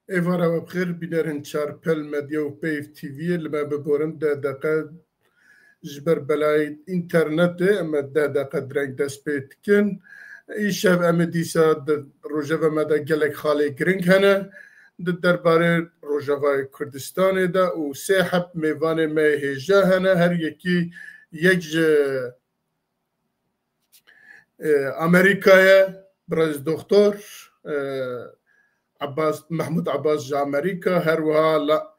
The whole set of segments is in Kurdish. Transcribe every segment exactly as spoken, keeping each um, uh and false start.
Êvara we bi xêr, bînerên Çarpel Medya û Peyv T V'yê li me biborin, deh deqe ji ber belayê înternetê, em ê deh deqe direng dest pê dikin. Îşev em ê dîsa di rojeva me de gelek xalê giring hene di derbarê Rojavayê Kurdistanê de û sê heb mêvanê me hêja hene, her yekî yek ji e, Amerîkayê, birêz Doktor e, Abbas, Mehmûd Abbas ji Amerîka, her wiha La,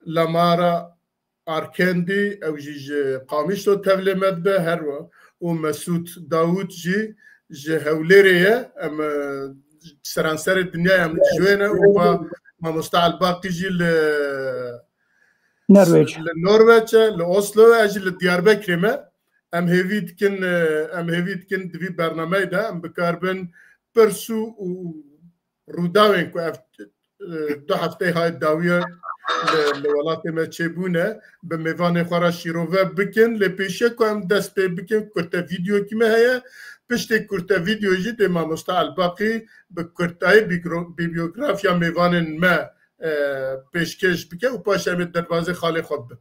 Lamara Arkendî, ew jî ji Qamişlo tevlê me dibe, her wiha û Mesûd Dawûd jî ji Hewlêrê ye. Em e, seranserê dinyayê em ji wê ne û va Mamosta Elbaqî jî li Norwêc. Li Norwêç e, li Oslo, ez jî li Diyarbekirê me. Em hêvî dikin, e, em hêvî dikin di vî bernameyê de em bikaribin pirs û, û rûdawên ku ev, e, du hefteyê hay dawiye li, li welatê me çêbûne, bi mêvanê xwe re şîrove bikin. Lê pêşiya ku em dest pê bikin, kurte vîdeokî me heye. Piştê kurte vîdeo jî dê mamosta Elbaqî bi kurtayî bîgro-, bîbiyografiya mêvanên me e, pêşkêş bike û paşê em ê derbazê xalê xwe bibin.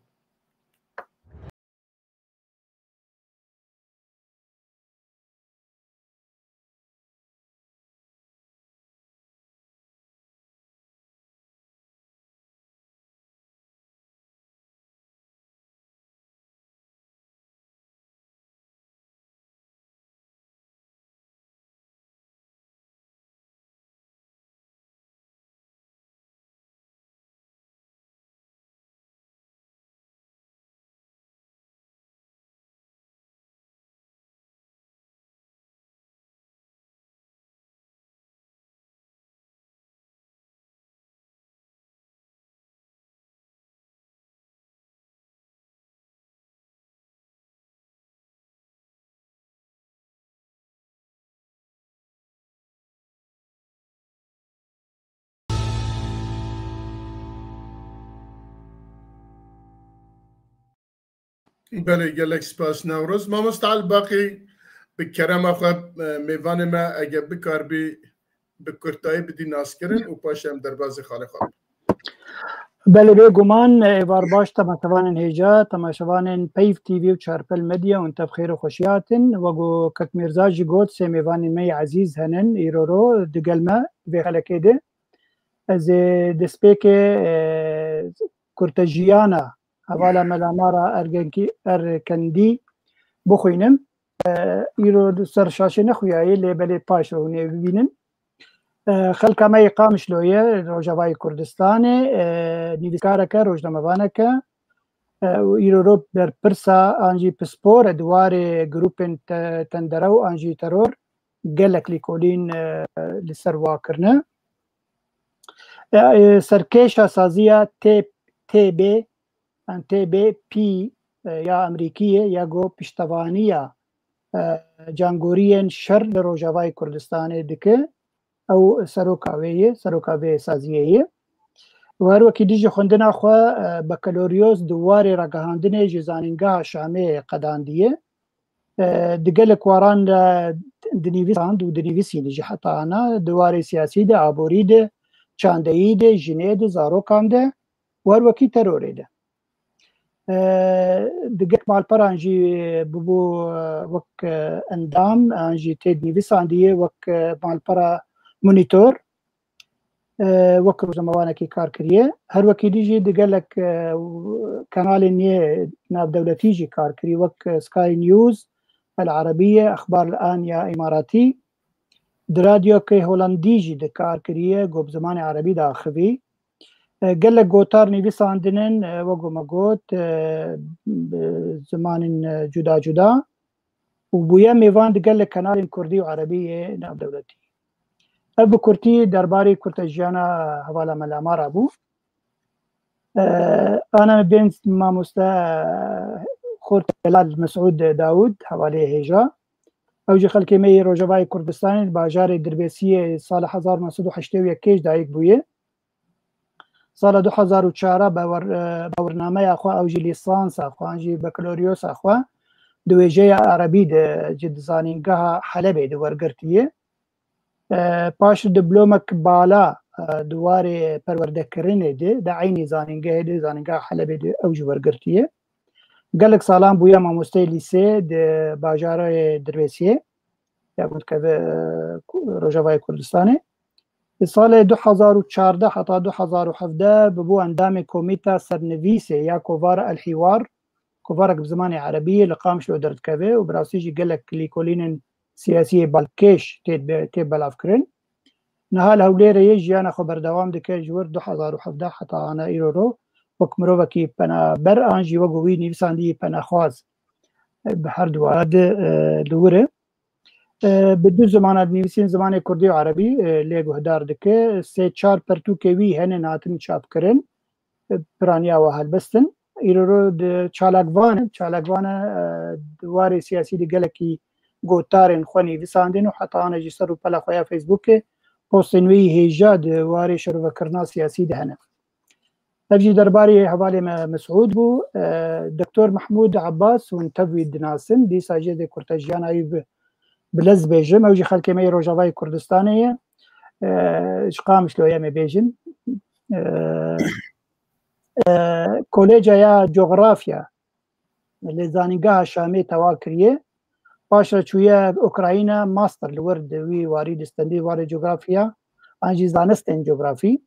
Belê, gelek spas Newroz. Mamosta Elbaqî, bi kerema xwe, e, mêvanê me, eger bikaribî bi kurtayî bidî naskirin û paşê em derbazê xalê xwe bibin. Belê, bêguman, êvar baş temaşevanên hêja, temaşevanên Peyv T V û Çarpel Medya, hûn tev xêr û xweşî hatin. Wek ku Kek Mîrza jî got, sê mêvanên me yê ezîz henin îro ro digel me vê xelekê de. Ez ê destpêkê, e, kurtejiyana hevala Melamara Ergenkî-, Erkendî bixwînim. E, îro li ser şaşê nexuyaye, lê belê paş re hûn ê bibînin. E, xelka me yê Qamişloyê, Rojavayê Kurdistanê, e, nivîskareke, rojnamevaneke, e, û îro ro berpirsa an jî pispor e di warê grûpên te-, tendere û an jî teror gelek lîkolîn, e, li ser wa kirine. E, e, serkêşa saziya T-, T B, an T B P, e, ya Amerîkî ye, ya go piştevaniya, e, cangoriyên şer li Rojavayê Kurdistanê dike. Ew seroka wê ye, seroka vê saziyê ye. Û her wekî dijî xwendina xwe, e, bakaloryoz di warê ragihandinê ji Zanîngeha Şamê qedandiye. E, di gelek waran de dinivîsand û dinivîsîne jî heta ana di warê siyasî de, aborî de, çandeyî de, jinê de, zarokan de û her wekî terorê de. E, di gelek malperan jî bûbû, e, wek, e, endam, an jî tê dinivîsandiye wek, e, malpera monîtor. E, wek rojnamevanekî kar kiriye. Her wekî dî jî di gelek, e, kanalên yê navdewletî jî kar kiriye, wek, e, Sky News, El Arabiye, Exbar El An ya Îmaratî. Di radyokê Holandî jî di kar kiriye, ku bi zimanê Erebî diaxivî. E, gelek gotar nivîsandinin, e, wek ku me got, e, bi zimanên, e, cuda cuda. û bûye mêvan di gelek kanalên kurdî û erebî yê navdewletî. Ev bi kurtî derbarê kurtejiyana hevala Melamara bû. E, ana me bên mamoste Xort Delal Mesûd Dawûd, hevalê hêja. Ew jî xelkê me yê Rojavayê Kurdistanê, li bajarê Dirbêsiyê sala hezar û neh sed û heştê û yekê ji dayik bûye. Sala du hezar û çar a bawer-, e, bawernameya xwe, ew jî lîsansa xwe, an jî bakaloryosa xwe di wêjeya erebî de ji di Zanîngeha Helebê de wergirtiye. E, paş diplomek bala e, di warê perwerdekirinê de, di eynî zanîngehê de, zanîngeha Helebê de ew jî wergirtiye. Gelek salan bûye mamosteyê lîsê di bajarê Dirbêsiyê, ya ku dikeve, e, Ku-, Rojavayê Kurdistanê. Di salê du hezar û çardeh heta du hezar û hevdeh bibû endamê Komîta Sernivîsê ya Kovara El Hîwar, kovarek bi zimanê erebî yê li Qamişlo derdikeve û bi rastî jî gelek lîkolînên siyasî yê balkêş tê be-, tê belavkirin. Niha li Hewlêrê yê jiyana xwe berdewam dike, ji wir du hezar û hevdeh heta ana îro ro wek mirovekî penaber an jî wek wî nivîsandî penexwaz, e, bi her du wara de, e, li wir e. E, bi du zimana dinivîsîn, zimanê kurdî û erebî, e, lê guhdar dike. Sê çar pertûkê wî hene hatin çapkirin. E, piraniya we helbestin. Îro ro di çalakvan in. Çalakvan e, e, di warê siyasî de gelekî gotarên xwe nivîsandin û heta ana jî ser rûpela xwe ya Facebookê postên wê yî hêja di warê şirovekirina siyasî de hene. Ev jî derbarê hevalê me Mesûd bû. E, Doktor Mehmûd Abbas, hûn tev wî dinasin, dîsa jê dê kurtejiyana wî bi, bi lez bêjim. Ew jî xelkê me yê Rojavayê Kurdistanê ye. E, ji Qamişlo ye, em ê bêjin. E, e, Koleja ya Cografya li Zanîngeha Şamê tewa kiriye. Paşre çûye Ukrayna, master li wir di wî warî distendî, warê cografiya an jî zanistên cografî.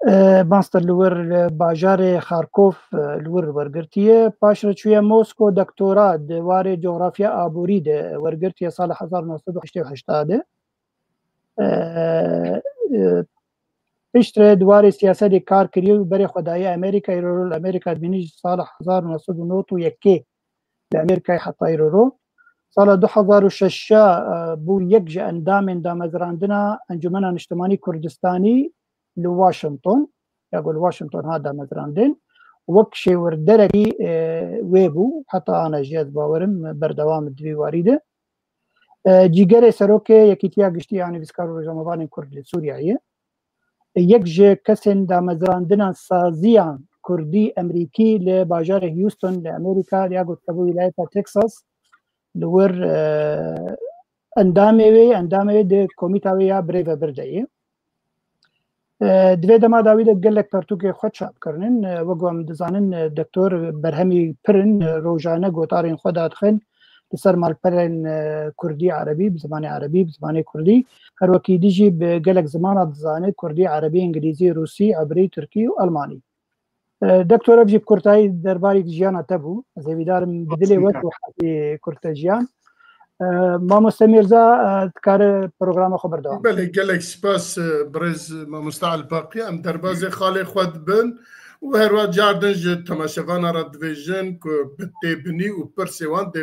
E, master li wir li bajarê Kharkov, e, li wir wergirtiye. Paşre çûye Mosko, doktora di warê cografiya aborî de wergirtiye sala hezar û neh sed û heştê û heşt de. E, e, Piştre di warê siyasetê kar kiriye û berê xwe daye Amerîkayê, îro ro li Amerîka dimîne ji sala hezar û neh sed û nod û yekê li Amerîkayê heta îro ro. Sala du hezar û şeş e, bû yek ji endamên damezrandina Encûmena Niştimanî Kurdistanî li Washington, ya ku li Washington hat damezrandin, wek şêwirderekî, e, wê bû, heta ana jî ez bawerim berdewam di vî warî de. E, cîgerê serokê Yekîtiya Giştî ya Nivîskar û Rojnamevanên Kurd li Sûriyeyê. Yek ji kesên damezrandina saziyan Kurdî Emerîkî li bajarê Houston li Amerîka, ya ku dikeve wîlayeta Texas, li wir, e, endamê wê, endamê wê di komîta wê ya birêvebir de ye. E, di vê dema dawî de gelek pertûkê xwe çap kirinin. E, wek ku em dizanin, e, doktor berhemî pir in, e, rojane gotarên xwe dadixin li ser malperên, e, kurdî, erebî, bi zimanê erebî, bi zimanê kurdî. Her wekî dî jî bi gelek zimana dizane, kurdî, erebî, îngilîzî, rûsî, ebrî, tirkî û elmanî. E, Doktor, ev jî bi kurtayî derbarî jiyana te bû. Ez hêvîdar im bi dilê we tu hezî kurte jiyan. E, Mamoste Mîrza, e, dikare programa xwe berdewam. Belê, gelek spas, e, birêz Mamoste Elbaqî. Em derbazê xalê xwe dibin û her wiha car din ji temaşevana re dibêjin ku bi têbinî û pirsê wan dê,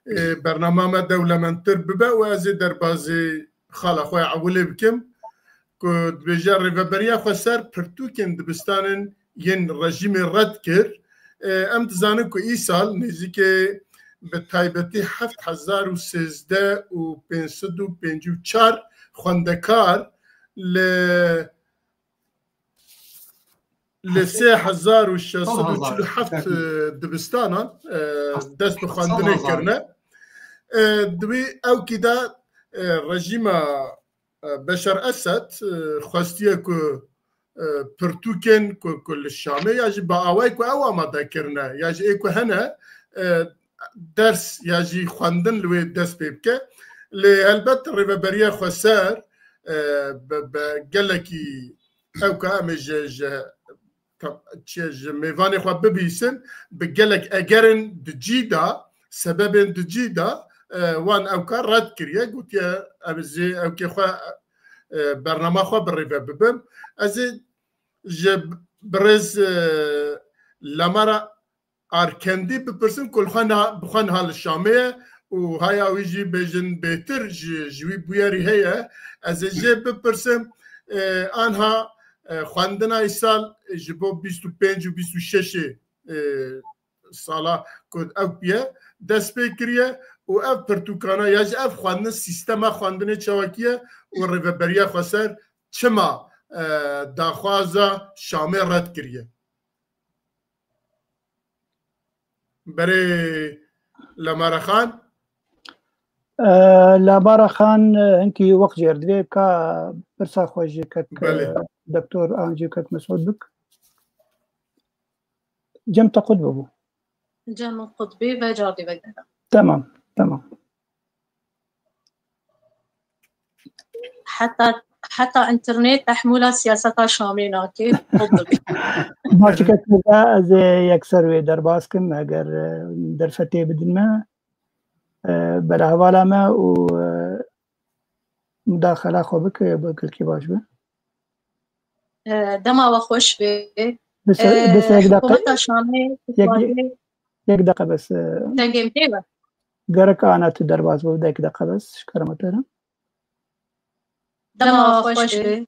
e, bernama me dewlemendtir bibe û ez ê derbazê xala xwe ya ewilê bikim ku dibêje, Rêveberiya Xweser pirtûkên dibistanên yên rejîmê red kir. E, em dizanin ku îsal nêzîkê bi taybetî heft hezar û sêzdeh û pênc sed û pêncî û çar xwendekar li, li sê hezar û şeş sed û çil û heft dibistanan, e, dest bi xwendinê kirine. E, di wî ewkî de, e, rejîma, e, Beşar Esed, e, xwestiye ku, e, pirtûkên ku, ku li Şamê ya jî bi awayê ku ew amade kirine, ya jî ê ku hene, e, ders ya jî xwendin li wê dest pê bike. Lê helbet Rêveberiya Xweser, e, bi, bi gelekî ew ka em ê ji, ji, tam, çi, ji mêvanê xwe bibihîsin, bi gelek egerên di cî de, sebebên di cî de, e, wan ew ka red kiriye, gotiye, em ê zê ewkê xwe, e, bernama xwe bi rêve bibin. Ez ê ji birêz, e, Lamara Arkendî bipirsim ku li xwe niha, bi xwe niha li Şamê ye û haya wî jî bêjin bêtir ji, ji wî bûyerî heye. Ez ê jê bipirsim, e, anha, e, xwendina îsal ji bo bîst û pênc û bîst û şeşê, e, sala ku ew piye dest pê kiriye û ev pirtûkana ya jî ev xwendin sîstema xwendinê çawakî ye û Rêveberiya Xweser çima, e, daxwaza Şamê red kiriye? Berê Lemara Xan. Labara Xan, hinkî wext jêr divê ka pirsa xwe ji kek Belê. Doktor an jî kek Mesûd bik. Cem te qut bibû. Cem qut bî ve cardî vegere. Tamam, tamam. Heta, heta internet tehmûla siyaseta Şamê nake. Qut dibî. Baş kek ez ê yekser wê derbas kim, eger, e, derfetê bidin me, e, bera hevala me û, e, mudaxela xwe bike, bi gelkî baş be. E, dema we xweş be. Bise, E, bise yek deqe. Hikûmeta Şamê Yek, dixwaze yek deqe bes, e, Dengê min tê we? Gerek ana tu derbas bibî, yek deqe bes, ji kerema te re. Dema we xweş be.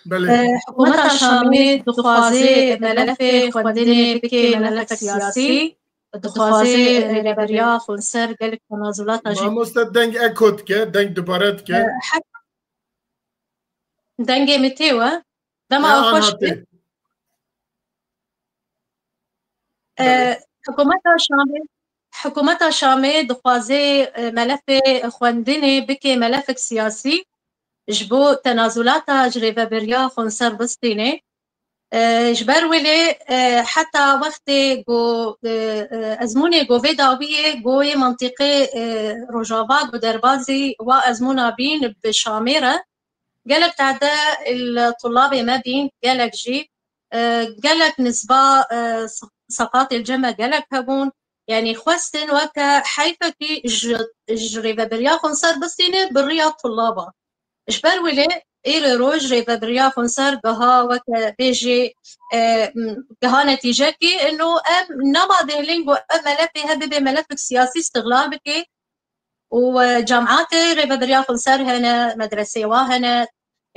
Belê. E, hikûmeta Şamê dixwaze melefê xwendinê bike melefek siyasî, dixwaze rêveberiya xwinser gelek tenazulata jî. Mamoste deng eko dike, deng dubare dike. E, hek-, dengê min tê we? Dema Ya we xweş ana be. tê. E, Belê. Hikûmeta Şamê, hikûmeta Şamê dixwaze, e, melefê xwendinê bike melefek siyasî, ji bo tenazulata ji rêveberiya xwinser bistîne. E, ji ber wê lê, e, heta wextê ku, e, e, ezmûnê ku vê dawiyê ku yê mintîqê, e, Rojava ku derbazî wa ezmûna bîn bi Şamê re, gelek tade il tulabê me bîn, gelek jî, e, gelek nisba, e, s-, seqatê li cem me gelek hebûn. Yanî xwestin weke heyfekî ji, ji rêveberiya xwinser bistîne bi riya tulaba. Ji ber wê lê êrê roj rêveberiya xwinser giha weke bêjê, e, m, giha netîcekî ino em nema dêhlin ku ev melefê he bibe melefek siyasî îstixlal bike û, e, cemaetê rêveberiya xwinser hene, medresê wa hene,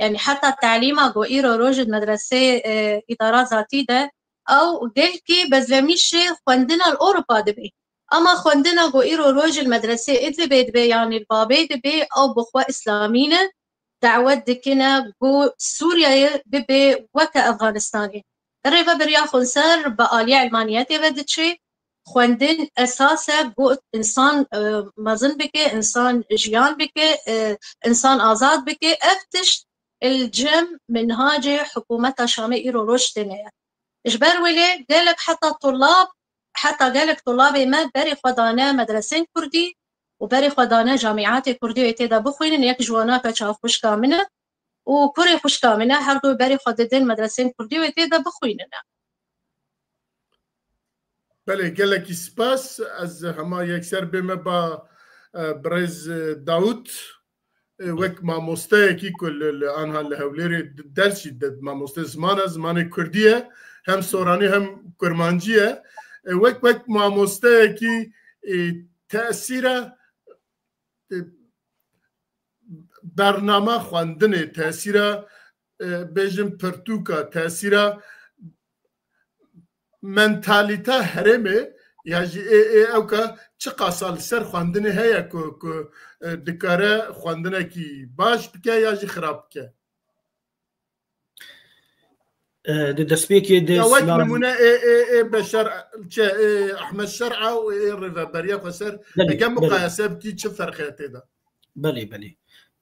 yanî heta telîma ku îro roj di medresê, e, îdara zatî de ew gelkî bezlemîşê xwendina li Ewropa dibe. Ama xwendina ku îro roj li medresê Idlibê dibe, yanî li Babê dibe, ew bi xwe îslamî ne, dawet dikine ku Sûriyeyê bibe weke Efxanistanê. Rêveberiya xwinser bi aliyê ilmaniyetê ve diçe, xwendin esas e ku însan, e, mezin bike, însan jiyan bike, e, însan azad bike. Ev tişt li cem minhacê hikûmeta Şamê îro roj têne ye. Ji ber wê lê gelek heta tulab, heta gelek tulabê me berê xwe dane medresên kurdî û berê xwe dane camîatê kurdî wê tê de bixwînin. Yek ji wana ke çavxwişka min e û kurê xwişka min e, her du berê xwe didin medresên kurdî wê tê de bixwînin. Belê, gelekî spas. Ez hema yekser bême ba, e, birêz, e, Dawud, e, wek mamosteyekî ku li, li anha li Hewlêrê d-, ders jî de, mamoste ziman e, zimanê kurdî ye, hem soranî hem kurmancî ye. E, wek, wek mamosteyekî, e, tesîra, e, bernama xwendinê, tesîra, e, bêjin pirtûka, tesîra mentalîta herêmê ya jî ê, ê ewka çiqasa li ser xwendinê heye ku, ku, e, dikare xwendinekî baş bike ya jî xirab bike? E, di destpêkê de Ya wek silav nimûne ê, ê, ê Beşer, çi, ê Ehmed Şer'a û ê Rêveberiya Xweser, Belê, hege belê. muqayese bikî çi ferqe tê de? Belê, belê.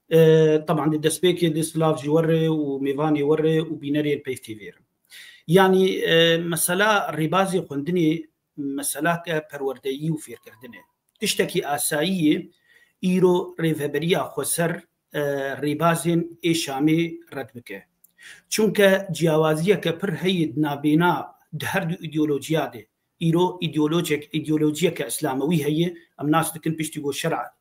E, teban di destpêkê de silav ji we re û mêvanê we re û bînerên Peyv T V re. Yanî, e, mesela rêbazê xwendinê meselake perwerdeyî û fêrkirdin e. Tiştekî asayî ye îro Rêveberiya Xweser, e, rêbazên ê Şamê red bike. Çunke ciyawaziyeke pir heye di nabêna di her du îdeolojiya de. Îro îdeolojek-, îdeolojiyeke îslamewî heye. Em nas dikin piştî ku şer'a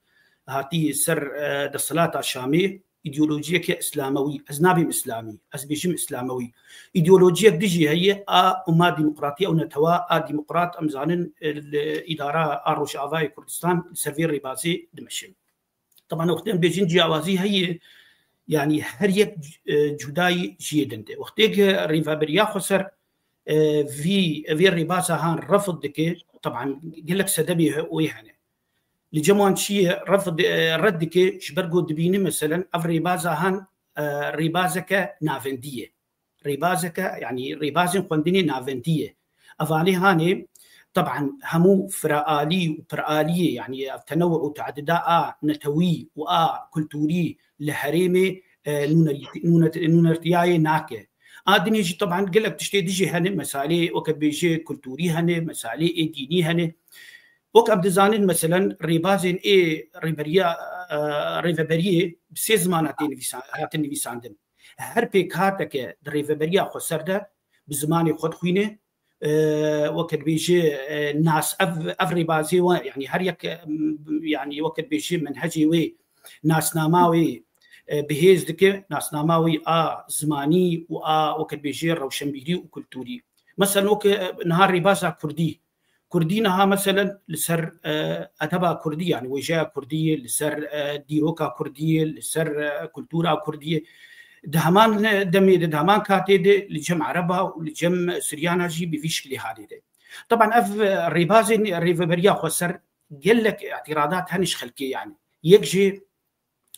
hatî ser, e, desthilata Şamê, îdeolojiyeke îslamewî, ez nabêm îslamî, ez bêjim îslamewî. Îdeolojiyek dijî heye, a û ma demokratiya û netewa a demokrat, em zanin, e, li îdara a Rojavayê Kurdistan li ser vê rêbazê dimeşin. Teban wextê em bêjin ciyawazî heye, yanî her yek, e, cudayî ji yê din de. Wextê ku Rêveberiya Xweser, e, vî, vê rêbaza han refd dike, teban gelek sedemê he-, wê hene. Li cem wan çi ye, refd, e, red dike, ji ber ku dibîne meselen ev rêbaza han, e, rêbazeke navendî ye. Rêbazeke, yanî rêbazên xwendinê navendî ye. Evanê hanê, Teban hemû firaalî û piraliyê, yanî ev tenewu û teadida a netewî û a kulturî li herêmê, e, nûner-, nûner-, nûnertiyayê nake. A dinê jî teban gelek tiştê dijî hene, mesalê weke dibêje kulturî hene, mesalê ê dînî hene. Wek em dizanin, meselen, rêbazên ê rêberiya, e, rêveberiyê bi sê zimana tê nivîsan-, hatin nivîsandin. Her pêkhateke di rêveberiya xweser de bi zimanê xwe dixwîne, e, weke dibêje, e, nas-, ev, ev rêbazê we, yanî her yek, e, m-, yanî weke dibêje menhecê wê, nasnama wê, e, bihêz dike, nasnama wê a zimanî û a weke dibêje rewşenbîrî û kulturî. Meselen weke, e, niha rêbaza kurdî. Kurdî niha meselen li ser, e, edeba kurdî, yanî wêjeya kurdî, li ser, e, dîroka kurdî, li ser, e, kultura kurdî, di heman demê de, di heman katê de li cem Ereba û li cem Siryana jî bi vî şiklî halê de. Teban ev, e, rêbazên rêveberiya xweser gelek îtîradat hene ji xelkê, yanî yek jî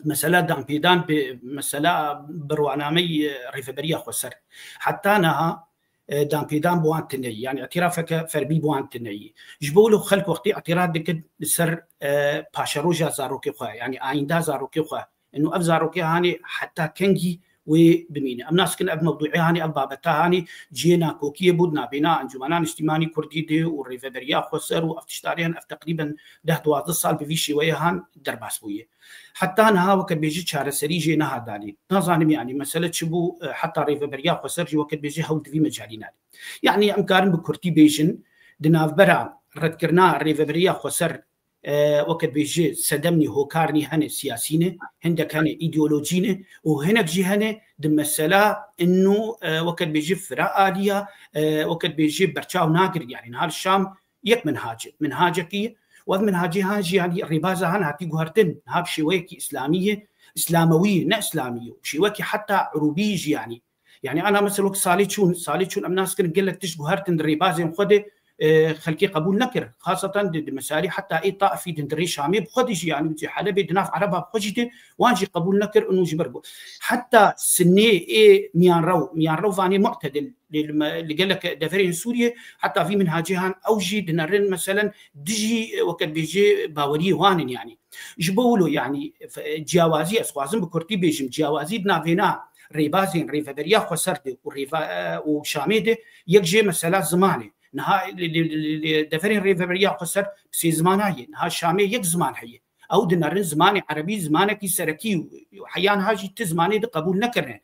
mesela danpêdan bi mesela birwanameyê rêveberiya xweser. Heta niha, e, danpêdan bi wan tune ye. Yanî îtîrafeke fermî bi wan tune ye. Ji bo wilo xelk wextî îtîraf dikin li ser, e, paşeroja zarokê xwe, yanî ayînda zarokê xwe. Eno ev zarokê hanê heta kengî wê bimîne. Em nas dikin ev mewdûê hanê, ev babeta hanê cihê nakokiyê bû di navbêna Encûmena Niştîmanî Kurdî de û rêveberiya xweser û ev tiştariyan ev teqrîben deh duwazdeh sal bi vî şêweyê han derbas bûye. Heta niha weke dibêje çareserî jê neha danîn. Nazanim yanî mesele çi bû, e, heta rêveberiya xweser jî weke dibêje hewl di vî mecalî nade. Yanî em karin bi kurtî bêjin, di navbera redkirina rêveberiya xweser, e, weke dibêje sedemnî hokarnî hene siyasî ne, hindek hene îdeolojî ne û hinek jî hene di mesela inu, e, weke dibêje fira aliya, e, weke dibêje berçaw nagirin. Yanî niha li Şam yek minhac e. Minhacekî, û ev minhacê han jî, yanî rêbaza han hatî guhertin, niha bi şêweyekî îslamî ye, îslamewî ye, ne îslamî ye. Û şêwekî heta irûbî jî, yanî, yanî ana mesela wek salê çûn, salê çûn em nas kirin gelek tişt guhertin di rêbazên xwe de, e, xelkê qebûl nekir. Xaseten di, di mesalî heta ê Taifî din di rê Şamê bi xwe de jî, yanî di Helebê di nav Ereba bi xwe jî de wan jî qebûl nekir û jî ber bû. Heta sinê ê miyanrew, miyanrew vanê mu'tedil, li, li me-, li gelek deverên Sûriyê, heta vî minhacê han ew jî dinerin, meselen, dijî, e, weke dibêje baweriyê wan in, yanî. Ji bo wilo, yanî, f-, ciyawazî, ez xwazim bi kurtî bêjim, ciyawazî di navêna rêbazên rêveberiya xweser de û rêva-, e, û Şamê de yek jê mesela ziman e. Niha li, li, li, li deverên rêveberiya xweser bi sê zimana ye. Niha Şamê yek ziman heye. Ew dinerin zimanê erebî zimanekî serekî û heya niha jî ti zimanê di qebûl nekirine.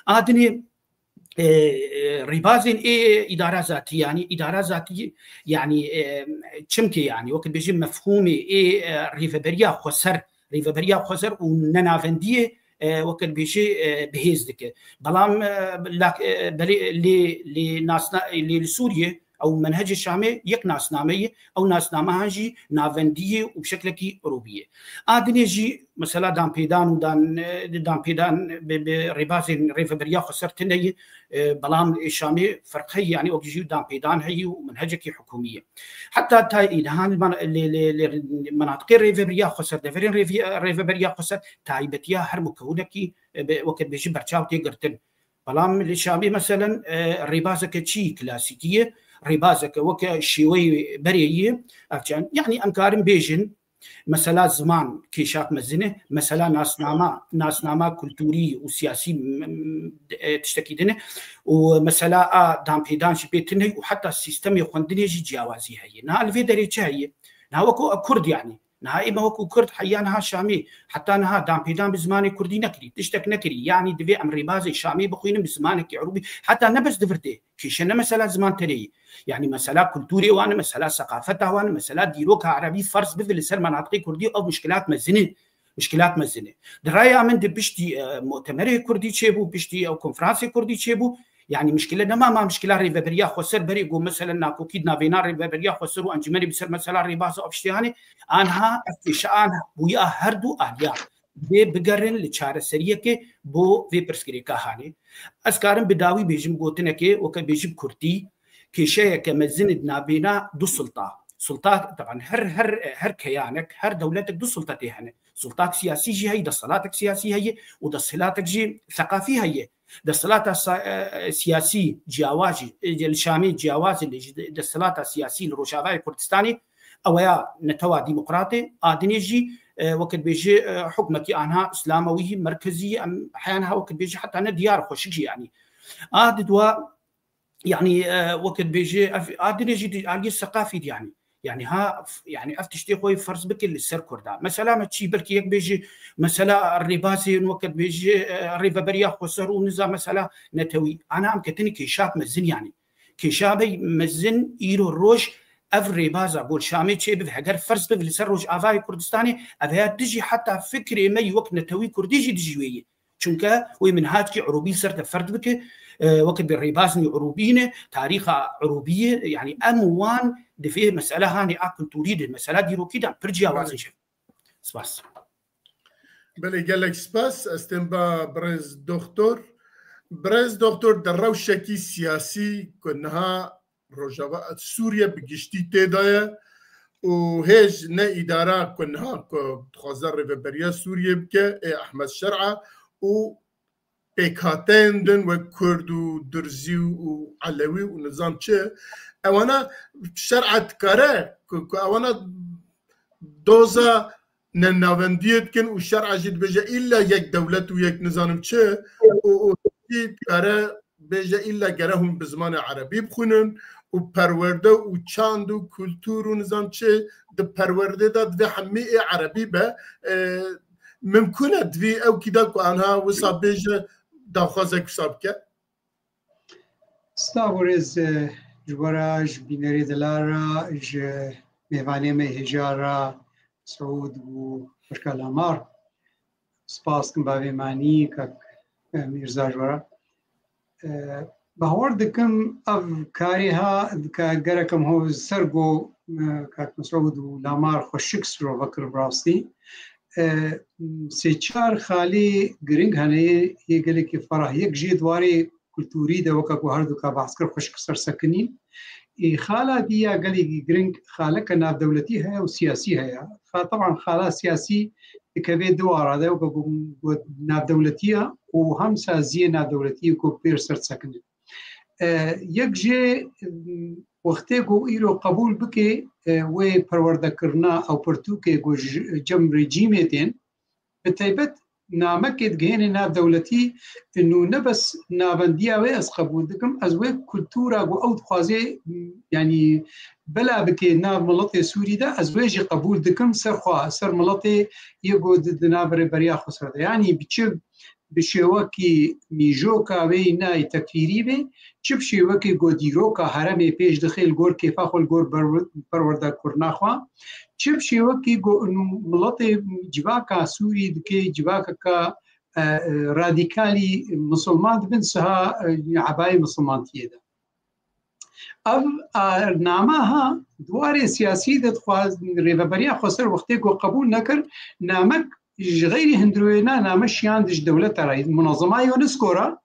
A dinê, e, e, rêbazên ê îdara zatî, yanî îdara zatî, yanî, e, çimkê, yanî weke dibêje mefhûmê ê, e, rêveberiya xweser, rêveberiya xweser û nenavendiyê, e, weke dibêje, e, bihêz dike. Belam, e, lak-, e, belê lê, lê nasna-, lê li Sûriyê ew menhecê Şamê yek nasname ye, ew nasname han jî navendî ye û bi şeklekî irûbî ye. A dinê jî mesela danpêdan û dan, e, danpêdan bi, bi rêbazên rêveberiya xweser tune ye, e, belam ê Şamê ferq heye, yanî wek jî danpêdan heye û menhecekî hikûmî ye. Heta tayî niha li man-, li, li, li menatiqê rêveberiya xweser, deverên rêvî-, rêveberiya xweser taybetiya her mukewinekî, e, bi, weke dibêje berçaw tê girtin. Belam li Şamê meselen, e, rêbazeke çi klasîkî ye, rêbazeke weke şêweyê berê ye, ev çend, yanî em karin bêjin, mesela ziman kêşak mezin e, mesela nasnama, nasnama kulturî û siyasî, m-, m-, e, tiştekî din e û mesela a danpêdan jî pê tune û heta sîstemê xwendinê jî ciyawazî heye. Niha li vê derê çi heye? Niha wekû Kurd, yanî, niha ême wekû Kurd heya niha Şamê, heta niha danpêdan bi zimanê Kurdî nekirî, tiştek nekirî. Yanî divê em rêbazê Şamê bixwînin bi zimanekî Irûbî. Heta ne bes di vir tê. Kêşe ne mesela ziman tenê ye. Yanî mesela kulturê wan e, mesela seqafeta wan e, mesela dîroka Erebî ferz bibe li ser menatiqê Kurdî, ev mişkilat mezin e. Mişkilat mezin e. Di raya min de piştî, e, mutemerê Kurdî çêbû, piştî ew konferansê Kurdî çêbû, yanî mişkile nema ma mişkila rêveberiya xweser berê ku meselen nakokî di navêna rêveberiya xweser û encûmenê bi ser mesela rêbaz û ev tiştê hanê, anha ev kêşe anha bûya her du aliya. Divê bigerin li çareseriyekê bo vê pirsgirêka hanê. Ez karim bi dawî bêjim gotinekê, weke bêjim kurtî, kêşeyeke mezin di navbêna du silta, Sultak, taban her, her, her keyanek, her dewletek du sultetê hene. Sultak siyasî jî heye, desthilatek siyasî heye û desthilatek jî seqafî heye. Desthilata sa-, e, siyasî ciyawazî, e, li Şamê ciyawazî li ji desthilata siyasî li Rojavayê Kurdistanê, ew ya netewa demokratê, a dinê jî, e, weke dibêje, e, hukmekî anha îslamewî, merkezî, em heyan ha weke dibêje heta ne diyar xweşik jî, yanî. A di dua, yanî, e, weke dibêje, ev, a dinê jî di aliyê seqafî di, yanî. Yanî ha, f-, yanî ev tiştê xwe ferz bike li ser Kurda. Mesela me çî, belkî yek bêje, mesela rêbazên weke dibêje, e, rêveberiya xweser û niza mesela netewî. Ana em ketine kêşab mezin, yanî. Kêşabey mezin îro roj ev rêbaza gol Şamê çêbibe, heger ferz bibe li ser Rojavayê Kurdistanê, ev heya dijî heta fikrê me yî wek netewî Kurdî jî dijî wê yî. Çunke wê minhacekî Urûbî ser de ferd bike, e, weke bi rêbazinî Urûbî ne, tarîxa Urûbî ye, yanî em wan di vê mesele hanê a kulturî de, mesela dîrokî de pir ciyawaz in ji. Spas. Belê, gelek spas. Ez tên ba birêz doktor. Birêz doktor, di rewşekî siyasî ku niha Rojava Sûriye bi giştî tê de ye û hêj ne îdara ku niha ku dixwaze rêveberiya Sûriye bike, ê Ehmed Şer'a û pêkhateyên din wek Kurd û Durzî û Elewî û nizam çi, ewana Şer'a dikare ku, ku ewana doza ne navendiyê dikin û Şer'a jî dibêje îlla yek dewlet û yek nizanim çi û, û jî dikare bêje îlla gere hûn bi zimanê erebî bixwînin û perwerde û çand û kultur û nizam çi di perwerdê de divê hemî ê erebî be. E, mimkûn e divî ew kî de ku anha wisa bêje daxwazek wisa bike? Spas û rêz, e, ji we re, ji bînerê delal re, ji mêvanê me hêja re, Seûd û Birka Lamar. Spas kim bavê manî, kak, e, Mîrza ji we re. E, bawer dikim ev karê ha, ka gerek em ho ser go, e, kak Mesûd û Lamar xweşik sirove kir bi rastî. E, sê çar xalê giring hene yê gelekî ferah. Yek jê di warê kulturî de weke ku her du ka behs kir xweşik ser sekinî. Ê, xala dî ya gelekî giring xaleke navdewletî heye û siyasî heye. Xa-, teban xala siyasî dikeve di wara de, weke ku got navdewletî ye û hem saziyê navdewletî ku pêr ser sekinin. E, yek jê, m, wextê ku îro qebûl bike, e, wê perwerdekirina ew pirtûkê ku ji cem rejîmê tên, bi taybet namekê digihêne nav dewletî, nû ne bes navendiya wê ez qebûl dikim, ez wê kultura ku ew dixwaze, yanî bela bike nav miletê Sûrî de, ez wê jî qebûl dikim ser xwe, ser miletê yê ku di, di nav rêberiya xwe ser de. Yanî bi çi, bi şêwekî mîjoka wê nayê tekfîrî be, çi bi şêwekî ku dîroka heremê pêş dixe li gor kêfa xwe, li gor berwe-, perwerdekirina xwe, çi bi şêwekî ku û miletê civaka Sûrî dike civakeka, e, e, radîkalî misilman dibin siha, e, ebayê misilmantiyê de. Ev, e, nama ha di warê siyasî de dixwaz rêveberiya xweser wextê ku qebûl nekir, namek ji xeyrî hundirê wê na name şiyan dij dewleta re, munazema UNESCO re,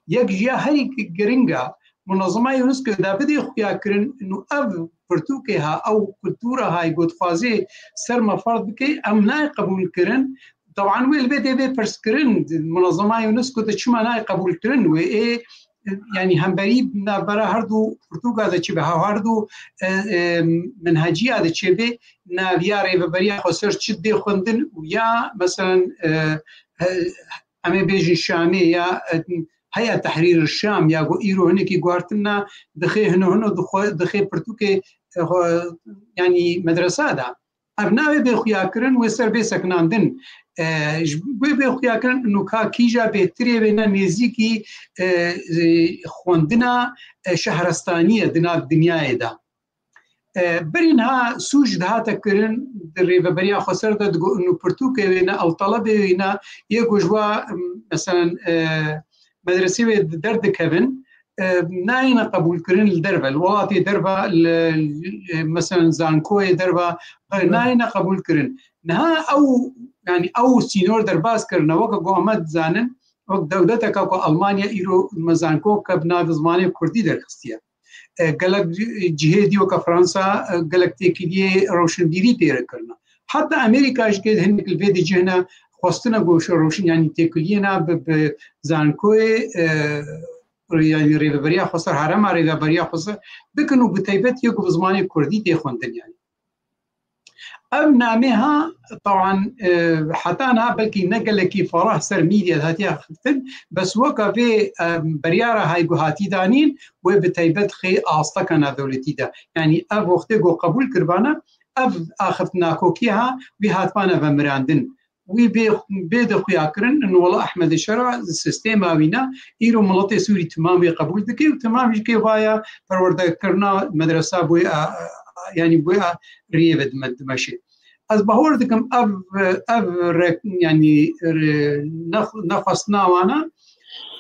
yek ji ya herî giring e, munazema UNESCO da bidê xuya kirin, û ev pirtûkê ha, ew kultura ha, ku dixwazê ser me ferd bike, em nayê qebûl kirin. Teban wê li vê dê bê pirs kirin, munazema UNESCO de çima nayê qebûl kirin? Wê ê, yanî hemberî navbera her du pirtûka de çi be, ha her du, e, e, minheciya de çi be, naviya rêveberiya xweser çi dê xwendin û ya, meselen, e, e, em ê bêjin Şamê ya, e, Heya Tehrîr Şam ya ku îro hinekî guhartin na dixê hino hino dixwe-, dixê pirtûkê, e, xwe, yanî medresa de. Ev navê bê xuya kirin, wê ser bê sekinandin. E, ji wê bê xuya kirin, nûka kîja bêhtirê wê ne nêzîkî, e, e, xwendina, e, şehrestanî ye di nav dinyayê de. E, berîn ha sûc dihate kirin di rêveberiya xweser de digot, nû pirtûkê wê ne, ew telebê wê ne, yê ku ji wa, em, meselen, e, medresê wê derdikevin, e, nayêne qebûlkirin li derve, li welatê derve, li, li, e, meselen zankoyê derve, e, nayêne qebûlkirin. Niha ew, yanî ew sînor derbas kirine, weke ku em dizanin, wek dewleteke ku Almanya îro me zankoke bi navê zimanê kurdî derxistiye. E, gelek cihê dî weke Fransa, e, gelek têkiliyê rewşenbîrî tê re kirine. Heta Amerîka jî ke hinek li vê dicihine xwestine ku rewşen, yanî têkiliyê ne bi, bi zankoyê, e, yanî rêveberiya xweser, herema rêveberiya xweser bikin û bi taybet yê ku bi zimanê kurdî tê xwendin yanî. Ev namê ha, taban, e, heta niha belkî ne gelekî ferah ser medya hatiye xiftin, bes weka vê, e, biryara hay ku hatî danîn, wê bi taybet xê asteka navdewletî de. Yanî ev wextê ku qebûl kiribana, ev axiftina kokê ha, wî hatibana vemirandin. Wî bê, bê de xuya kirin, in wela Ehmedê Şera, sistêma wî ne, îro miletê Sûrî timam wê qebûl dike û timam jî kê vaya perwerdekirina medresa boy a, a, yanî boy a riyê ve dime-, dimeşê. Ez bahor dikim ev, ev re-, yanî re-, nex-, nexwestina wana,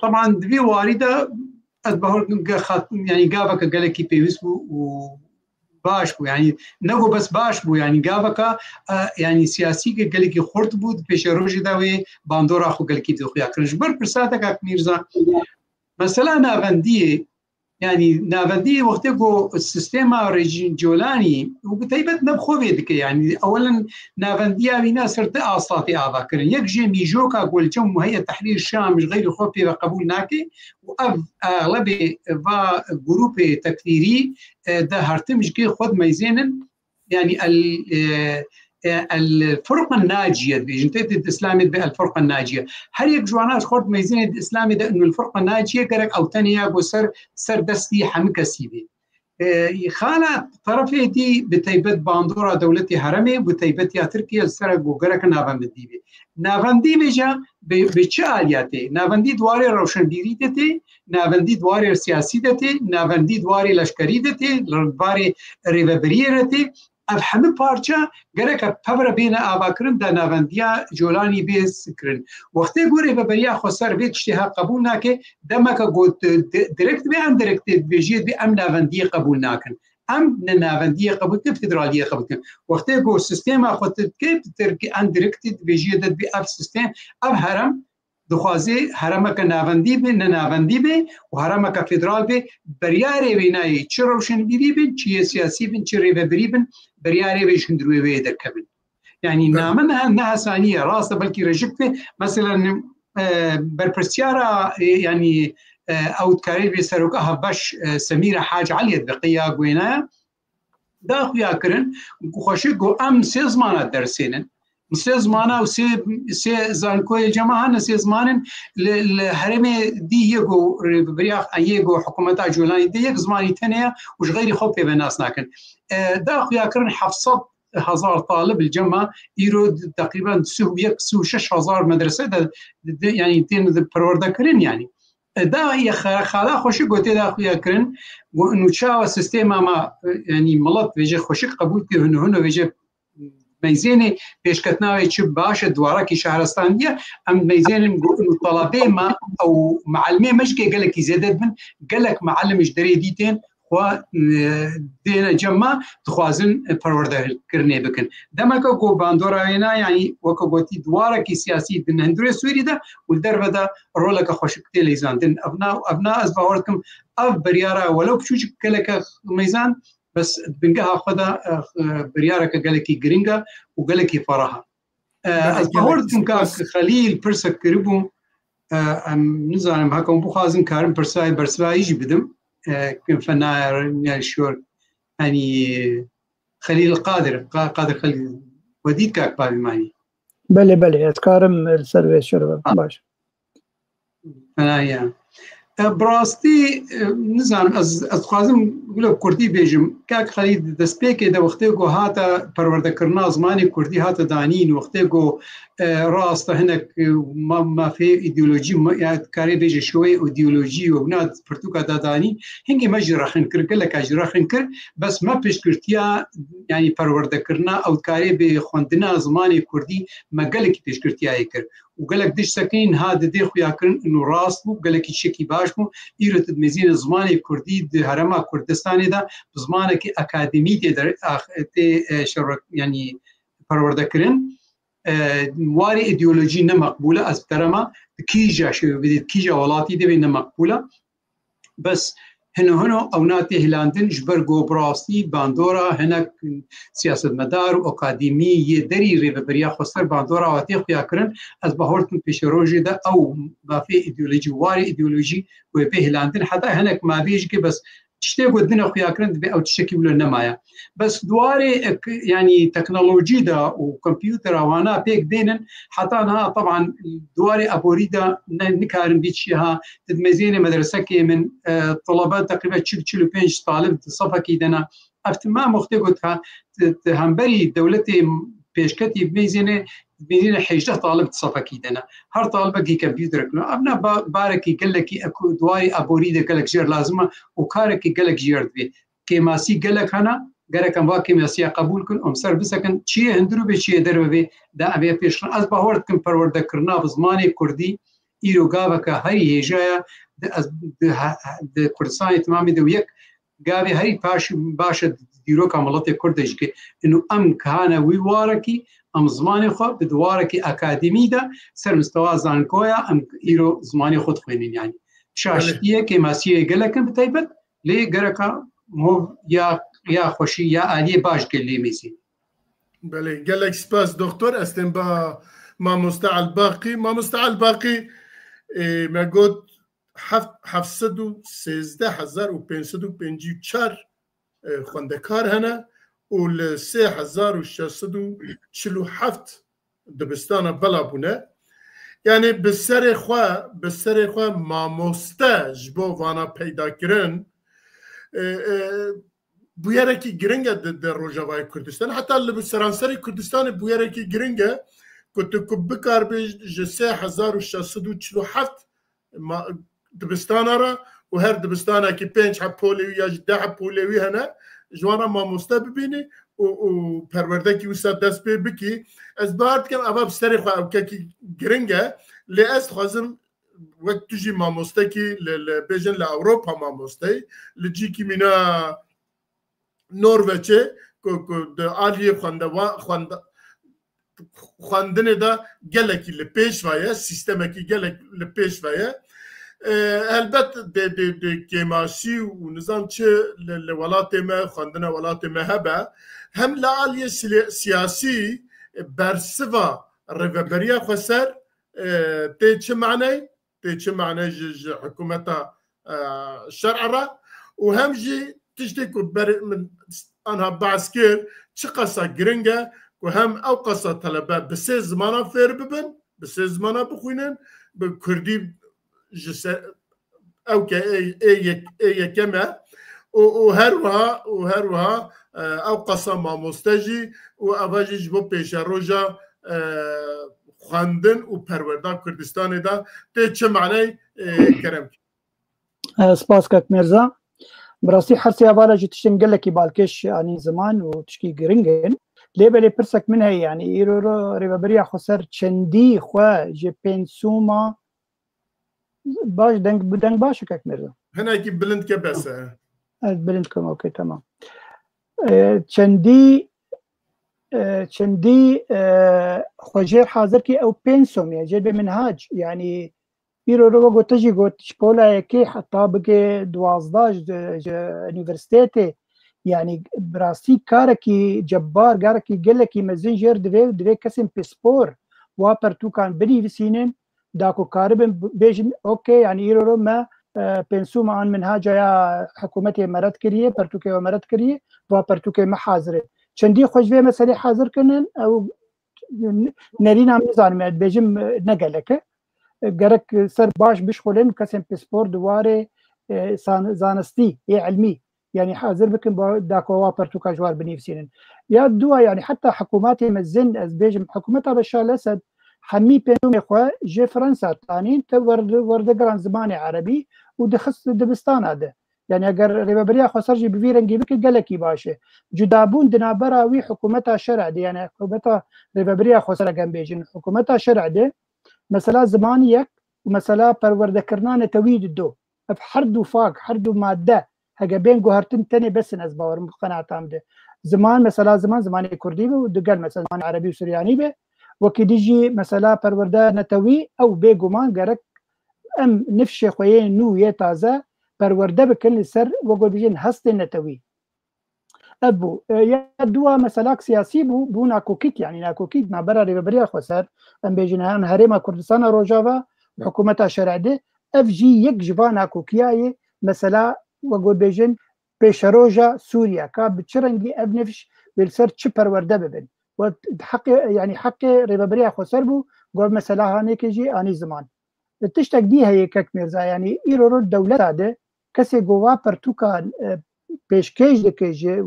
taban di vî warî de ez bahor dikim ge xat-, yanî gaveke gelekî pêwîst bû û baş bû. Yanî ne ku bes baş bû, yanî gaveka, e, yanî siyasî ge-, gelekî xurt bû, di pêşerojê de wê bandora xwe gelekî dixuya kirin. Ji ber pirsa te kak Mîrza, mesela navendiyê, yanî navendiyê wextê ku sistêma rejîm Colanî û bi taybet ne bi xwe vê dike, yanî ewelen navendiya wî ne ser ti asta tê ava kirin. Yek jê mîjoka ku li cem Heyet Tehrîr Şam ji xeyrî xwe pê ve qebûl nake û ev exlebê va grûpê tekfîrî, e, de her tim ji kê xwe dimeyzênin, yanî el, e, e, el Furqan Naciye dibêjin. Tê di Îslamê dibê el Furqan Naciye. Her yek ji wana ji xwe dimeyzêne di Îslamê de û el Furqan Naciye gerek ew tenê ya ku ser, ser destî hemî kesî bê. E, xala terefê dî bi taybet bandora dewletê heremê, bi taybet ya Tirkiye li ser ku gerek navendî bê. Navendî bêje bi, bi çi aliyê tê? Navendî di warê rewşenbîrî de tê, navendî di warê siyasî de tê, navendî di warê leşkerî de tê, di warê rêvebiriyê de tê. Ev hemî parça gereke pevre bêne avakirin da navendiya Colanî bê kirin. Wextê ku rêveberiya xweser vê tiştê ha qebûl nake, demeke ku di-, di-, direkt vê em direkt dibêjiyê dibê em navendiyê qebûl nakin. Em ne navendiyê qebûl dikin, federaliyê qebûl dikin. Wextê ku sistêma xwe tu dike, tu dike, em direkt dibêjiyê de dibê ev sistem, ev herem dixwaze heremeke navendî be, ne navendî be û heremeke federal be, biryarê wê nayê çi rewşenbîrî bin, çi yê siyasî bin, çi rêvebirî bin, biryarê wê ji hundir wê wê derkevin. Yanî name ne, ne hesanî ye, rast e, belkî rejik be. Mesela, e, berpirsiyara, e, yanî, e, ew dikarê bê seroka hevbeş, e, Semîra Hac Eliyê dibe qeya wêne da xuya kirin, ku xweşik ku em sê zimana dersênin. Sê zimana û sê, sê zankoyê cema hene, sê zimanin li, li herêmê dî yê ku rêveberiya, yê ku hikûmeta Colanî dê yek zimanî tenê ye û ji xeyrî xwe pê ve nas nakin. E, da xuya kirin heft sed hezar talib li cema îro teqrîben sî û yek, sî û şeş hezar medrese de, de, yanî tên de perwerde kirin yanî. E, da ye xe-, xala xweşik gotê da xuya kirin, got, û çawa sistêma ma, e, yanî milet vêje xweşik qebûl kir, hino hino vêje meyzênê pêşketina wê çi baş e, duwarekî şehrestaniye, em meyzênin got, û talabê me ew mealimê me ji kê gelekî zêde dibin, gelek mealim ji derê dî tên, xwe, e, dêne cem me, dixwazin, e, perwerdekirinê bikin. Demeke ku bandora wêna, yanî weke gotî, duwarekî siyasî di hundirê Sûrî de û li derve de roleke xweşik tê leyzandin. Evna, evna ez bawer dikim, ev biryara welew piçûçik geleke meyzand, bes di bingeha xwe de, e, e, biryareke gelekî giring e û gelekî ferah e. E, ez bawer dikim ka Xelîl pirsek kiribû, e, em nizanim, heke hûn bixwazin karim pirsayê bersivayî jî bidim. E, kim fena, yani şor, hani Xelîl Qadir, Qa-, Qadir Xelîl, we dît kak Pavîmanî? Belê, belê, ez karim li ser vê şor bim. Ha. Baş. Fena ya. E, bi rastî, e, nizanim, ez, ez dixwazim wilo bi kurdî bêjim. Kak Xelîl di destpêkê de wextê ku hate perwerdekirina zimanê kurdî hate danîn, wextê ku, e, rast e hinek, e, ma-, mafê îdeolojî, ma-, ya dikarê bêje şewê îdeolojî û wina pirtûka da danîn, hingê me jî rexin kir, geleka jî rexin kir, bes me pêşgirtiya, yanî perwerdekirina ew dikarê bi xwendina zimanê kurdî me gelekî pêşgirtiyayê kir. Û gelek tiştekî niha didê xuya kirin, û rast bû, gelekî tiştekî baş bû. Îro tu dimezîne zimanê kurdî di herêma Kurdistanê de bi zimanekî akademî tê der-, ax-, tê, e, şerwek-, yanî perwerde kirin. E, warê îdeolojî ne meqbûl e, ez bi te re me, di kîja şêwê bidî, di kîja welatî de bê ne meqbûl e. Bes Hino hino ew nate hilandin, ji ber ku bi rastî bandora hinek siyasetmedar û akademî yê derî rêveberiya xweser bandora wa tê xuya kirin. Ez bahor dikim pêşerojê de ew mafê îdeolojî, warê îdeolojî wê bê hilandin. Heta hinek mavê jî ke bes tiştê ku dine xuya kirin, divê ew tiştekî wilo nemaye. Bes di warê, e, k-, yanî teknolojî de û komputera wana pêk bênin, heta niha teban di warê aborî de ne, nikarin vî çiyê ha. Di mezênê medresekê min, e, talebe teqrîben çil, çil û pênc talib di sefekî de ne. Ev tim me moxtê got ha, di, di hemberî dewletê pêşketî mezênê, mezênê hejdeh talib di sefekî de ne. Her talibekî kompûterekî ne. Ev ne ba-, barekî gelekî eku-, di warê aborî de gelek jêr lazim e û karekî gelek jêr divê. Kêmasî gelek hene, gerek em va kêmasiya qebûl kin, em ser bisekin, çiyê hundir û bê çiyê derve bê, de em ê pêş xin. Ez bawer dikim perwerdekirina bi zimanê kurdî îro gaveke herî hêja ye, di, ez, di, he-, he-, di Kurdistanê temamê de û yek gavê herî paş, baş e di dîroka miletê kurd de jî ke ino em kihane wî warekî, em zimanê xwe bi di warekî akademî de ser mistewa zankoya em îro zimanê xwe dixwînin yanî. Şaştiyê, kêmasiyê gelek in bi taybet, lê gereka mov ya, ya xweşî, ya aliyê baş gelê mêzî. Belê, gelek spas doktor. Ez tên ba mamoste Elbaqî. Mamoste Elbaqî, e, me got heft, heft sed û sêzdeh hezar û pênc sed û pêncî û çar, e, xwendekar hene û li sê hezar û şeş sed û çil û heft dibistana bela bûne. Yanî bi serê xwe, bi serê xwe mamoste ji bo vana peyda kirin, e, e, bûyerekî giring e di, di Rojavayê Kurdistan. Heta li seranserê Kurdistanê bûyerekî giring e ku tu ku bikarbê ji sê hezar û şeş sed û çil û heft ma-, dibistana re û her dibistanekî pênc heb polê wî ya jî deh heb polê wî hene, ji wan re mamoste bibînî û, û perwerdekî wisa dest pê bikî. Ez bawer dikim eva bi serê xwe ewkekî giring e, lê ez dixwazim wek tu jî mamostekî li, li, bêjin li Ewropa mamosteyî, li cîkî mîna Norveçê ku, ku di aliyê xwendewa-, xwende-, xwendinê de gelekî li pêş ve ye, sîstemekî gelek li pêş ve ye. E, helbet dê, dê, dê kêmasî û nizam çi li, li welatê me, xwendina welatê me hebe, hem li aliyê sile-, siyasî, e, bersiva rêveberiya xweser, e, tê çi maney? Tê çi mane ji, ji hikûmeta, e, şer'a re û hem jî tiştê ku ber-, min anha behs kir, çi qasa giring e ku hem ew qasa telebe bi sê zimana fêr bibin, bi sê zimana bixwînin, bi kurdî ji se-, ew ke ê, ê yek-, ê yekem e û, û her wiha, û her wiha, e, ew qasa mamoste jî û eva jî ji bo pêşeroja, e, xwendin û perwerda Kurdistanê de tê çi maney, e, kerem kir. E, spas kak Mirza. Bi rastî her sê hevala jî tiştên gelekî balkêş anîn ziman û tişkî giring in. Lê belê pirsek min heye, yanî îro ro rêveberiya xweser çendî xwe ji pensûma baş deng, bi deng baş e kak Mirza. Hinekî bilind ke bes e. Ez bilind kim, okey, tamam. E, çendî, e, çendî, e, xwe jêr hazir kî ew pensûm ye, jêr bê minhac, yanî îro ro wek te jî got, ji pola yekê heta bike duwazdeh ji, ji unîversîtetê, yanî bi rastî karekî cebbar, karekî gelekî mezin jêr divê, divê kesên pispor wa pertûkan binivîsînin, da ku karibin b-, bêjin, okey, yanî îro ro me, e, pensûma an minhaca ya hikûmetê me red kiriye, pertûkê we me red kiriye, va pertûkê me hazir e. Çendî xwe ji vê meselê hazir kirinin, ew n-, nerîna min nizanim, ez dibêjim, e, ne gelek e. E, gerek ser baş bişxulin û kesên pispor di warê, e, san-, zanistî, yê ilmî, yanî hazir bikin, ba-, da ku wa pertûka ji war binivîsînin. Ya dua, yanî heta hikûmetê mezin, ez bêjim, hikûmeta Beşar Esed hemî pensûmê xwe ji Fransa tanîn, te werde-, werdegiran zimanê erebî û dixist dibistana de. Yanî eger rêveberiya xweser jî bi vî rengî bike, gelekî baş e. Cudabûn di navbera wî hikûmeta şer'ê de, yanî hikûmeta rêveberiya xweser, eger em bêjin, hikûmeta şer'ê de, mesela ziman yek û mesela perwerdekirina netewî di du. Ev her du fak, her du madde, heke bên guhertin tenê bes in, ez bawerim, bi qenaeta min de. Ziman, mesela ziman, zimanê kurdî be û digel, mesela zimanê erebî û suryanî be. Wekî dî jî, mesela perwerde netewî, ew bêguman gerek em nifşê xwe yê nû, yê taze, perwerde bikin li ser, wek bêjin, hestên netewî. Ev bû. E, ya dua meselak siyasî bû, bû nakokît, yanî nakokît nabera Rêveberiya Xweser, em bêjin, yan Herêma Kurdistana Rojava, hikûmeta şer'ê de, ev jî yek ji van nakokiya ye, mesela, wek bêjin, pêşeroja Sûriye, ka bi çi rengî ev nifş wê li ser çi perwerde bibin. We heqê, yanî heqê Rêveberiya Xweser bû, got mesela hanekê jî anî ziman. Tiştek dî heye kek Mîrza, yanî îro ro dewleta de kesê ku va pertûka, e, pêşkêş dike ji,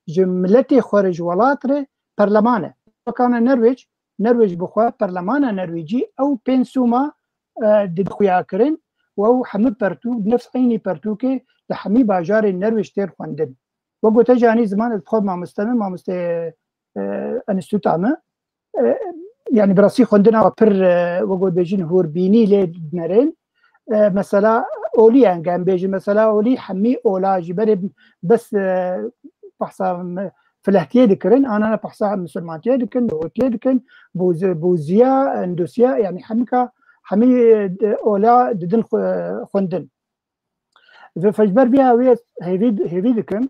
ji miletê xwe re, ji welat re, perleman e. Wekane Nerwêc, Nerwêc bi xwe, perlemana Nerwêcî ew pênc sûma, e, dide xuya kirin û ew hemî pertûk, nefs eynî pertûkê li hemî bajarên Nerwêc têr xwendin. Wek gote jî anî ziman, ez bi xwe mamoste me, mamoste, e, enstîtuta me. E, yanî bi rastî xwendina pir, e, wek got bêjin, hûrbînî lê dinerên. E, mesela olî, yanî em bêjin, mesela olî hemî ola jî berê bes, e, behsa me-, filehtiyê dikirin, anana behsa misilmantiyê dikin, hûtiyê dikin, bûz-, bûziya, endosiya, yanî hemika, hemî, e, ola didin xwe-, xwendin. Ve ji ber vê hêvî, hêvî dikim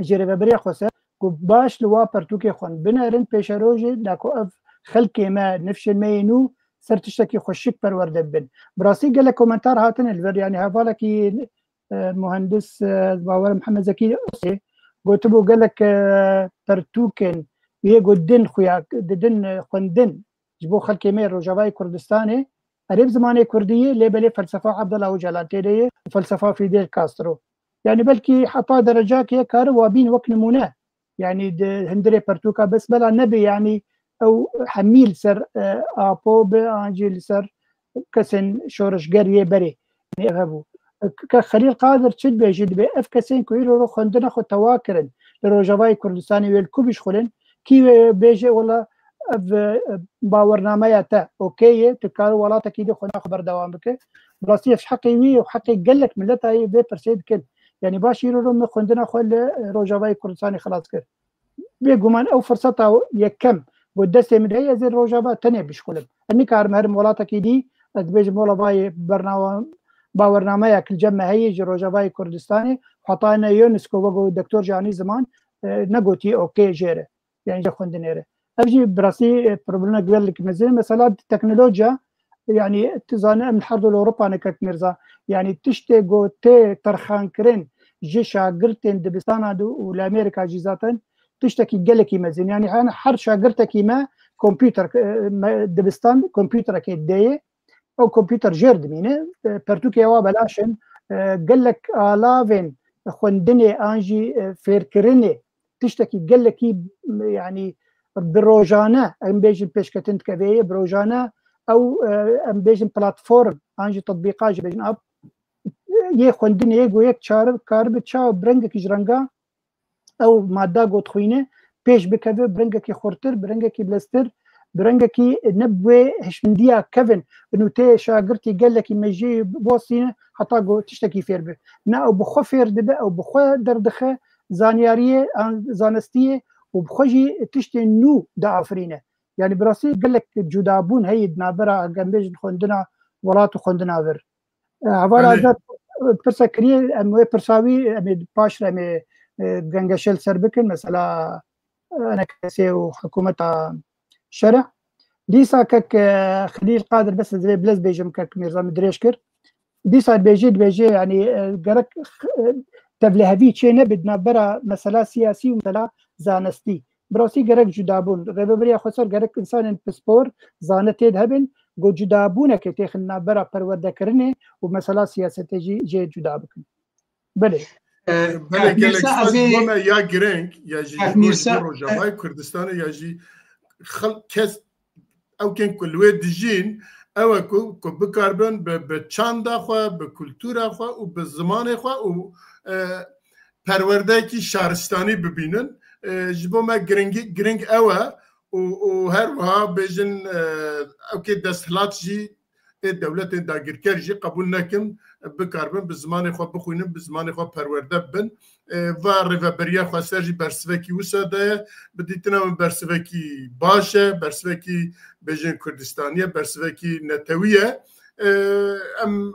ji Rêveberiya Xweser ku baş li wa pertûkê xwe binerin pêşerojê, da ku ev xelkê me, nifşên me yê nû ser tiştekî xweşik perwerde bibin. Bi rastî gelek komentar hatine li vir, yanî hevalekî, e, muhendis, e, bawer Mihemed Zekî Osê gotibû gelek, e, pertûkên wê ku din xuya, didin, e, xwendin ji bo xelkê me yê Rojavayê Kurdistanê, erê bi zimanê kurdî yê, lê belê felsefa Abdullah Ocalan tê de ye, felsefa Fidel Castro. Yanî belkî heta derecakê kare wa bîn wek nimûne. Yanî di hundirê pertûka bes bela nebe, yanî ew hemî li ser, e, Apo be, an jî li ser kesên şoreşger yê berê. Yanî ev hebû. Ke Xelîl Qadir çi dibêjî, dibê ev kesên ku îro ro xwendina xwe tewa kirin li Rojavayê Kurdistanê wê li ku bişxulin, kî wê bêje, wela ev, e, bawernameya te okey ye, tu kare welatekî de xwendina xwe berdewam bike. Bi rastî ev ji heqê wî û heqê gelek mileta yê vê pirsê dikin. Yanî baş îro ro min xwendina xwe li Rojavayê Kurdistanê xilas kir. Bêguman ew firseta yekem ku destê min de heye, ez ê Rojava tenê bişkulim. Ez nikarim herim welatekî dî, ez dibêjim wela vayê bernawa-, bawernameyek li cem me heye ji Rojavayê Kurdistanê, heta ne UNESCO wek Doktor Canî Ziman, e, negotiye okey jê re. Yanî ji xwendinê re. Ev jî bi rastî, e, problemek gelek mezin e. Mesela teknolojiya, yanî tu zanî em li her du li Ewropa ne kek Mîrza. Yanî tiştê ku tê terxankirin ji şagirtên dibistana de û li Amerîka jî zaten tiştekî gelekî mezin. Yanî her, her şagirtekî me kompûter, e, me, dibistan kompûterekê dideye. Ew kompûter jêr dimîne, e, pertûkê wa belaş in, e, gelek alavên xwendinê an jî, e, fêrkirinê tiştekî gelekî, m-, yanî bi rojane, em bêjin pêşketin dike vê yê, bi rojane ew, e, em bêjin platform an jî tetbîqa jî bêjin app, yê xwendinê yê ku yek çare karibe çawa bi rengekî ji renga ew madda ku dixwîne pêş bikeve, bi rengekî xurtir, bi rengekî bileztir, bi rengekî ne bi wê hişmindiya kevin. Nûteyê şagirtî gelekî mejiyê bostîne heta ku tiştekî fêr be. Ne ew bi xwe fêr dibe, ew bi xwe derdixe zaniyariyê, an zanistiyê û bi xwe jî tiştên nû diafirîne. Yanî bi rastî gelek cudabûn heye di navbera, em bêjin, xwendina welat û xwendina vir. E, heval Belê. Azad, e, pirsa kiriye, em wê pirsa wî, em ê paş re em ê, e, gengeşe li ser bikin, mesela, e, enekesê û hikûmeta şerê. Dîsa kek, e, Xelîl Qadir, bes ez vê bilez bêjim, kek Mîrza min dirêj kir. Dîsa dibêjê, dibêjê, yanî, e, gerek, e, tevlihevî çê nebe di navbera mesela siyasî û mesela zanistî. Bi rastî gerek cudabûn. Rêveberiya Xweser gerek insanên pispor, zane tê de hebin, ku cudabûnekê têxin navbera perwerdekirinê û mesela siyasetê jî jê cuda bikin. Belê. E, Belê, Kak gelek Mîrsa, spas ez ê ji bo me ya gireng, ya jî Kak ji bo, ji Mîrsa, bo Rojavayê Kurdistanê ya jî xel-, kes, ew kên ku li wê dijîn, ew e ku, ku bikaribin bi, bi çanda xwe, bi kultura xwe û bi zimanê xwe û, e, perwerdeyekî şaristanî bibînin. E, ji bo me giringî-, giring ew e û, û her wiha bêjin, e, ew kê desthilat jî ê dewletên dagirker jî qebûl nekin, bikaribin bi zimanê xwe bixwînin, bi zimanê xwe perwerde bibin. E, va rêveberiya xweser jî bersivekî wisa daye, bi dîtina min bersivekî baş e, bersivekî bêjin Kurdistanî ye, bersivekî netewî ye. E, em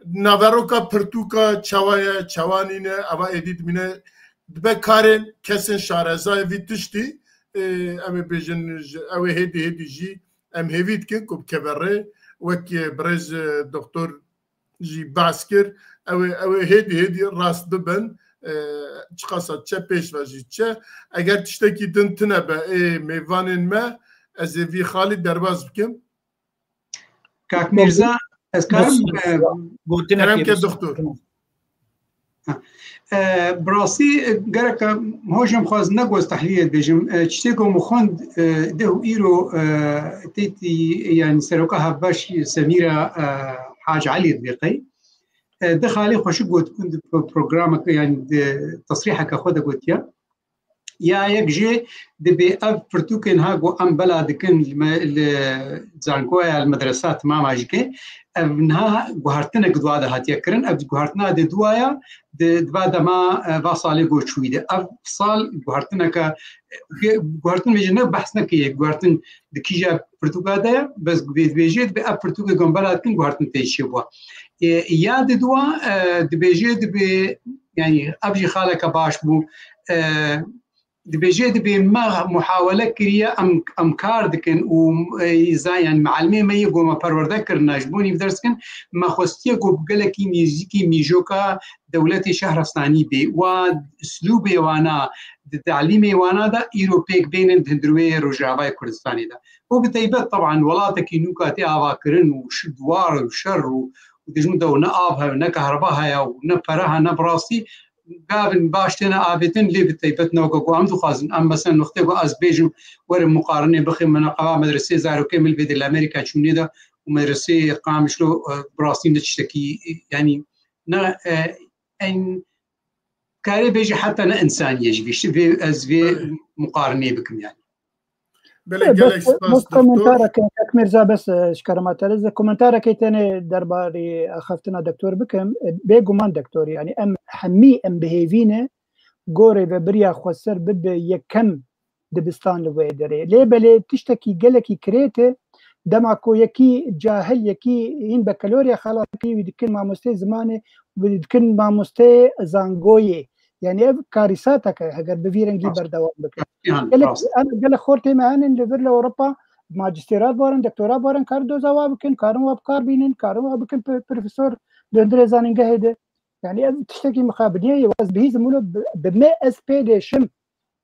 Naveroka pirtûka çawa ye, çawa nîne, eva êdî dimîne, dibe karên kesên şarezayê vî tiştî, e, em ê bêjin, ew ê hêdî hêdî jî em hêvî dikin ku bikeve rê, wek, e, birêz, e, doktor jî behs kir, ew ê, ew ê hêdî hêdî rast bibin, e, çiqasa çe pêş ve jî çe. Eger tiştekî din tine be ê mêvanên me, ez ê vî xalî derbas bikim. Kak Mîrza, ez karim, e, gotinek Kerem ke doktor. Ha. E, bi rastî, e, gerek, e, hojam xwaz ne goz tehliyê dibêjim. E, tiştê ku min xwend, e, deh û îro, e, têtî, yani seroka hevbeş Semîra, e, Hac Elî dibê qey. E, di xalê xweşik got, di pro-, programeke, yani di tesrîheke xwe de gotiye. Ya yek jê dibê ev pirtûkên ha ku em bela dikin li me, li zankoya, li medresa timama jike, ev niha guhertinek di wa de hatiye kirin. Ev guhertina di duwaya di, di va dema, e, va salê ku çûyî de. Ev sal guhertineke, e, guhertin vêjî ne behs nekiriye, guhertin di kîja pirtûka de ye, bes dibê, dibêjê dibê ev pirtûkê ku em bela dikin guhertin tê çêbûwa. E, ya di duwa, e, dibêjê dibê, yani ev jî xaleke baş bû. E, Dibêje, dibê me muhawele kiriye, em, em kar dikin û, e, za-, yani, mealimê me yê ku me perwerde kirine, ji bo nîv ders dikin, me xwestiye ku bi gelekî nêzîkî mîjoka dewletê Şehrestanî bê. Wa uslûbê wana, di talîmê wana de îro pêk bênin di hundirwê Rojavayê Kurdistanê de. Û bi teybet, teban, welatekî nûka tê avakirin û şi-, duwar û şer û, û dijmin de û ne av heye, ne kahreba heye û ne pere heye, ne bi rastî gavin baş têne avêtin, lê bi teybet ne weke ku em dixwazin. Em mesela nuqtê ku ez bêjim, werin muqarinê bixin, min qeva medresê zarokê min li vê di li Amerîka çûnê de û medresê Qamişlo, e, bi rastî ne tiştekî, yani ne, e, en karê bêjî heta ne însanî ye jî vê, vê, ez vê Belê. muqarinê bikim yani. Belê, gelek Bes, spas, bes doktor. Komentareke, Kak Mirza, bes, e, ji kerema te, ez komentarekê tenê derbarê axaftina doktor bikim. E, bêguman doktor, yani em hemî em bi hêvî ne gorê ve biriya xweser bibe yekem dibistan li wê derê. Lê belê tiştekî gelekî kirêt e, dema ku yekî cahil, yekî hîn bekaloriya xelas dikî, wî dikin mamosteyê zimanê, wî dikin mamosteyê zangoyê. Yani ev karîsatek e, heger bi vî rengî Rast. berdewam bike. Yani, Gelek, rast. em, gelek xortê me henin li vir li Ewropa, majistêrat barin, doktora barin, karin doza wa bikin, karin wa bi kar bînin, karin wa bikin p-, profesor li hundirê zanîngehê de. Yani ev tiştekî mixabiniyê ye, ez bihîzim wilo bi, bi me ez pê dêşim.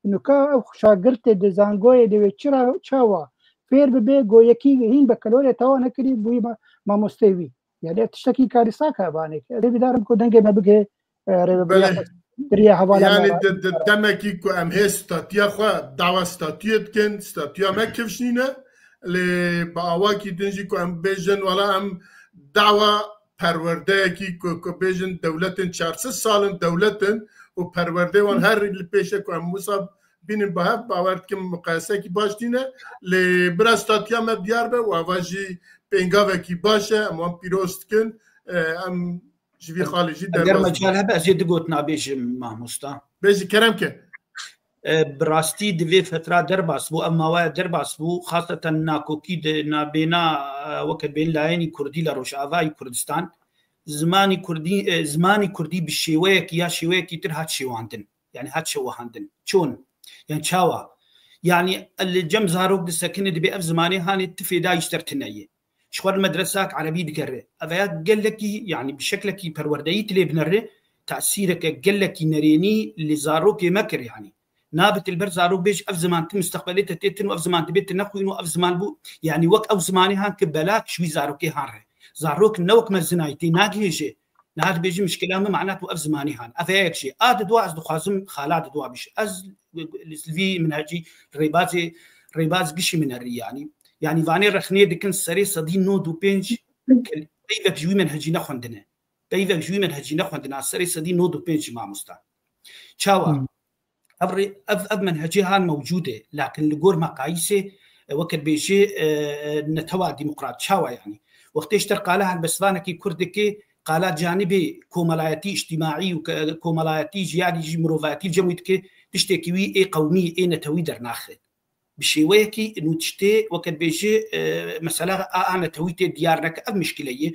Nuka ew şagirtê di zangoyê de wê çira, çawa fêr bibe, go yekî hîn bekalorya tawa nekirî bûyî ma-, mamosteyê wî. Yani ev tiştekî karîsak e vanê. Ez ê bidarim ku dengê me bigê, e, rêvebiriya Belê. xwe, biriya hevala me Yani ra- di, di demekî ku em hê statiya xwe, dawa statuyê dikin, statuya me kifş nîne, lê bi awakî din jî ku em bêjin, wela em dawa perwerdeyekî ku, ku bêjin dewletên çar sed salin dewletin û perwerdeyê wan her li pêşe ku em wisa bînin bi hev, bawer dikim miqayesekî baş nîne, lê bira statiya me diyar be û ava jî pêngavekî baş e, em wan pîroz dikin, e, em ji vî xalê jî Eger derbas mecal bûn. hebe, ez ê du gotina bêjim, mamosta. Bêjî, kerem ke. E, bi rastî di vê fetra derbas bû, ev mawaya derbas bû, xaseten nakokî di nabêna, e, weke bên layênî kurdî li Rojavayî Kurdistan, zimanî kurdî, e, zimanî kurdî bi şêweyekî ya şêweyekî tir hat şêwandin. Yani hat şewehandin. Çon? Yani çawa? Yani li cem zarok disekine dibê ev zimanê hanê tifê da ji ser tine ye. Ji xwe li medresak erebî digere. Ev ya gelekî, yani bi şeklekî perwerdeyî tilê binere, tesîreke gelekî nerênî li zarokê me kir yani. Nabe tu li ber zarok bêj ev ziman tu misteqbelê te tê tin û ev ziman dibê tu nexwîn û ev ziman bû, yani wek ev zimanê han ki belak ji wî zarokê han re. Zarok ne wek me zinayî tê nagihêje. Niha dibêjim mişkila min mana tu ev zimanê han. Ev heye yek jê. A di dua ez dixwazim xala di dua biş. Ez li vî minhecî rêbazê, rêbaz gişî min erî yani. Yani vanê rexnê dikin serê sedî nod û pênc peyvek ji wî minhecî nexwendine. Peyvek ji wî minhecî nexwendine. Serê sedî nod û pênc jî mamosta. Çawa? Hmm. Ev rê-, ev, ev menhecê han mewcûd e, lakin li gor meqayîsê, e, weke dibêjê, e, netewa demokrat, çawa yani? Wextê ji te qala helbestvanekî kurd dike, qala canibê komelayetî, îctîmaî û ke-, komelayetî, jiyarî jî mirovayetî li cem wî dike, tiştekî wî ê qewmî, ê netewî dernaxe. Bi şêweyekî nû tiştê, weke dibêjê, e, mesela a, a netewî tê diyar neke, ev mişkile ye.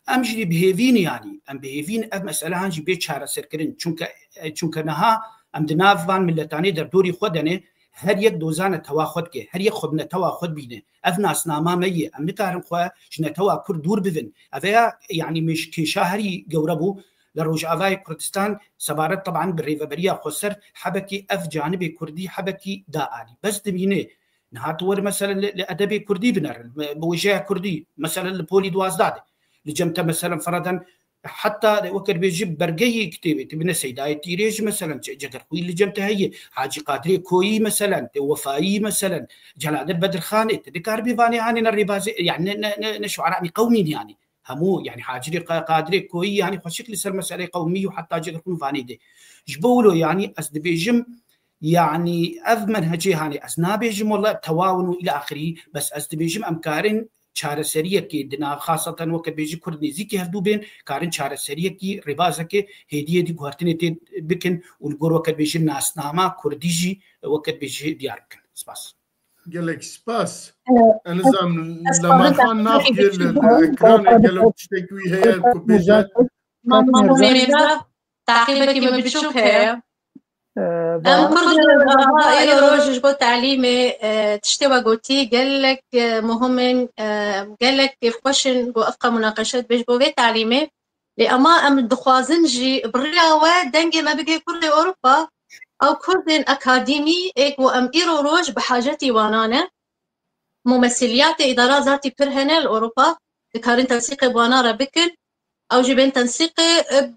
Em jî bi hêvîn, yanî em bi hêvîn ev mesele han jî bê çareserkirin. Çunke, çunke niha em di nav van miletanê derdorî xwe de ne, her yek doza netewa xwe dike, her yek xwe bi netewa xwe dibîne. Ev nasnama me ye. Em nikarin xwe ji netewa Kurd dûr bibin. Ev ya, yanî mêj-, kêşa herî gewre bû. Li Rojavayê Kurdistan sebaret teban bi rêveberiya xweser hebekî ev canibê Kurdî hebekî da alî. Bes dibîne. Niha tu were mesela li, li edebê Kurdî binerin, bi wêjeya Kurdî, mesela li polî duwazdeh de. Li cem te mesela feradan heta weke dibêjî bergeyê kitêbê, tu bine Seydayê Tîrê jî mesela, Ce-, Cegerxwî li cem te heye, Hacî Qadirê Koyî mesela, tê Wefayî mesela, Celadil Bedirxanê, tu dikaribî vanê hanê ne rêbazê, yani ne, ne, ne, ne şuara, yanî qewmîn yanî. Hemû, yanî Hacirê Qa-, Qadirê Koyî, yanî xweşik li ser meseleyê qewmî û heta Cegerxwîn vanê de. Ji bo wilo, yanî ez dibêjim, yanî ev menhecê hanê, ez nabêjim wela tewawin û îla axirî, bes ez dibêjim em karin çareseriyekê dina, xaseten weke dibêjî Kurd nêzîkî hevdû bên, karin çareseriyekî rêbazeke hêdî hêdî guhertinê tê bikin û li gor weke dibêjî nasnama Kurdî jî weke dibêjî diyar bikin. Spas. Gelek spas. Ee, Ez nizam, ez Lama fazla Xan tabii naxiyê ki li, li ekranê gelo tiştek wî heye ku bêje. Mama Mirza, taqîbekî min biçûk heye. Ee, Em Kurd ava îro roj ji bo talîmê, e, tiştê we gotî gelek, e, muhim in, e, gelek kêfxweş in ku ev qe munaqeşe dibêj bo vê talîmê. Lê ema em dixwazin jî bi riya we dengê me bigê Kurdê Ewropa, ew Kurdên akademî ê ku em îro roj bi hacetî wana ne. Mumesiliyatê îdara zatî pir hene li Ewropa, dikarin tensîqê bi wana re bikin. Ew jî bên tensîqê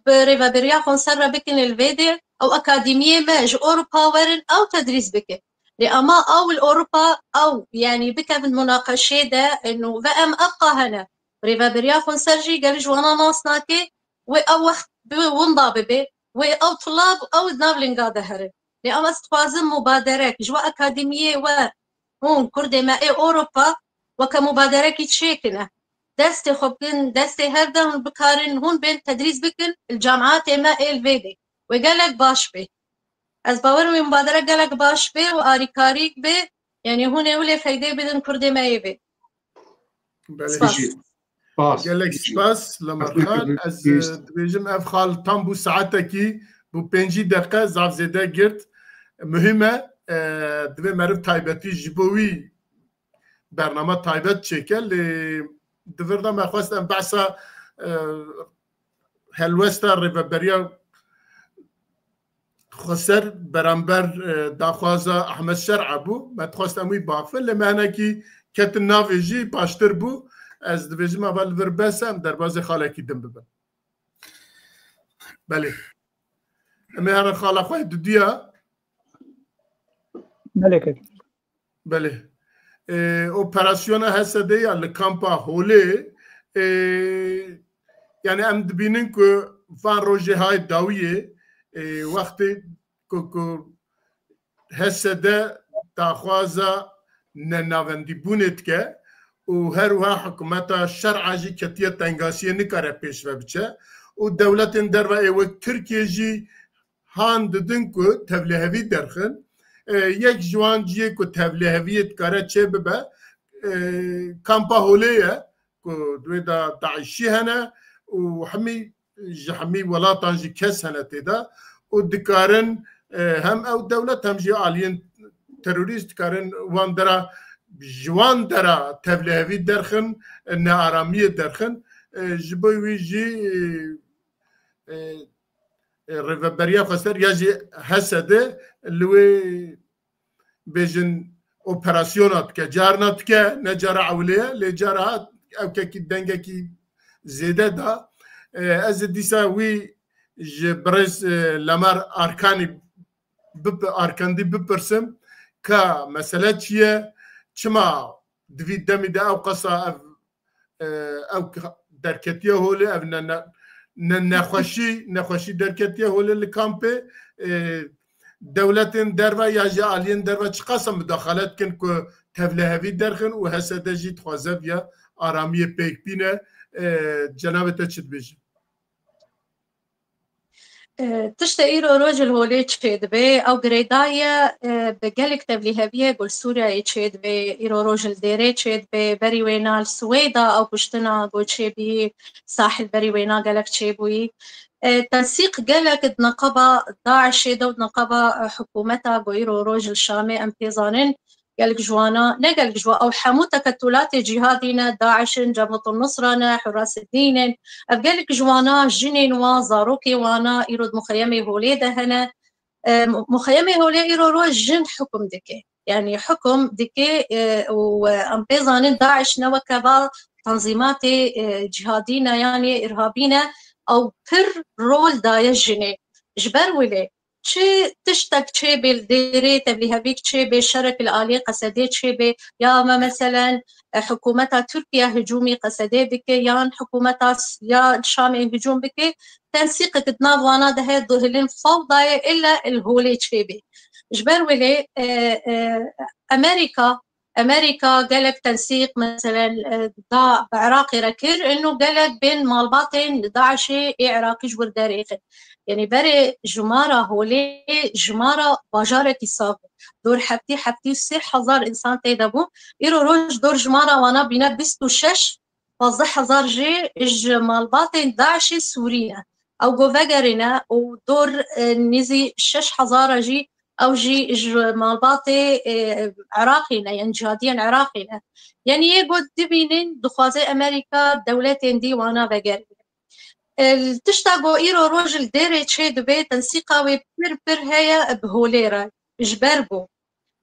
bi rêveberiya konser re bikin li vê dê. Ew akademiyê me ji Ewropa werin, ew tedrîs bikin. Lê ema ew li Ewropa, ew, yanî bikevin munaqeşê de, eno, ve em ev qa hene. Rêveberiya konser jî gelî ji wana nas nake, wê ew wext bi winda bibe, wê ew tulab ew di nav linga de herin. Lê em ez dixwazim mubaderek ji we akademiyê we hûn Kurdê me ê Ewropa weke mubaderekî çêkine. Destê xwe bikin, destê her de hûn bikarin, hûn bên tedrîs bikin li camiatê me ê li vê dê. Wê gelek baş bê. Ez bawer wê mubadere gelek baş bê û arîkarîk bê. Yanî hûn ê wile feydê bidin Kurdê me yê vê. Belê. Spas. Spas. Gelek spas, Lemer Xan. Ez, e, dibêjim ev xal tam bû saetekî, bû pêncî deqe, zaf zêde girt. Muhîm e, e, divê meriv taybetî ji bo wî bername taybet çêke. Lê di vir de me xwest em behsa, e, helwesta rêveberiya xweser beramber, e, daxwaza Ahmet Şer'a bû. Me dixwest em wî baxivin, lê me hinekî ketin navê jî baştir bû. Ez dibêjim ava li vir bes e, em derbazê xalekî din bibin. Belê. Em ê herin xala xwe dudiya. Belê kek. Belê. Ee, operasyona H S D ya li kampa Holê, ee, yani em dibînin ku van rojê hay dawiyê, ee, wextê ku, ku H S D daxwaza nenavendîbûnê dike û her wiha hikûmeta Şer'a jî ketiye tengasiyê, nikare pêş ve biçe û dewletên derve ê wek Tirkiye jî han didin ku tevlihevî derxin. E, yek ji wan cihê ku tevliheviyê dikare çê bibe, e, kampa Holê ye ku di wê de DAIŞî hene û hemî, ji hemî welatan jî kes hene tê de û dikarin, e, hem ew dewlet hem jî aliyên terorîst dikarin wan dera, ji wan dera tevlihevî derxin, e, nearamiyê derxin. E, ji bo wî jî, e, e, e, rêveberiya xweser ya jî H S D li wê bêjin operasyona dike. Carna dike, ne cara ewilê ye, lê cara ew kekî dengekî zêde da. E, ez ê dîsa wî ji birêz, e, Lemar Arkanî bip-, Arkandî bipirsim ka mesele çi ye, çima di vî demî de ew qasa ev e, ew derketiye holê, ev ne, ne, ne, nexweşî, nexweşî derketiye holê li kampê, e, dewletên derve ya jî aliyên derve çiqas e mudaxalet kin ku tevlihevî derxin û H S D jî dixwaze viya aramiyê pêk bîne. E, cenabê te çi dibêjin? Tiştê îro roj li holê çêdibe, ew girêdayî ye bi gelek tevlîheviyê ku li Sûriyeyê çêdibe, îro roj li Dêrê çêdibe, berî wêna li Swêda ew kuştina ku çêbûyî, Sahil berî wêna gelek çêbûyî. Tensîq gelek di neqeba DAIŞê de û di neqeba hikûmeta ku îro roj li Şamê em pê zanin, gelek ji wana, ne gelek ji wan, ew hemû teketulatê cîhadî ne, DAIŞ in, Cebhetul Nusra ne, Hurras Dîn in. Ev gelek ji wana jinên wan, zarokê wana îro di muxeyemê holê de hene. E, mu-, muxeyemê holê îro roj jin hukum dike. Yanî hukum dike, e, û, e, em pê zanin DAIŞ ne weke va tanzîmatê, e, cîhadî ne, yanî îrhabî ne. Ew pir rol daye jinê. Ji ber wê lê çi tiştek çêbê li Dêrê, tevlîhevîk çêbê, şerek li aliyê Qesedê çêbê, ya me meselen, e, hikûmeta Tirkiye hicûmî Qesedê bike, yan hikûmeta s-, ya Şamê hicûm bike, tensîqek di nav wana de heye, dihilin fewdayê ille li holê çêbê. Ji ber wê lê, e, e, Amerîka Amerîka gelek tensîq, meselen, e, da bi Iraqê re kir, ino gelek bên malbatên DAIŞê ê Iraqî ji wir derêxin. Yanî berê jimara holê, jimara bajarekî sax bû. Dor heftî, heftî û sê hezar însan tê de bû. Îro roj dor jimara wana bîne bîst û şeş, pazdeh hezar jî ji malbatên DAIŞê Sûrî ne. Ew go vegerîne û dor, e, nêzî şeş hezar jî ew jî ji malbatê, e, Iraqê ne, yan cihadiyên Iraqê ne. Yanî yê got dibînin, dixwaze Amerîka dewletên dî wana vegerîne. E, tişta ku îro roj li Dêrê çê dibe, tensîqa wê pir pir heye bi holê re. Ji ber ku,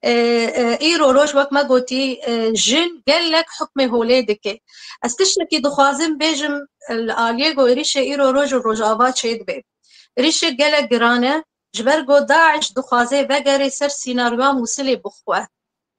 e, e, îro roj wek me gotî, e, jin gelek hukmê holê dike. Ez tiştekî dixwazim bêjim, e, li aliyê ku êrîşê îro roj û Rojava çê dibe. Êrîşê gelek giran e, ji ber ku DAIŞ dixwaze vegere ser sînaryoya Mûsilê bixwe.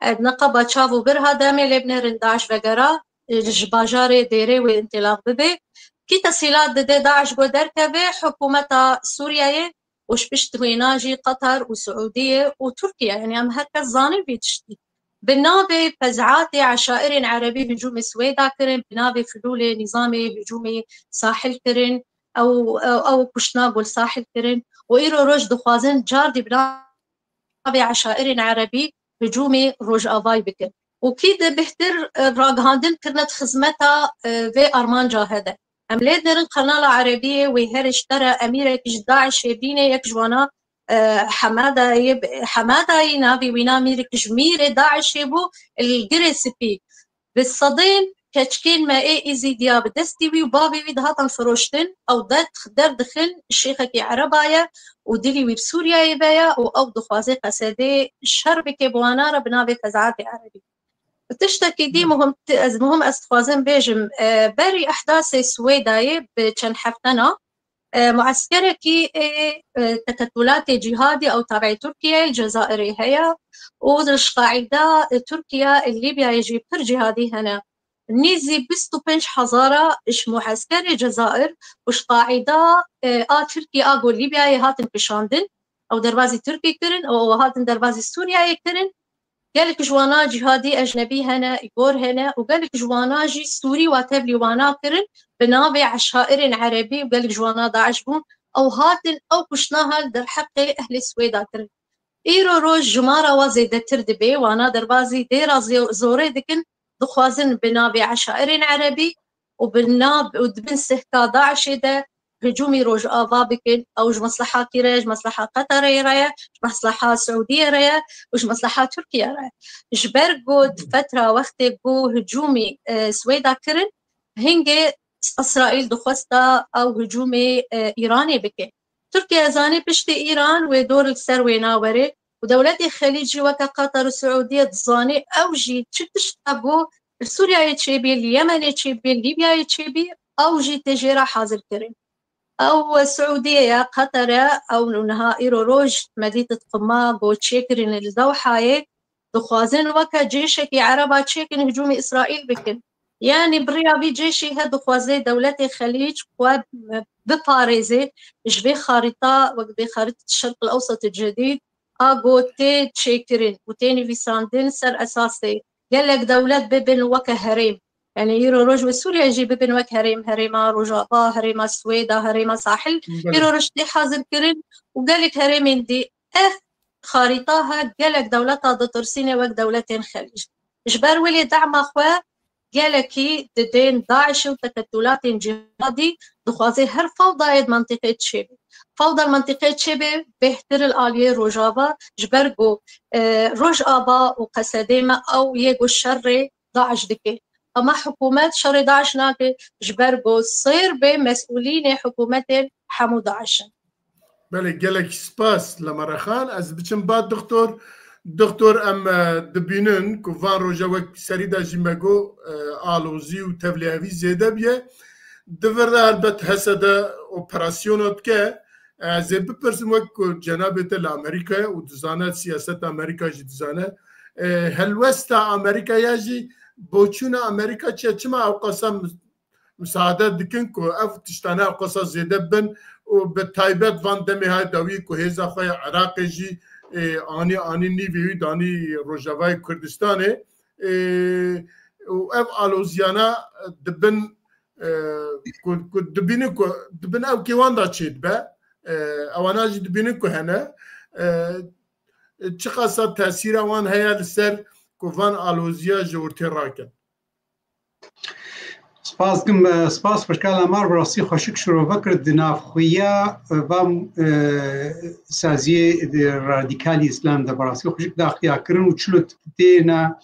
E, neqeba çav û birha demê lê binêrin DAIŞ vegera, e, ji bajarê Dêrê wê întilax bibe. Kî tesîlat dide DAIŞ ku derkeve? Hikûmeta Sûriyeyê û ji pişt wêna jî Qatar û Siûdiye û Tirkiye. Yanî em her kes zanin vê tiştî. Bi navê Fezatê Eşairên Erebî hicûmê Swêda kirin, bi navê Filûlê Nîzamê hicûmê Sahil kirin, ew, ew, ew kuştina Gul Sahil kirin û îro roj dixwazin cardî bi navê Eşairên Erebî hicûmê Rojavayê bikin. Û kî de bêhtir, e, ragihandin kirine di xizmeta, e, vê armanca he de. Em lê dinerin kanala Erebiyê wê herê ji te re emîrek ji DAIŞê bîne, yek ji wana, e, Hemadayê, Hemadayî navê wîna mîrek ji mîrê DAIŞê bû, li Girê Spî. Bi sedên keçikên me ê Êzîdiya bi destî wî û bavê wî dihatan firoştin, ew der, derdixin şêxekî Ereba ye û dilî wî bi Sûriyeyê ve ye û ew dixwaze Qesedê şer bike bi wana re bi navê Fezatê Erebî. Tiştekî dî muhim, ez muhim ez dixwazim bêjim, e, berî ehdasê Swêdayê bi çend heftena, e, mueskerekî ê, e, teketulatê cîhadî ew tabeî Tirkiyeyê, Cezayirê heye û ji qaîda, e, Tirkiye, e, Lîbyayê jî pir cîhadî hene. Nêzî bîst û pênc hezara ji mueskerê Cezayir û ji qaîda, e, a Tirkiye a go Lîbyayê hatin kişandin. Ew derbazî Tirkî kirin, ew hatin derbazî Sûriyeyê kirin. Gelek ji wana cîhadî ecnebî hene, îgor hene û gelek ji wana jî Sûrî wa tevlî wana kirin, bi navê eşairên erebî û gelek ji wana DAIŞ bûn. Ew hatin ew kuştina ha li derheqê ehlê Swêda kirin. Îro roj jimara wa zêdetir dibe, wana derbazî dêra zê-, zorê dikin, dixwazin bi navê eşairên erebî û bi nav, û di bin sihka DAIŞê de hicûmî Rojava bikin, ew ji mesleha kî re ye? Ji mesleha Qeterê re ye, ji mesleha Siûdiyê re ye û ji mesleha Tirkiye re ye. Ji ber ku di fetra wextê ku hicûmî, e, Swêda kirin, hingê Îsraîl dixwesta ew hicûmê, e, Îranê bike. Tirkiye zanî piştî Îran wê dor li ser wê nawerê û dewletê Xelîcî weke Qatar û Siûdiye dizanî ew jî çi tişta ku li Sûriyeyê çêbî, li Yemenê çêbî, li Lîbyayê çêbî, ew jî tê jê re hazir kirin. Ew Siûdiye ye, Qatar e, ew niha îro roj me dît di quma ku çêkirin li Dewhayê, dixwazin weke cêşekî Ereba çêkin hicûmê Îsraîl bikin. Yanî bi riya vî cêşî he dixwaze dewletê Xelîc xwe biparêze ji vê xarîta, wek vê xarîta Şerq el Ewsat Cedîd, a ku tê çêkirin û tê nivîsandin ser esasê gelek dewlet bibin weke herêm. Yani îro roj wê Sûriye jî bibin wek herêm, herêma Rojava, herêma Swêda, herêma Sahil. Îro roj tê hazir kirin û gelek herêmên dî ev xarîta he gelek dewleta ditirsîne wek dewletên Xelîc. Ji ber wê lê dema xwe gelekî didên DAIŞ û teketulatên cihadî dixwaze her fewdayê di mentiqê çêbe. Fewda li mentiqê çêbe bêhtir li aliyê Rojava, ji ber ku, e, Rojava û Qesedê me ew yê ku şerê DAIŞ dike. Ama hikûmet şerê DAIŞ nake, ji ber ku sêr bê mesûlînê hikûmetên hemû DAIŞ in. Belê, gelek spas Lemara Xan. Ez biçim ba doktor. Doktor, em, e, dibînin ku van roja wek serî de jî me got, e, alozî û tevlihevî zêde bûye. Di vir de helbet H S D operasyona dike. Ez ê bipirsim, wek ku cenabê te li Amerîka ye û dizane, siyaseta Amerîka jî dizane. E, helwesta Amerîka ya jî, boçûna Amerîka çi ye? Çima ew qasa misaade dikin ku ev tiştane ew qasa zêde bin û bi taybet van demê hay dawî ku hêza xwe ya Iraqê jî, e, anî, anî nîvê wî danî Rojavayê Kurdistanê, e, û ev aloziyana dibin, e, ku, ku dibînin ku dibin ew kêwan da çêdibe, e, ewana jî dibînin ku hene, e, çiqasa tesîra wan heye li ser ku van aloziya ji ortê rakin. Spas dikim, e, spas Xweşka Lemar, bi rastî xweşik şirove kir di navxweya, e, van, e, saziyê, e, radîkalî Îslam de, bi rastî xweşik daxuya kirin û çilo têne,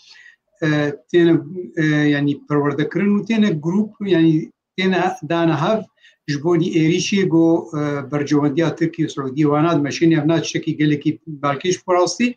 e, têne, e, yanî perwerdekirin û têne grûp, yanî têne dane hev ji bo nî êrîşê ku, e, berjewendiya Tirkî û Siûdî wana dimeşîne, ev na tiştekî gelekî balkêş bi rastî.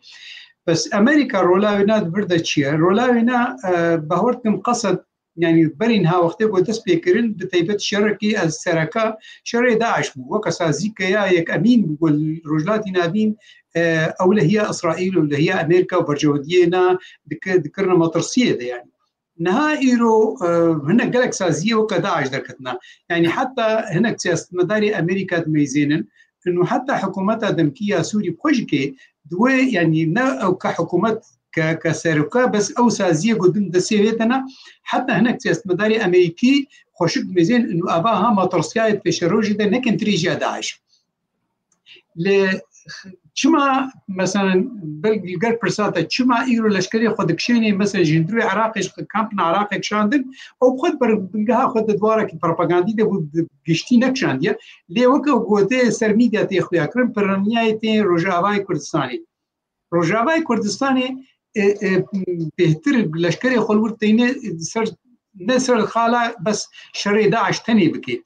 Bes Amerîka rola wê na di vir de çi ye? Rola wê na, e, bawer dikim qesed, yanî berî niha wextê ku dest pê kirin, bi taybet şerekî ez sereka şerê DAIŞ bû. Weke sazî ke ya yek emîn bû ku li Rojhilatî Navîn, e, ewlehiya Îsraîl, ewlehiya Amerîka û berjewendiyê na dikir-, dikirine metirsiyê de yanî. Niha îro, e, hinek gelek saziyê weke DAIŞ derketina. Yanî heta hinek siyasetmedarê Amerîka dimeyzênin, û heta hikûmeta demkî ya Sûrî bi xwe jî kê, di wê, yanî ne ew ke hikûmet ke, ke seroka, bes ew saziyê ku din destê wê tena, heta hinek siyasetmedarê Amerîkî xweşik dimeyzên û ava ha metirsiyayê di pêşerojê de nekin tirîjiya DAIŞ. Lê çima, mesela, belkî li gel pirsa te, çima îro leşkerê xwe dikişênê, mesela, ji hundirê Iraqê, ji kampina Iraqê kişandin, ew bi xwe di ber bingeha xwe di dwarekî propagandî de bû, di giştî nekişandiye. Lê weke gote ser mîdya tê xuya kirin, piraniyayê tê Rojavayê Kurdistanê. Rojavayê Kurdistanê, e, e, bêhtir leşkerê xwe li wir teyne ser, ne ser xala bes şerê DAIŞ tenê bike.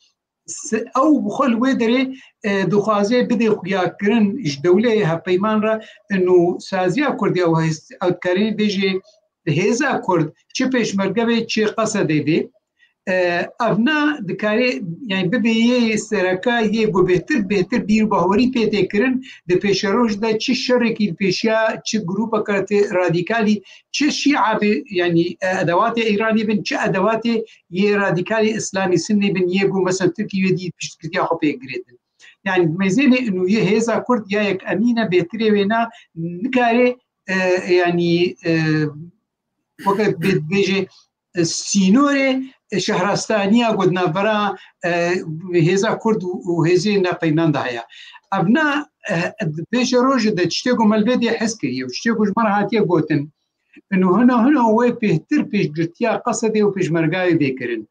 Se-, ew bi xwe li wê derê, e, dixwaze bidê xuyakirin ji dewleyê hevpeyman re, û saziya Kurdî ew hêz-, ew dikarê bêjê hêza Kurd çi pêşmerge be, çi Qesedê be. E, ev na dikarê, yani bibe yê sereka yê ku bêhtir, bêhtir bîr û bawerî pê tê kirin, di pêşeroj de çi şerekî li pêşiya çi grûpeke tê radîkalî, çi şîa be, yani, e, edewatê Îranê bin, çi edewatê yê radîkalî Îslamî Sinnî bin, yê ku mesela Tirkî wê dî piştgiriya xwe pê girêdin. Yani mêzênê û yê hêza Kurd ya yek emîne bêhtirê wê na nikare, e, yani, e, weke bê-, bêjê, e, sînorê, e, şehrastaniya ku di navbera, e, hêza Kurd û, û hêzên navpeyman de heye. Ev na, e, di pêşerojê de tiştê ku me li vê dê hez kiriye û tiştê ku ji me re hatiye gotin, û hino hino wê pêhtir pêşgirtiya Qesedê û pêşmergayê bê kirin.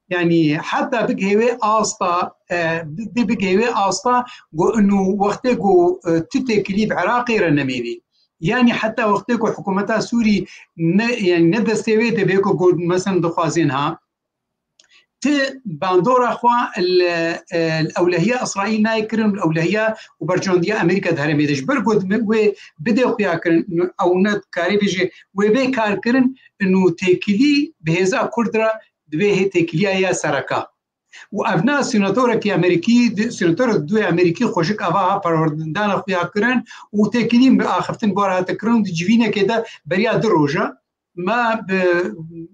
Yani heta bigihê wê asta, e, bi-, bi-, bigihê wê asta ku û wextê ku, e, tu têkilî bi Iraqê re nemênî. Yani heta wextê ku hikûmeta Sûrî ne, yani ne destê wê de bê ku, ku mesela dixwazên ha, ti bandora xwe li, e, li ewlehiya Îsraîl nayê kirin, li ewlehiya û berjewendiya Amerîka di herêmê de. Ji ber ku wê bidê xuya kirin, ew ne karê bêjê, wê bê kar kirin, û têkilî bi hêza Kurd re divê hê têkiliya ya sereka. Û ev na senatorekî Amerîkî, di-, senatorek duê Amerîkî xweşik eva ha perwerdana xuya kirin û têkilî bi axiftin bi wan hate kirin û di civînekê de beriya du roja me bi,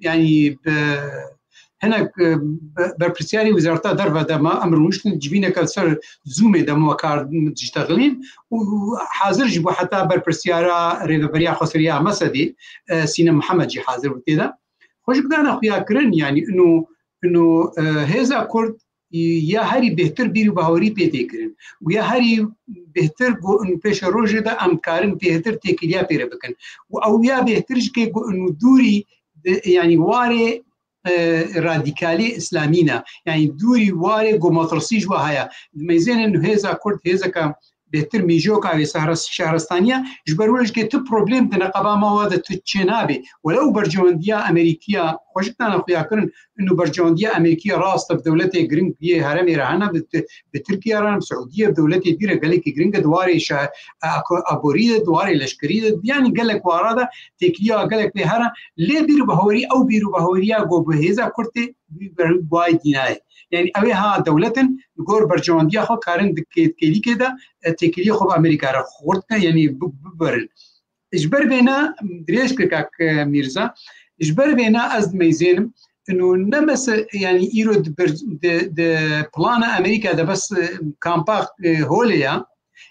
yani bi hinek, e, be-, berpirsiyarî Wezareta Derve de me em rûniştin civîneke li ser Zoomê de me kar diştexilîn û hazir jî bû heta berpirsiyara rêveberiya Xweseriya Mesedî, e, Sînem Mihemed jî hazir bû tê de. Xweşik dana xuya kirin, yanî ino, ino, e, hêza Kurd, e, ya herî bêhtir bîr û bawerî pê tê kirin. Û ya herî bêhtir got, ino pêşerojê de em karin bêhtir têkiliya pê re bikin. Û ew ya bêhtir ji kê got, ino dûrî de, yanî warê, e, radîkalê îslamî ne. Yanî dûrî warê got metirsî ji wa heye. Dimeyzênin hêza Kurd, hêzeke bêhtir mîjoka wê sehres-, şehristaniya, ji ber wê jikê tu problem di neqeba me wa de tu çênabê. Welew berjewendiya Amerîkiya, xweşik dana xuya kirin, ino berjewendiya Amerîkiya rast e, bi dewletê giring yê heremê re hene, bi, bi Tirkiye re, bi Siûdiye, bi dewletê dî re gelekî giring e, di warê şe-, a-, aborî de, di warê leşkerî de, yanî gelek wara de têkiliya gelek lê here, lê bîr û bawerî, ew bîr û baweriya ku bi hêza Kurd tê, bîr û bawerî dînayê. Yanî ew ê ha dewletin li gor berjewendiya xwe karin di kê-, kêlîkê de, e, têkiliyê xwe bi Amerîka re xurt ne, yanî bi-, biberin. Ji ber vêna dirêj kir kak, e, Mîrza, ji ber vêna ez dimeyzênim, ino ne bes, e, yanî îro di bir-, di, di plana Amerîka de bes, e, kampa, e, Holê ya,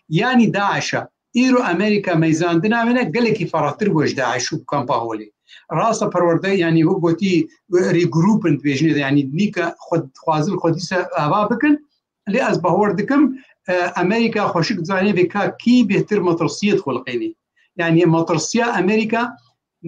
yanî DAIŞ e. Îro Amerîka meyzandina wê ne gelekî ferahtir bû ji DAIŞ û kampa Holê. Rasta perwerde, yanî wek gotî, regroup in dibêjinê de, yanî nîka xwe dixwazin xwe dîsa ava bikin. Lê ez bawer dikim, e, Amerîka xweşik dizanê vê ka kî bêhtir metirsiyê dixulqênê. Yanî metirsiya Amerîka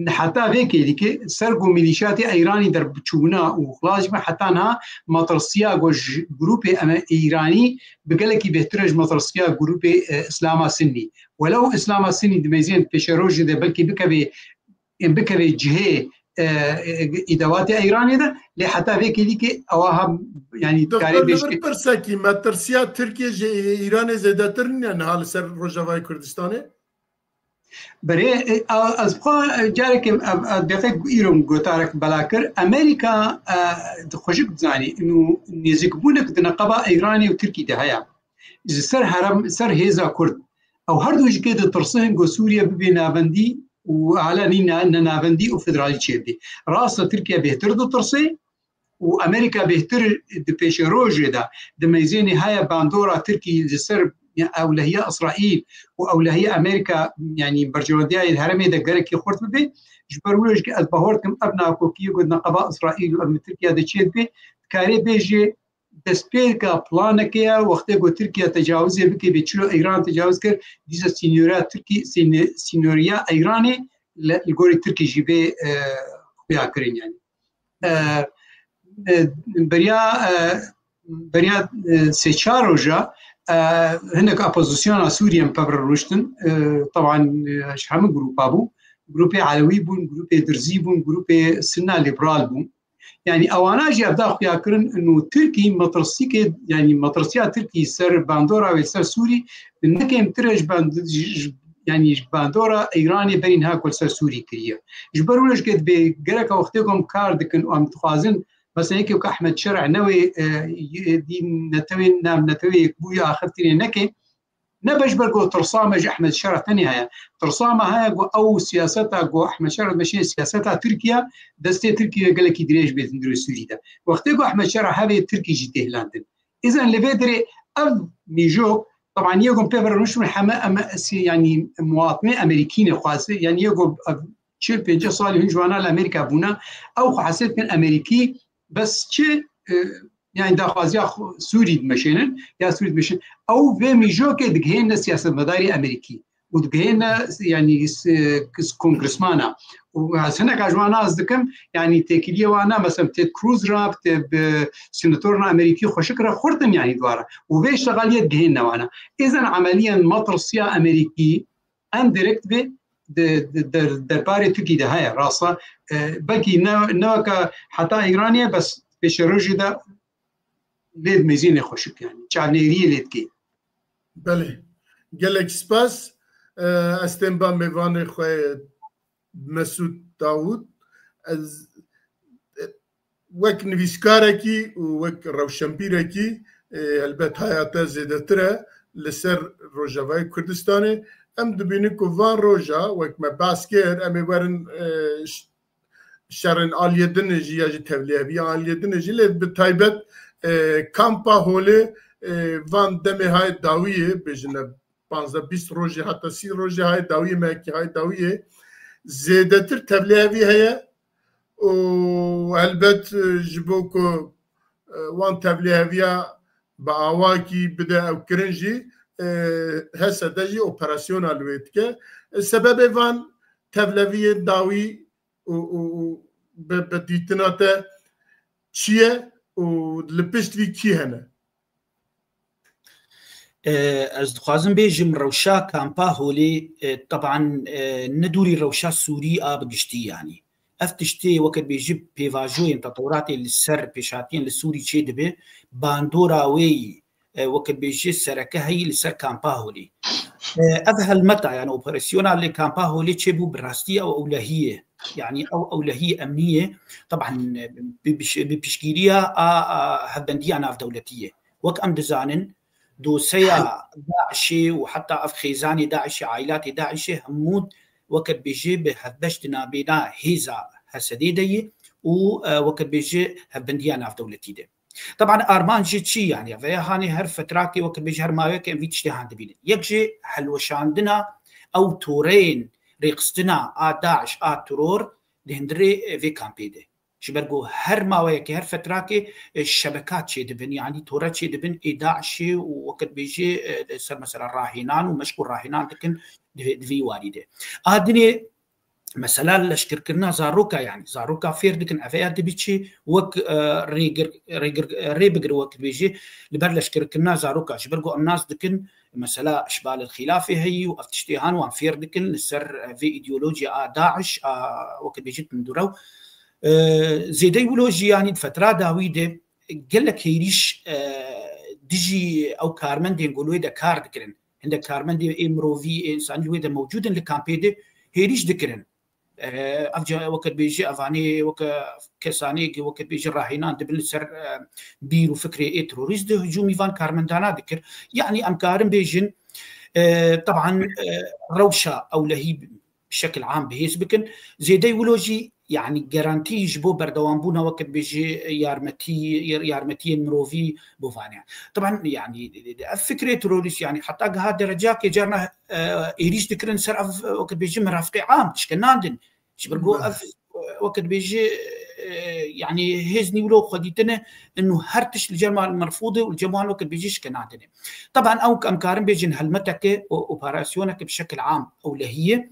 heta vê kêlîkê ser ku milîşatê Îranî derbiçûna û xilas jî heta niha metirsiya ku ji grûpê eme-, Îranî bi gelekî bêhtir e ji metirsiya grûpê, e, Îslama Sinnî. Welew Îslama Sinnî dimeyzên pêşerojê de belkî bikevê, bikevê cihê, e, e, îdewatê Îranê de, lê heta vê kêlîkê ewa ha, yanî dikarê Doktor, li bêjkê vir pirsekî, metirsiya Tirkiye ji Îranê zêdetir nîne niha li ser Rojavayê Kurdistanê? Berê, e, a, ez xwe, e, carekê, e, e, deqe îro gotarek bela kir. Amerîka, e, di xweşik dizanî, û nêzîkbûnek di neqeba Îranê û Tirkî de heye. Ji ser herem, ser hêza Kurd. Ew her du jikê ditirsin ku Sûriye bibe navendî û hala nî na-, ne navendî û federalî çêbî. Rast e, Tirkiye bêhtir ditirsê, û Amerîka bêhtir di pêşerojê de, di meyzênê heye bandora Tirkî li ser ewlehiya Îsraîl û ewlehiya Amerîka, yanî berjewendiyayê herêmê de gelekî xurt bibe. Ji ber wê jî ez bawer dikim ev nakokiyê ku di neqeba Îsraîl û ev li Tirkiye de çêdibe, dikarê bêjê destpêka planekê ye, wextê ku Tirkiye tecawizê bike, bê çilo Îran tecawuz kir, dîsa sînoriya Tirkî, sîne-, sînoriya Îranê li, li gorî Tirkî jî bê, e, xuya kirin yanî. E, e, beriya, e, beriya, e, sê çar roja, e, hinek opozisyona Sûriye em pevre rûniştin, e, teban, e, ji hemû grûpa bû. Grûpê Elewî bûn, grûpê Dirzî bûn, grûpê Sinna Lîberal bûn. Yanî ewana jî ev da xuya kirin, û Tirkî metirsîkê, yanî metirsiya Tirkî ser bandora wê ser Sûrî, ne kêmtir e ji band-, ji, ji, yanî ji bandora Îranê berî niha ku li ser Sûrî kiriye. Ji ber wê jî dibê gereka wextê ku em kar dikin û em dixwazin, mesela yekê wek Ehmed Şerh newê, e, dî netewê, nav netewê Yekbûyî axiftinê neke, ne beş ber ku tirsa me ji Ehmed Şerh tenê heye. Tirsa me heye ku ew siyaseta ku Ehmed Şerh dimeşê siyaseta Tirkiye, destê Tirkiye gelekî dirêj bê di hundirê Sûrî de. Wextê ku Ehmed Şerh hevê Tirkî jî tê hilandin. Îzen li vê dirê ev mîjok, teban yê ku em pê ve rûniştin heme em si-, yanî muwatinê Amerîkî ne xwase, yanî yê ku ev çil pêncî salî hin ji wana li Amerîka bûne, ew xwe hesê dikin Amerîkî, bes çi, e, yanî daxwaziya xwe Sûrî dimeşênin, ya Sûrî dimeşênin. Ew vê mîjokê digihêne siyasetmedarê Amerîkî û digihêne, yanî, s-, s-, kongresmana. Û ez hineka ji wan nas dikim, yanî têkiliyê wan ne, mesela Ted Cruz re, bi, bi senatorên Amerîkî xweşik re xurt in, yanî dwara. Û vê şexaliyê digihêne wana. Îzen emeliyen metirsiya Amerîkî, endirekt vê di, di der-, derbarê Tirkî de heye, rasta. E, belkî ne, ne weke heta Îranê, bes pêşerojê de lê dimeyzînê xweşik, yanî çavnêriyê lê dikê. Belê. Gelek spas. E, ez tên ba mêvanê xwe Mesûd Dawûd. Ez, e, wek nivîskarekî û wek rewşenbîrekî, e, helbet haya te zêdetir e li ser Rojavayê Kurdistanê. Em dibînin ku van roja, wek me behs kir, em ê werin, e, ş-, şerên aliyê din jî ya jî tevlîheviya aliyê din jî, lê bi taybet, e, kampa Holê, e, van demê hayê dawiyê, bêjin ev panzdeh bîst rojê heta sî rojê hayê dawiyê, mehekî hayê dawiyê zêdetir tevlîhevî heye. û helbet, e, ji bo ku, e, wan tevlîheviya bi awakî bide ew kirin jî, e, H S D jî operasyona li wê dike. E, sebebê van tevleviyên dawî û, û, û bi, bi dîtina te çi ye û li pişt vî kî hene? E, ez dixwazim bêjim rewşa kampa Holê, e, teban, e, ne dûrî rewşa Sûrî a bi giştî, yanî. Ev tiştê weke dibêjî pêvajoyên, tetewratê li ser pêşhatiyên li Sûrî çêdibe, bandora wê yî, e, weke dibêjî sereke heyî li ser kampa Holê. E, ev helmeta, yani operasyona li kampa Holê çêbû bi rastî ew ewlehî ye. Yani ew ewlehî emnî ye. Teban, e, bi, bi, bi piştgiriya a, a hevbendiya navdewletî ye. Wek em dizanin, doseya DAIŞê û heta ev xêzanê DAIŞê, ailatê DAIŞê hemû weke dibêjê bi hevbeş di nabêna hêza H S D de ye û, e, weke dibêjê hevbendiya navdewletî de. Teban armanc jî çi, yani, veya hanê her fetrakê weke dibêjê her mawekê em vî tiştê han dibînin. Yek jî helweşandina ew toreyên rêxistina a DAIŞ a teror di hundirê, e, vê kampê de. Ji ber ku her maweyekê, her fetrakê, e, şebekat çêdibin, yanî tore çêdibin ê DAIŞê û weke dibêjê, e, ser mesela rahênan û meşk û rahênan dikin di, di vî warî de. A dinê mesela leşkerkirina zaroka, yanî zaroka fêr dikin, ev ya dibî çi wek, e, rêgir, rêgir, rê bigir wek dibêjê li ber leşkerkirina zaroka. Ji ber ku em nas dikin, mesela şbalil xîlafê heyî û ev tiştê han wan fêr dikin li ser, e, vê îdeolojiya a DAIŞ, a, weke dibêjî tundrew. E, zêdey wilo jî, yanî di fetra dawî de gelek hêrîş, e, dijî ew karmendên ku li wê de kar dikirin. Hindek karmendê ê mirovî, ê însanî li wê de mewcûd in li kampê de hêrîş dikirin. E, ev ca-, weke dibêjî evanê weke kesanê ki weke dibêjî rahênan dibin li ser, e, bîr û fikrê ê terorîst de hicûmî van karmendana dikir. Yanî em karin bêjin, e, teban, e, rewşa ewlehî bi şekil am bihêz bikin. Zêdey wilo jî, yanî, garantî ji bo berdewambûna weke dibêjî yarmetî, yarmetiyên mirovî bo vane. Teban, yanî, ev fikrê terorîst, yanî, heta giha derecakê carna, e, êrîş dikirin ser ev, e, weke dibêjî merafiqê am, dişkenandin. Ji ber ku ev, e, weke dibêjî, e, yanî, hêz nî wilo xwe dîtine, inu her tişt li cem wan merfûd e û li cem wan weke dibêjî şikenandin e. Teban ew em karin bêjin helmeteke û operasyoneke bi şekil am ewlehî ye.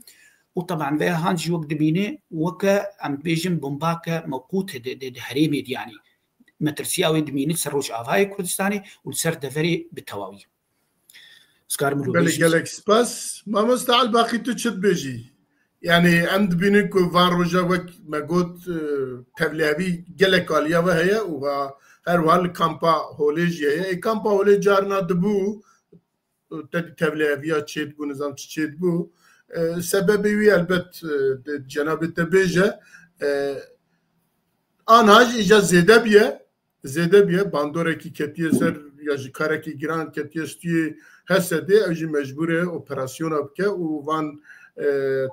Û teban vê han jî wek dibîne, weke em dibêjin bombake mewqût di, di, di herêmê de, yanî metirsiya wê dimîne ser Rojavayê Kurdistanê û li ser deverê bi tewawî. Ez karim wilo Belê, bêjim. Gelek spas. Mamoste Elbaqî, tu çi dibêjî? Yani em dibînin ku van roja wek me got, e, tevlihevî gelek aliya ve heye û ha, her wiha li kampa Holê jî heye. Ê kampa Holê carna dibû, e, te-, tevliheviya çêdibû, nizam çi çêdibû. E, sebebê wî elbet, e, de cenabê te bêje, e, anha jî îca zêde bûye, zêde bûye, bandorekî ketiye ser, ya jî karekî giran ketiye stûyê H S D, ew jî mecbûr e operasyona bike û van, e,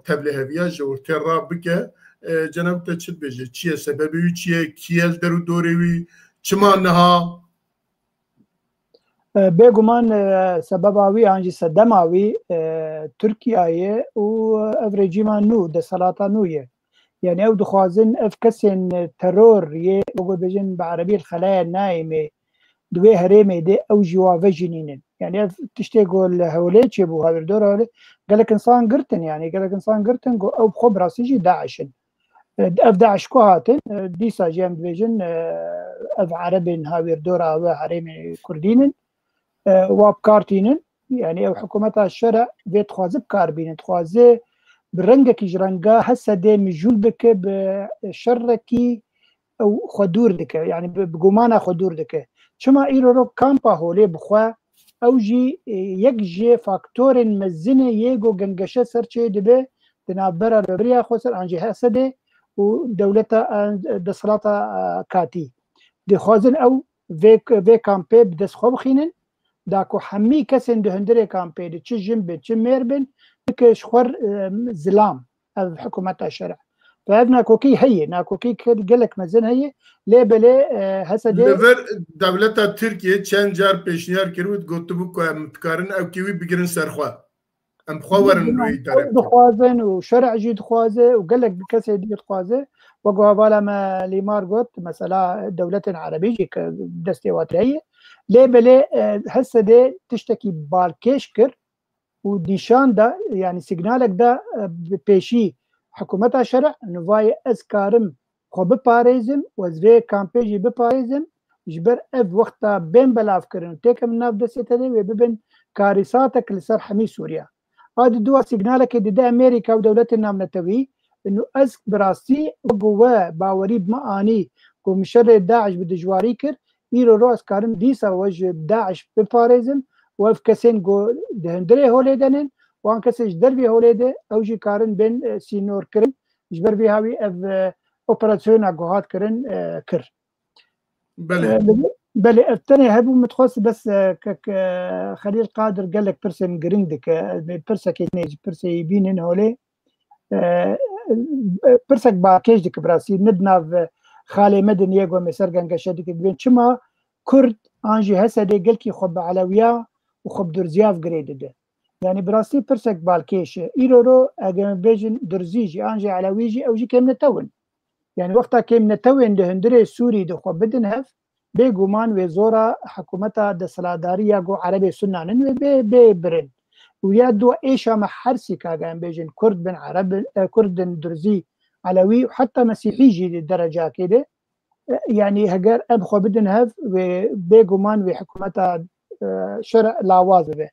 tevliheviya ji ortê ra bike. E, cenab te çi dibêje? Çi ye sebebê wî? Çi ye? Kî ye li der û dorê wî? Çima niha? E, bêguman, e, sebeba wî an jî sedema wî, e, Tirkiye ye û ev rejîma nû, desthilata nû ye. Yani ew dixwazin ev kesên teror yê, wek bêjin bi erebî el xelaya naîmê, di wê herêmê de ew jî wa vejinînin. Yani ev tiştê ku li Hewlê çêbû, hawîrdora Hewlê, gelek insan girtin, yani gelek insan girtin ku ew bi xwe bi rastî jî DAIŞ in. Ev DAIŞ ku hatin, dîsa jî em dibêjin, ev erebên hawîrdora we herêmê kurdîn in, wa bi kar tînin. Yani ew hikûmeta şer e, vê dixwaze bi kar bîne, dixwaze bi rengekî ji renga H S D mijûl bike, bi şerekî ew xwe dûr dike, yani bi, bi gumana xwe dûr dike. Çima îro ro kampa Holê bi xwe, ew jî, e, yek ji faktorên mezin e yê ku gengeşe ser çê dibe di navbera rêvebiriya Xweser an jî H S D û dewleta, e, desthilata, e, katî. Dixwazin ew vê, vê kampê bi dest xwe bixînin, da ku hemî kesên di hundirê kampê de, çi jin be, çi mêr bin, bike ji xwe, e, zilam. Ev hikûmeta şer e. Ve ev nakokî heye, nakokî ke-, gelek mezin heye, lê belê, e, H S D Li vir dewleta Tirkiye çend car pêşniyar kiribû, gotibû ku em dikarin ew kî wî bigirin ser xwe. Em xwe werin li wê îdare bikin. Dixwazin û şer'e jî dixwaze û gelek kesê dî dixwaze. Wek hevala me Lîmar got, mesela dewletên erebî jî ke destê wan tê ye. Lê belê, e, Hesedê tiştekî balkêş kir û nîşan da, yanî signalek da, e, bi pêşî hikûmeta şer'e, nûvayê ez karim xwe biparêzim û ez vê kampê jî biparêzim, ji ber ev wexta bên belavkirin û têkevin nav destê te de wê bibin karîsatek li ser hemî Sûriya. A di dua signalekê dide Amerîka û dewletên navnetewî, û ez bi rastî wek we bawerî bi me anî ku min şerê DAIŞ bi dijwarî kir, îro ro ez karim dîsa we ji DAIŞ biparêzim û ev kesên ku di hundirê holê de nin, wan kesê ji dervê holê de ew jî karin bên, e, sînorkirin. Ji ber vê hawî ev, e, operasyona ku hat kirin, e, kir. Belê. E, belê, ev tenê hebû min dixwest bes, e, kek, e, Xelîl Qadir gelek pirsên giring dike. Ez bê pirsekê nê jî pirsê yî bînin holê. E, e, pirsek balkêş dike bi rastî. Ne di nav, e, xalê me de niye ku em ê ser gengeşe dike dibên. Çima Kurd an jî Hesedê gelkî xwe bi Elewiya û xwe bi Durziya girê dide? Yanî bi rastî pirsek balkêş e. Îro ro eger em bêjin Durzî jî, an jî Elewî jî, ew jî kêmnetew in. Yanî wexta kêmnetewên di hundirê Sûrî de xwe bidin hev, bêguman wê zora hikûmeta desthilatdarî ya ku Erebê Sunnan in wê bê, bê birin. Û ya dua êşa me her sî ka em bêjin Kurd bin Ereb, e, Kurd bin Durzî, Elewî û heta Mesîhî jî di derecakê de, e, yanî heger em xwe bidin hev wê bêguman wê hikûmeta, e, şer'e lawaz bibe.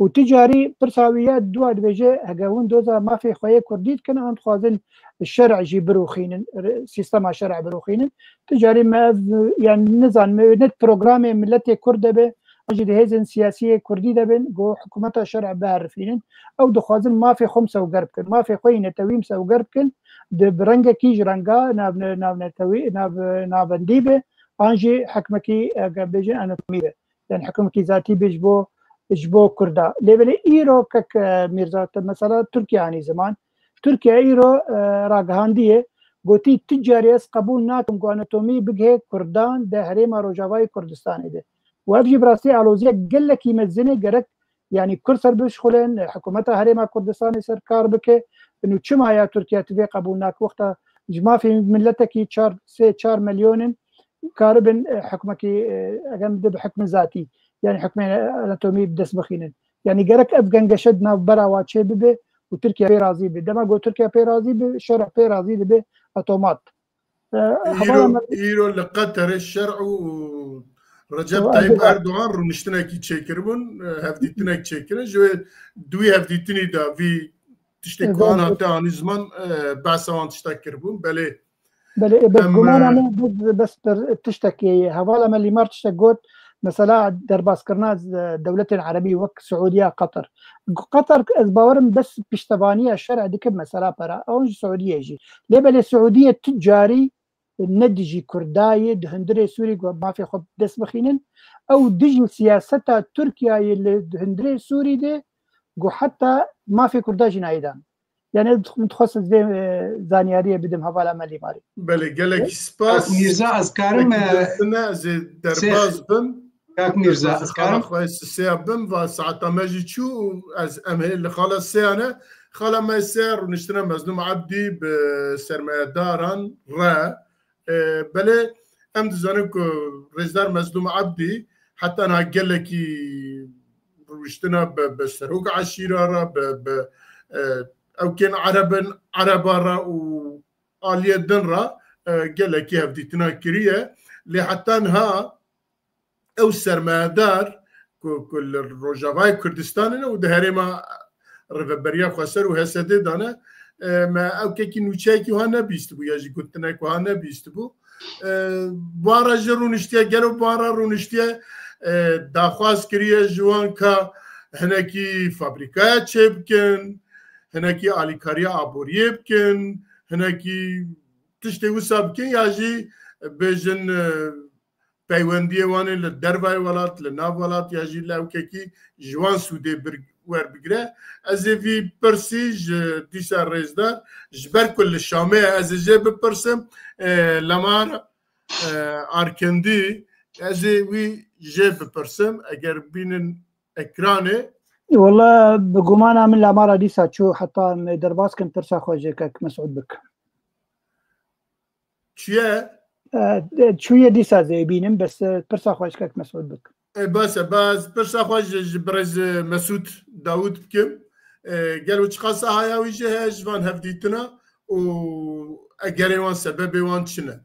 Û ti carî pirsa wî ya dua dibêje, hege hûn doza mafê xwe yê kurdî dikin, an dixwazin şer'e jî birûxînin, re-, sîstema şer'e birûxînin. Ti carî me ev, yanî nizanim, ne programê miletê kurd de be, an jî di hêzên siyasî yê kurdî de bin, ku hikûmeta şer'e biherifînin. Ew dixwazin mafê xwe misewger bikin, mafê xwe yî netewî misewger bikin, di bi rengekî ji renga nav-, navnetewî, nav-, navendî be, an jî hikmekî, e, bêjin anatomî be. Yanî hikûmekî zatî bê ji bo, ji bo Kurda. Lê belê îro kek, e, Mîrza, te mesela Tirkiye anî ziman. Tirkiye îro, e, ragihandiye, gotî ti carî ez qebûl nakim ku anatomî bigihê Kurdan di herêma Rojavayê Kurdistanê de. Û ev jî bi rastî aloziyek gelekî mezin e, gerek yanî Kurd ser bişxulin, hikûmeta herêma Kurdistanê ser kar bike. Û çima ya Tirkiye tu vê qebûl nake? Wexta ji mafê miletekî çar, sê çar milyon in, karibin, e, hikmekî, e, eger de bi hikmin zatî, yanî hikmên anatomî bi dest bixînin. Yanî gerek ev gengeşe di navbera wa çê bibe û Tirkiye pê razî be. Dema ku Tirkiye pê razî be, şer'e pê razî dibe otomat. E, hevala Îro, me îro li Qeterê şer'e û Recep Tayyip Erdogan rûniştinekî çêkiribûn, e, hevdîtinek çêkirin. Ji wê duwî hevdîtinî de vî tiştê ku an hate anî ziman, e, behsa wan tiştek kiribûn. Belê. Belê, e, bes gumana me, bes, bes pir tiştekê, hevala me Lîmar tiştek got, mesela derbaskirina, e, dewletên erebî wek Siûdiya, Qatar. Qatar, ez bawerim bes piştevaniya şer'e dike mesela pera, ew ji Siûdiyê jî. Lê belê Siûdiye tu carî ne dijî Kurda ye, di hundirê Sûrî ku mafê xwe bi dest bixînin, ew dijî siyaseta Tirkiyeyê li hundirê Sûrî de ku heta mafê Kurda jî nayê dan. Yanî min dixwest ez vê, e, zanyariyê bidim hevala me Lîmarî. Belê, gelekî spas. Mîrza, ez karim, e, ez ê derbas bim. Kak Mîrza, ez karim xwe sisêya bim, va saeta me jî çû û ez em hê li xala sêya ne. Xala me sê rûniştina Mezlûm Ebdî bi sermayedaran re. E, belê em dizanin ku rêzdar Mezlûm Ebdî heta niha gelekî rûniştina bi, bi serok eşîra re, bi, bi, e, ewkên erebin, ereba re û aliyê din re, e, gelekî hevdîtina kiriye. Lê heta niha ew sermayedar ku, ku li Rojavayê Kurdistanê ne û di herêma Rêveberiya Xweser û H S D de ne, e, me ewkekî nûçeyekî wiha nebîstibû ya jî gotinek wiha nebîstibû. E, bi wan re jî rûniştiye, gelo bi wan re rûniştiye, e, daxwaz kiriye ji wan ka hinekî fabrîkaya çêbikin, hinekî alîkariya aboriyê bikin, hinekî tiştê wisa bikin ya jî bêjin, e, peywendiyê wan ê li dervayê welat, li nav welat ya jî li ewkekî ji wan sûdê bir-, werbigire. Ez ê vî pirsî ji dîsa rêzdar, ji ber ku li Şamê ye, ez ê jê bipirsim, e, Lemar, e, Arkendî, ez ê wî jê bipirsim, eger bînin ekranê, Wala bi gumana min Lamara dîsa çû, heta em ê derbas kin pirsa xwe ji kek Mesûd bikin. Çi ye? E, çûye dîsa zê bînim, bes, e, pirsa xwe ji kek Mesûd bikin. E, bes e, bes pirsa xwe ji, ji birêz Mesûd Dawûd bikim. E, gelo çiqas sahaya wî jî heye ji van hevdîtina û egerê wan, sebebê wan çi ne?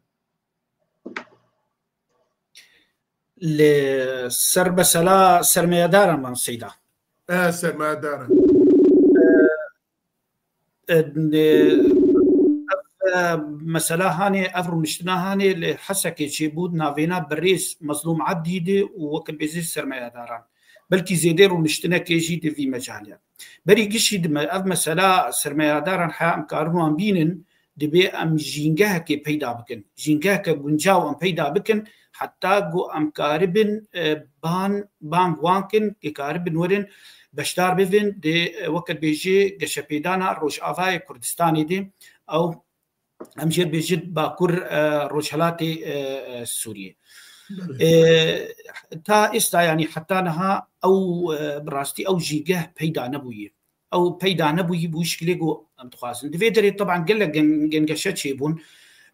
Li ser mesela sermayedaran man Seyda. E, sermayedaran. E, e, ev, e, mesela hanê, ev rûniştina hanê li Hesekê çêbû, navêna birêz Mezlûm Ebdî di û wekî bêjî sermayedaran. Belkî zêdê rûniştinekê jî di vî mecalê. Berî gişî di me-, ev mesela sermayedaran heya em karin wan bînin, divê em jîngehekê peyda bikin. Jîngeheke guncaw em peyda bikin, heta ku em karibin, e, ban, bang wan kin, ku karibin werin beşdar bibin di, e, weke bêjî geşepêdana Rojavayê Kurdistanê de, ew em jê bêjin Bakur, e, Rojhelatê, e, e, Sûriyê. Belê. E, ta êsta, yanî heta niha ew, e, bi rastî ew jîngeh peyda nebûye. Ew peyda nebûyî bi wî şikilê ku em dixwazin. Di vê derê teban gelek gen-, gengeşe çêbûn.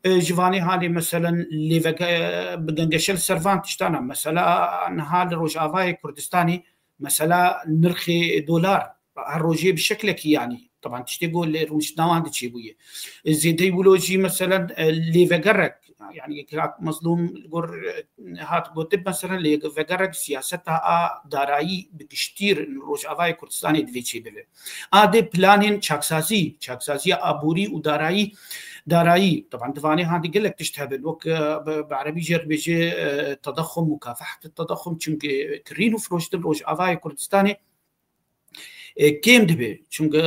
E, ji vanê halê meselen lêvege-, bi gengeşe li ser van tiştan e. Mesela niha li Rojavayê Kurdistanê mesela nirxê dolar her rojê bi şeklekî, yanî teban tiştê ku li rûniştina wan de çêbûye. E, zêdeyî wilo jî meselen, e, lêvegerek, yanî kak Mezlûm li gor, e, hat gotin, meselen lêvegerek siyaseta a darayî bi giştî li Rojavayê Kurdistanê divê çêbibe. A dê planên çaksazî, çaksaziya aborî û darayî, darayî, teban di vanê han de gelek tişt hebin, wek, e, bi, bi erebî jê re bêje, e, tedexum, mukafehet tedexum, çimkî kirîn û firoştin Rojavayê Kurdistanê, e, kêm dibe. Çimkî, e,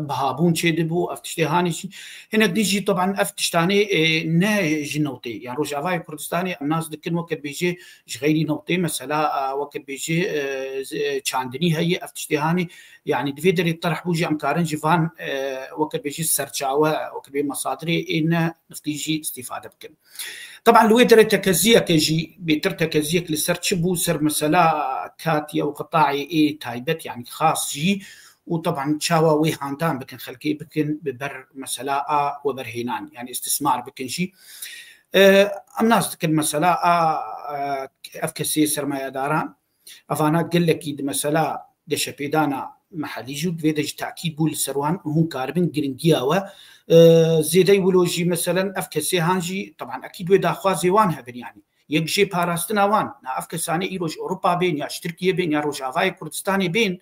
bihabûn çêdibû, ev tiştê hanê jî. Hinek din jî, teban ev tiştanê, e, ne ji newtê. Yan Rojavayê Kurdistanê em nas dikin weke bêje ji xeyrî newtê, mesela, e, weke bêje, e, z-, e, çandinî heye, ev tiştê hanê. Yanî di vê derê terh bû jî em karin ji van, e, weke bêje serçawe, weke bê mesadirê ê ne niftî jî îstîfade bikin. Teban li wê derê tekeziyeke jî, bêtir tekeziyek li ser çi bû, ser mesela katî ew qitayê ê taybet, yanî xas jî, û teban çawa wê handan bikin, xelkê bikin bi ber mesela a weberhênan, yanî istismar bikin jî. E, em nas dikin mesela a, e, ev kesê sermayedaran, evana gelekî di mesela geşepêdana mehelî jî û divê de ji tekîd bû li ser wan, hûn karibin giringiya we, e, zêdey wilo jî meselen ev kesê han jî, teban ekîd wê daxwazê wan hebin, yanî yek jê parastina wan, na ev kesanê îro ji Ewropa bên ya ji Tirkiye bên ya Rojavayê Kurdistanê bên,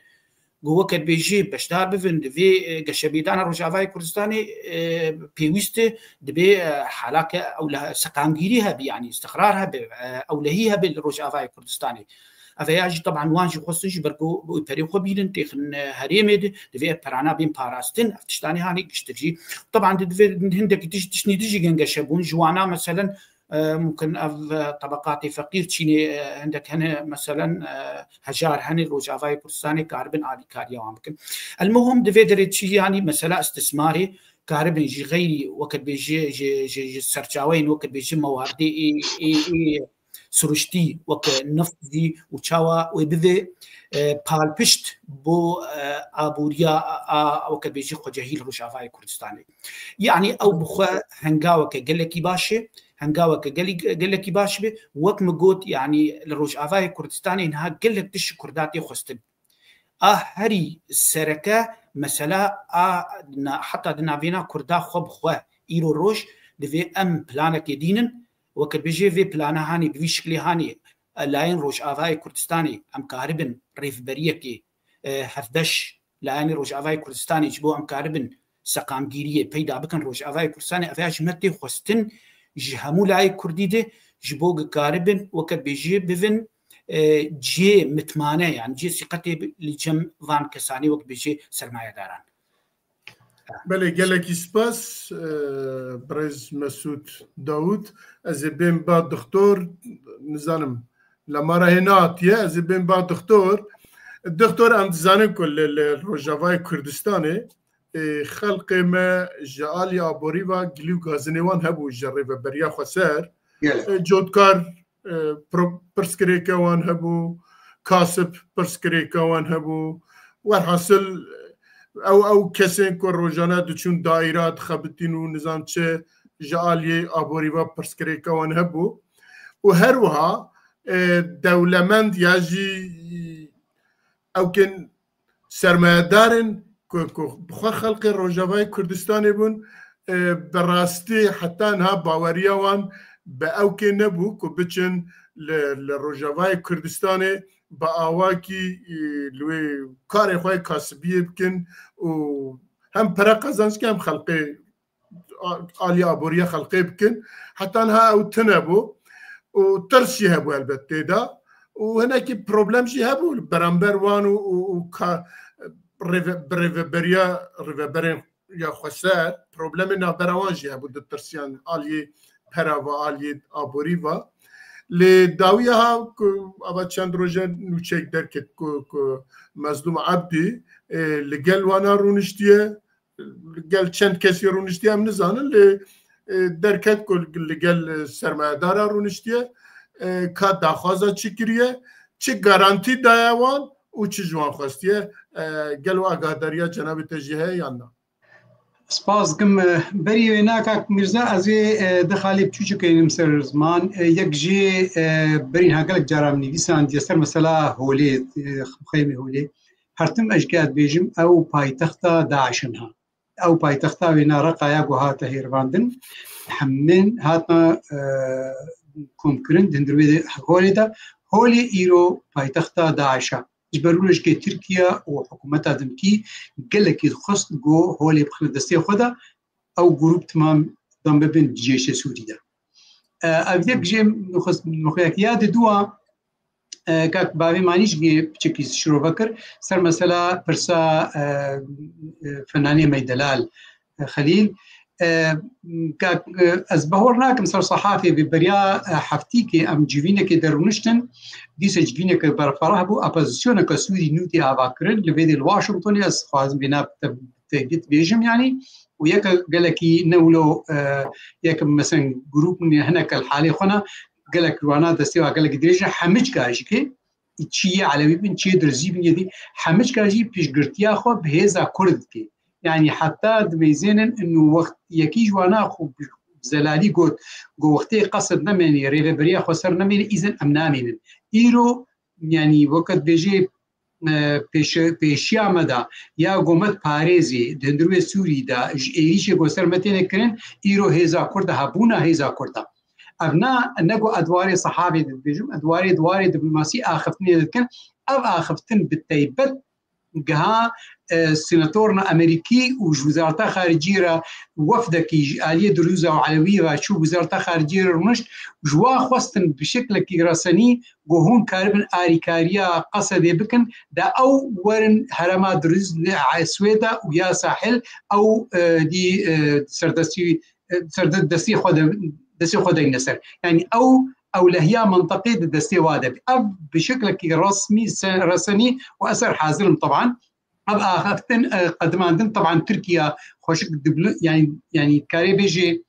ku weke dibêjî beşdar bibin di vê, e, geşepêdana Rojavayê Kurdistanê, e, pêwîst e, dibê, e, halake ewle-, seqamgîrî hebe, yanî îstixrar hebe, e, ewlehî hebe li Rojavayê Kurdistanê. Ev ya jî teban wan jî xwestin ji ber ku perê xwe bînin, têxin, e, herêmê de, divê ev perana bên parastin, ev tiştanê hanê giştir jî. Teban di divê hindekî tişt, tiştnî dijî gengeşe bûn, ji wana meselen, e, mumkin ev, e, tebaqatê feqîr çînê, e, hindek hene, meselen, e, hejar hene Rojavayê Kurdistanê karibin alîkariya wan bikin. El muhim di vê derê çi, yanî mesela istismarê karibin ji xeyrî weke dibêjî ji, ji, ji serçaweyên weke dibêjî mewardê ê, ê, ê siruştî weke neft jî û çawa wê bivê, e, palpişt bo, e, aboriya a, a, weke dibêjî xwecehî li Rojavayê Kurdistanê. Yanî ew bi xwe hengaweke gelekî baş e, hengaweke gelî-, gelekî baş be. Wek min got, yanî li Rojavayê Kurdistanê niha gelek tişt ji Kurda tê xwestin. A herî sereke mesela a na-, heta di navêna Kurda xwe bi xwe îro roj divê em planekê dînin, weke dibêjê vê plana hanê bi vî şiklê hanê, e, layên Rojavayê Kurdistanê em karibin rêvberiyekê, e, hevbeş layanê Rojavayê Kurdistanê ji bo em karibin seqamgîriyê peyda bikin Rojavayê Kurdistanê, ev ya ji me tê xwestin ji hemû layê Kurdî de ji bo ku karibin weke dibêjê bivin, e, cihê mitmane, yanî cihê sîqetê bi-, li cem van kesanê wek dibêjê sermayedaran. Belê, gelekî spas, e, birêz Mesûd Dawûd. Ez ê bêm ba doktor, nizanim, Lamara hê neatiye, ez ê bêm ba doktor. Doktor, em dizanin ku li, li Rojavayê Kurdistanê, e, xelkê me ji alî aborî ve gilî û gazinê wan hebû ji rêveberiya xweser. Gelek. E, cotkar, e, pro-, pirsgirêke wan hebû, kasib pirsgirêke wan hebû, Werhasil ew ew kesên ku rojane diçûn daîra dixebitîn û nizam çi ji aliyê aborî ve pirsgirêka wan hebû û her wiha e, dewlemend ya jî ewkên sermayedarên ku ku bi xwe xelqê Rojavayê Kurdistanê bûn e, bi rastî heta niha baweriya wan bi ewkê nebû ku biçin li li Rojavayê Kurdistanê bi awakî e, li wê karê xwe kasibiyê bikin û hem pere qazanc bikin hem xelqê a- alî aboriya xelqê bikin. Heta niha ew tune bû û tirs jî hebû elbet tê de û hinekî problem jî hebû li beramber wan û û û ka rêve- bi rêveberiya rêveberên ya xweser problemê navbera wan jî hebû ditirsiyan aliyê pera ve aliyê aborî ve. Lê dawiya ha ku ava çend roje nûçeyek derket ku ku Mezlûm Ebdî e, li gel wana rûniştiye, li gel çend kesî rûniştiye em nizanin lê e, derket ku li gel sermayedara rûniştiye e, ka daxwaza çi kiriye, çi garantî daye wan û çi ji wan xwestiye. E, gelo agahdariya cenabê te jî heye yan na? Spas dikim. Berî wê na kak Mîrza, ez ê e, du xalê biçûçik hênim ser ziman. E, yek jê e, berî niha gelek cara min nivîsandiye ser mesela Holê, e, xeymê Holê. Her tim ez ji ke ez dibêjim, ew paytexta DAIŞ in ha. Ew paytexta wê na Reqa ya ku hate hêrvandin, hemin hatine e, komkirin, di hundir wê de Holê de. Holê îro paytexta DAIŞ e. Ji ber wilo jî ke Tirkiye û hikûmeta dimkî gelekî dixwest ku Holê bixine destê xwe de, ew grûp timam dan bibin cêşê Sûrî de. E, ev yek jê mixwest-, mixwek ya di dua, e, kak bavê manî jî piçekî şirove kir, ser mesela pirsa e, e, fenanê Meydelal, e, Xelîl. E, kak, e, ez bahor nakim ser sehafê bi beriya e, heftîkê em civînekê derûniştin, dîse civîneke berferah bû, opozisyoneke Sûrî nû tê ava kirin, li vê dê li Washingtonê ez xwazim vê na te-, te-, bêjim yanî, û yeke gelekî ne wilo e, yek mesen grûp ne hineke li halê xwe ne, gelek wana destê wa gelekî dirêj e, hemicka jî ke çi yê Elewî bin, çi yê Dirzî bin, yê dî hemicka jî piştgirtiya xwe bi hêza Kurd dike. Yanî heta dimeyzênin û wext yekî ji wana xwe bi zelalî got, got wextê qesed nemênî, rêveberiya xweser nemênî, îzin em namînin. Îro, yanî weke dibêjê, e, pêşe-, pêşiya me de ya ku me diparêzê di hundirê Sûrî de ji êrîşê ku ser me têne kirin, îro hêza Kurd e, hebûna hêza Kurd e. Ev na, ne ku ez di warê sehafê de dibêjim, ez di warê, di warê diplomasî axiftinê de dikim. Ev axiftin bi teybet giha, e, senatorna Amerîkî û ji Wizareta Xariciyê re wefdekî ji aliyê Dirûza û Elewî ve çû Wizareta Xariciyê re rûnişt, ji wa xwestin bi şeklekî resenî ku hûn karibin arîkariya Qesedê bikin, da ew werin herêma Dirûz, e, Swêda û ya Sahil, ew, e, dî, e, serdestî, e, ser de-, destê xwe de, destê xwe deyne ser. Yanî ew ewlehiya mintiqê di destê wa de bî. Ev bi şeklekî resmî, se-, resenî û ez ser hazir im teban. Ev axaftin, e, qedimandin teban Tirkiye xweşik dibli-, yanî, yanî karê bêjê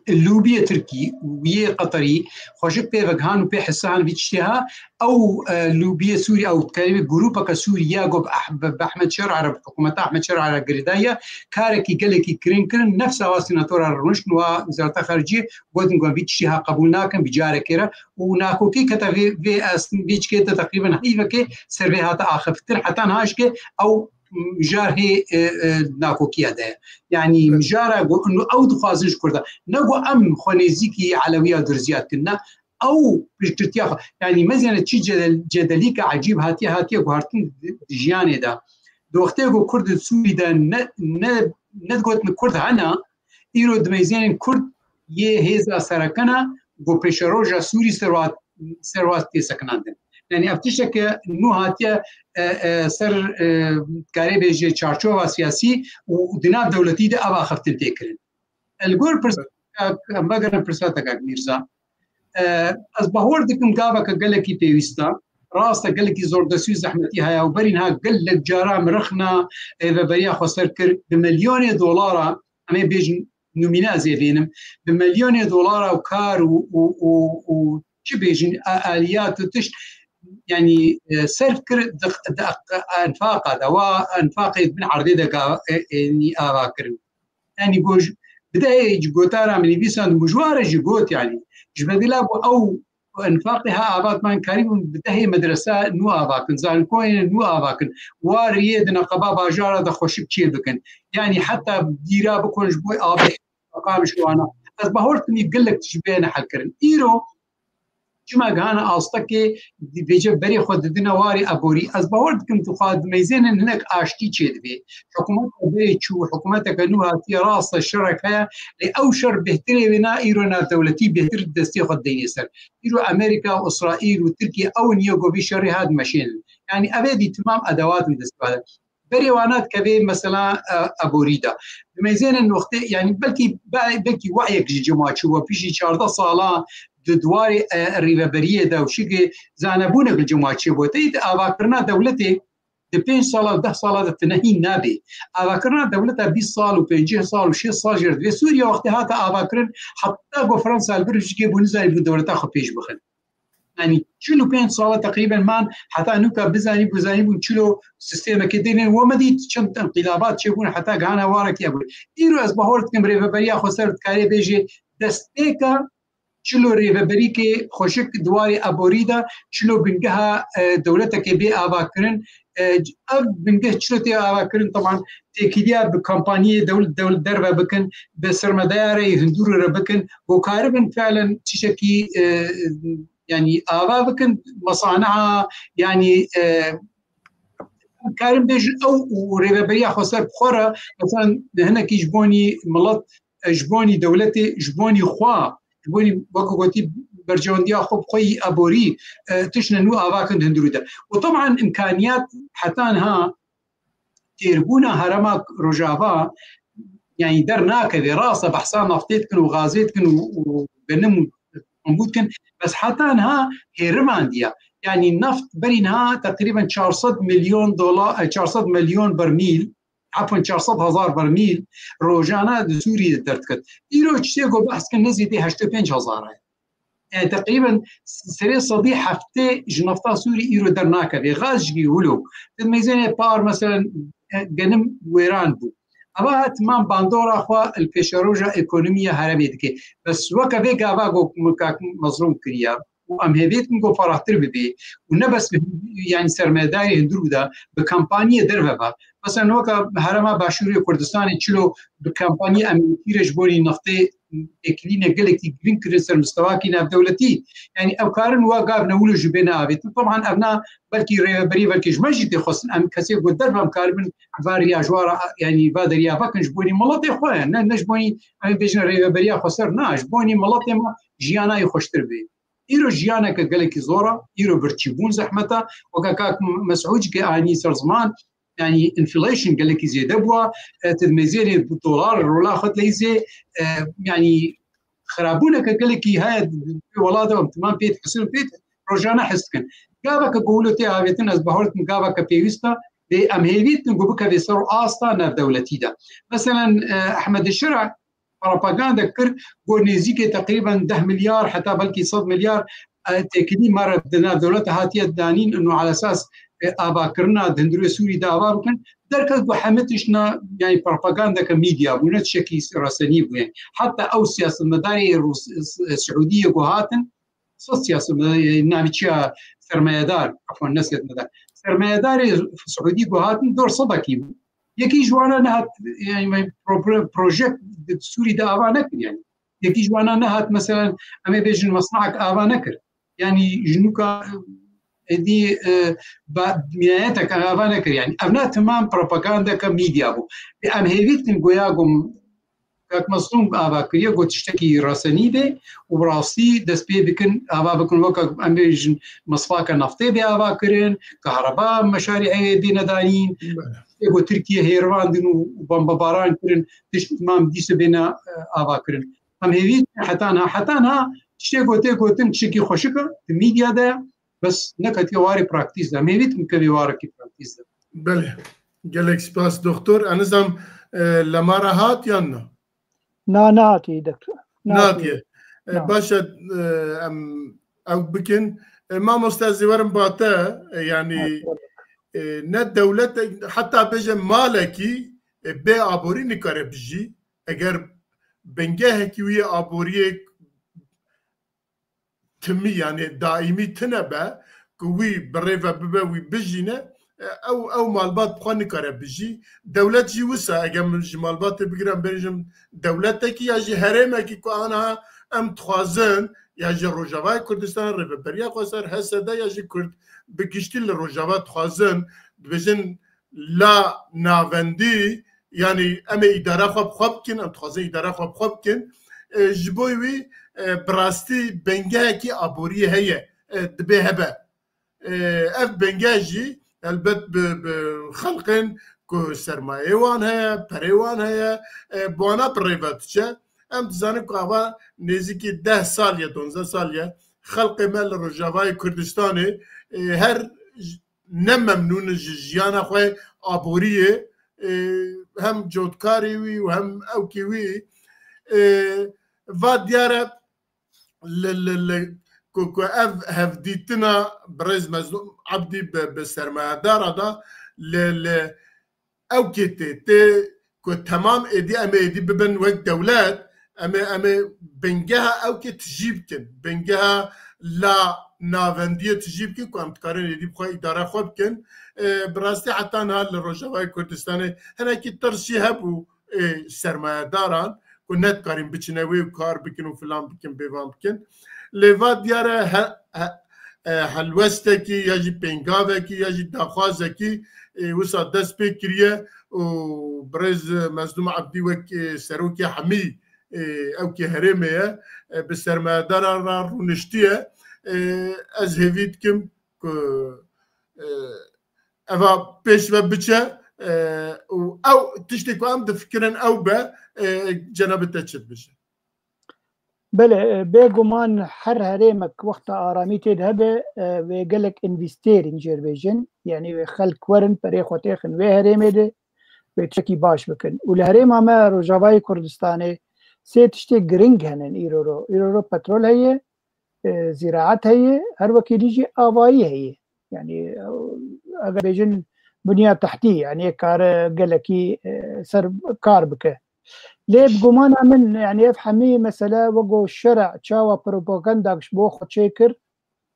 lûbiyê Tirkî û yê Qeterî xweşik pê vegihan û pê hisihan vî tiştê ha. Ew, e, lûbiyê Sûrî, ew karê grûpeke Sûrî ya ku bi Ahme-, bi Ahmed Şer'a re, bi hikûmeta Ahmed Şer'a re girêdaye, karekî gelekî kirin kirin, nefsa wa senatora rûniştin wa Wizareta Xariciyê gotin ku vî tiştî ha qebûl nakin, vî carekê re û nakokî kete vê, vê astin, vê çikê de teqrîben heyvekê ser vê hate axiftin, heta niha jî ke ew mijar hê, e, e, nakokiya de ye. Yanî mijara ku inu ew dixwazin ji Kurda. Ne ku em xwe nêzîkî Elewiya Durziya dikin, ne. Ew piştgirtiya xwe. Yanî meziyane çi cedel-, cedelîka ecîb hatiye, hatiye guhartin di, di jiyanê de. Di wextê ku Kurd di Sûrî de ne, ne, ne digotin Kurd hene, îro dimeyzênin Kurd yê hêza sereke ne, ku pêşeroja Sûrî ser wa, ser wa tê sekinandin. Yanî ev tişteke nû hatiye, e, e, ser, e, karê bêjê çarçova siyasî û di nav dewletî de ev axiftin tê kirin. Li gor pirsa-, em vegerin pirsa te kak Mîrza. E, ez bahor dikim gaveke gelekî pêwîst e. Rast e, gelekî zordestî û zehmetî heye û berî niha gelek cara mirixna rêveberiya xweser kir. Bi milyonê dolara, em ê bêjin, nûmîne ez ê bênim, bi milyonê dolara û kar û, û, û, û çi bêjin, a-, aliyat û tişt, yanî, e, serf kir di, di enfaqa de, wa enfaqê bin erdê de ga-, e, e, yanî ava kirin. Yanî goj, bi dehê ji gotara min nivîsand, mijware jî got, yanî ji bedila ku ew enfaqê ha ava diman karîbûn bi dehê medresa nû ava kin, zankoyên nû ava kin, wa riyê di neqeba bajara de xweşik çê bikin. Yanî heta dîra bikon ji bo avê, maqam ji wana. Ez bahor dikim gelek tişt bêne helkirin. Îro çima gihana astekê, vêce berê xwe didine warê aborî. Ez bahor dikim tu xwe dimeyzênin hinek aştî çêdibê. Hikûmeta berê çû, hikûmeteke nû hatiye, rast e şerek heye, lê ew şer bêhtirê wê na, îro navdewletî bêhtir destê xwe dideyne ser. Îro Amerîka û Îsraîl û Tirkiye ew in yê ku vî şerê hat meşênin. Yanî ev ê dî timam edewat in destê xwe de. Berê wana dikeve mesela, e, aborî de. Dimeyzênin wextê, yanî belkî, be-, belkî weyek ji cima çû we pişî çardeh sala di diwarê, e, rêveberiyê de û şikê zanebûnek li cima çê bû. Teyî avakirina dewletê di pênc sala û deh sala de tinehî nabe. Avakirina dewleta bîst sal û pêncî sal û şêst sal jê re divê. Sûriye wextê hate avakirin, heta ku Fransa li vir jikê bû nizanî bû dewleta xwe pêş bixin. Yanî çil û pênc sala teqrîben man heta nûka bizanî, bizanî bûn çilo sîstemekê dênên we me dît çend inqîlabat çêbûn heta gihana warekî ebû. Îro ez bahor dikim rêveberiya xweser dikarê bêjê destpêka çilo rêveberîkê xweşik di warê aborî de çilo bingeha, e, dewletekê bê avakirin. E, ev bingeh çilo tê avakirin, teban têkiliya bi kampanyê dewl-, dewl-, derve bikin, bi sermedayarê hindûrê re bikin, ku karibin fiilen tiştekî, e, yanî ava bikin, mesaniha, yanî, e, karin bêjin ew û rêveberiya xweser bi xwe re, mesela hinekî ji bonî milet, e, ji bonî dewletê, ji bonî xwe, ji bonî wekî gotî berjewendiya xwe bi xwe yî aborî, e, tiştine nû ava kin di hundirû de. Û teban îmkaniyat heta niha têrbûna herêma Rojava, yanî dernakeve, rast e behsa naftê dikin û gazê dikin û, û genim û bambû dikin, bes heta niha hêrivandiya. Yanî naft berî niha teqrîben çar sed milyon dolar, e, çar sed milyon bermîl, efwen çar sed hezar bermîl rojane di Sûriyê derdikit. Îro çi tê ku behs dikin nêzî dê heştê pênc hezar e. Yani teqrîben serê sedî heftê ji nefta Sûrî îro dernakeve. Gaz jî wilo. Di meyzênê par, meselen, e, genim wêran bû. Eva timam bandora xwe li pêşeroja ekonomiya herêmê dike. Bes weke vê gava ku min kak Mezlûm kiriya û em hêvî dikin ku ferahtir bibe û ne bes bi, yani sermayedarê hundir bû de bi kampaniyê derve be. Mesela weke herêma Başûrê Kurdistanê çilo bi kampaniyê emniyetî re ji borî neftê têkilîne gelekî girîng kirin ser mistewakî navdewletî. Yani ew karin wa gav ne wilo jî bêne avêtin. Teban ev na belkî rêveberiya belkî ji me jî tê xwestin. Em kesê ku derve em karibin va riya ji wa re, yani va deriya vekin ji borî miletê xwe, ne, ne ji borî em ê bêjin rêveberiya xweser, na, ji borî miletê me jiyana yê xweştir bê. Îro jiyaneke gelekî zor e, îro birçîbûn zehmet e. Weke kak Mesûd ke anî ser ziman, yani inflation gelekî zêde bûa, e, tu dimeyzêrê dolar rola xwe dileyzê, e, yani xirabûneke gelekî heye di welat de, em timam pê dihisirin, pê rojane his dikin. Gaveke ku wilo tê avêtin, ez bahor dikim gaveke pêwîst e, lê em hêvî dikin ku bikeve ser asta navdewletî de. Meselen, e, Ehmed Şira propaganda kir, got nêzîkê teqrîben deh milyar heta belkî sed milyar, e, têkilî me re di nav dewleta hatiye danîn, û ala esas, e, avakirina di hundirê Sûrî de ava bikin. Derket ku hemî tişt na, yani propagandeke medya bû, ne tiştekî resenî bûye. Heta ew siyasetmedarê Rûs-, Siûdiyê ku hatin, sed siyasetmedarê, navî çi ya, sermayedar, efwan, ne siyasetmedar, sermayedarê Siûdî ku hatin dor sedekî bû. Yekî ji wana nehat, yani, pro-, pro-, projek di Sûrî de ava nekir, yani. Yekî ji wana nehat, meselen, em ê bêjin meslahek ava nekir. Yani, ji nûka êdî, e, ba-, miyayetek ava nekir, yani. Ev ne timam propagandeke medya bû. Lê em hêvî dikin goya ku kak Mezlûm ava kiriye, got tiştekî resenî be û bi rastî dest pê bikin, ava bikin, weke em bêjin misfaka naftê bê ava kirin, kahreba meşarî'ê bêne danîn, tiştê ku Tirkiye hêrivandin û bombebaran kirin, tişt timam dîse bêne, e, ava kirin. Em hêvî heta niha, heta niha tiştê ku tê gotin tiştekî xweşik e, di medya de, bes neketiye warê praktîs de. Em hêvî dikin kevê warekî praktîs de. Belê. Gelek spas doktor. Ez nizam, e, lema re hat yan na? Na, nehatiye doktor. Nehatiye. Nehatiye. E, baş e, e, em ew bikin. E, mamoste, ez ê werim ba te, e, yanî, e, ne dewlet, heta bêje malekî, e, bê aborî nikare bijî. Eger bingehekî wî yê aboriyê timî, yanî daîmî tine be, ku wî bi rê ve bibe, wî bijîne, e, ew, ew malbat bi xwe nikare bijî. Dewlet jî wisa, eger min ji malbatê bigirim, bêjim dewletekî ya jî herêmekî ku aniha em dixwazin, ya jî Rojavayê Kurdistanê, Rêveberiya Xweser, H S D ya jî Kurd bi giştî li Rojava dixwazin, dibêjin la navendî, yanî em ê îdara xwe bi xwe bikin, em dixwazin îdara xwe bi xwe bikin. E, ji bo wî, e, bi rastî bingehekî aboriyê heye, e, dibê hebe. E, ev bingeh jî helbet bi, bi xelqên ku sermayeyê wan heye, perê wan heye, e, bi wana bi rê ve diçe. Em dizanin ku ava nêzîkî deh sal ye, donzdeh sal ye, xelqê me li Rojavayê Kurdistanê, e, her j-, ne memnûn in ji jiyana xwe aboriyê, e, hem cotkarê wî û hem ewkê wî, e, va diyar e li, li, li, ku, ku ev hevdîtina birêz Mezlûm Ebdî bi, bi sermayedara da li, li ewkê tê, tê ku temam êdî em ê êdî bibin wek dewlet, em ê, em ê bingeha ewkê tijî bikin. Bingeha la navendiyê tijî bikin ku em dikarin êdî bi xwe îdara xwe bikin. E, bi rastî heta niha li Rojavayê Kurdistanê hinekî tirs jî hebû, e, sermayedaran ku nedikarîn biçine wê û kar bikin û filan bikin, bêvan bikin. Lê va diyar e he-, he-, e, helwestekî ya jî pêngavekî ya jî daxwazekî, e, wisa dest pê kiriye û birêz Mezlûm Ebdî wek, e, serokê hemî, e, ewkê herêmê ye, e, bi sermayedaran re rûniştiye. E, ez hêvî dikim ku, e, eva pêş ve biçe, e, û ew tiştê ku em difikirin ew be, e, cenabê te çi dibêje? Belê, e, bêguman her herêmek wexta aramî tê de hebe, e, wê gelek învestêrîn jêr bêjin, yanî wê xelk werin, perê xwe têxin wê herêmê de, wê tiştekî baş bikin. Û li herêma me Rojavayê Kurdistanê sê tiştê giring henin îro ro. Îro ro petrol heye, e, zîraet heye, her wekî dî jî avayî heye. Yanî, e, eger bêjin bunya tehtî, yanî kare gelekî, e, ser kar bike. Lê bi gumana min, yanî ev hemî mesele wego şere çawa propaganda ji bo xwe çêkir,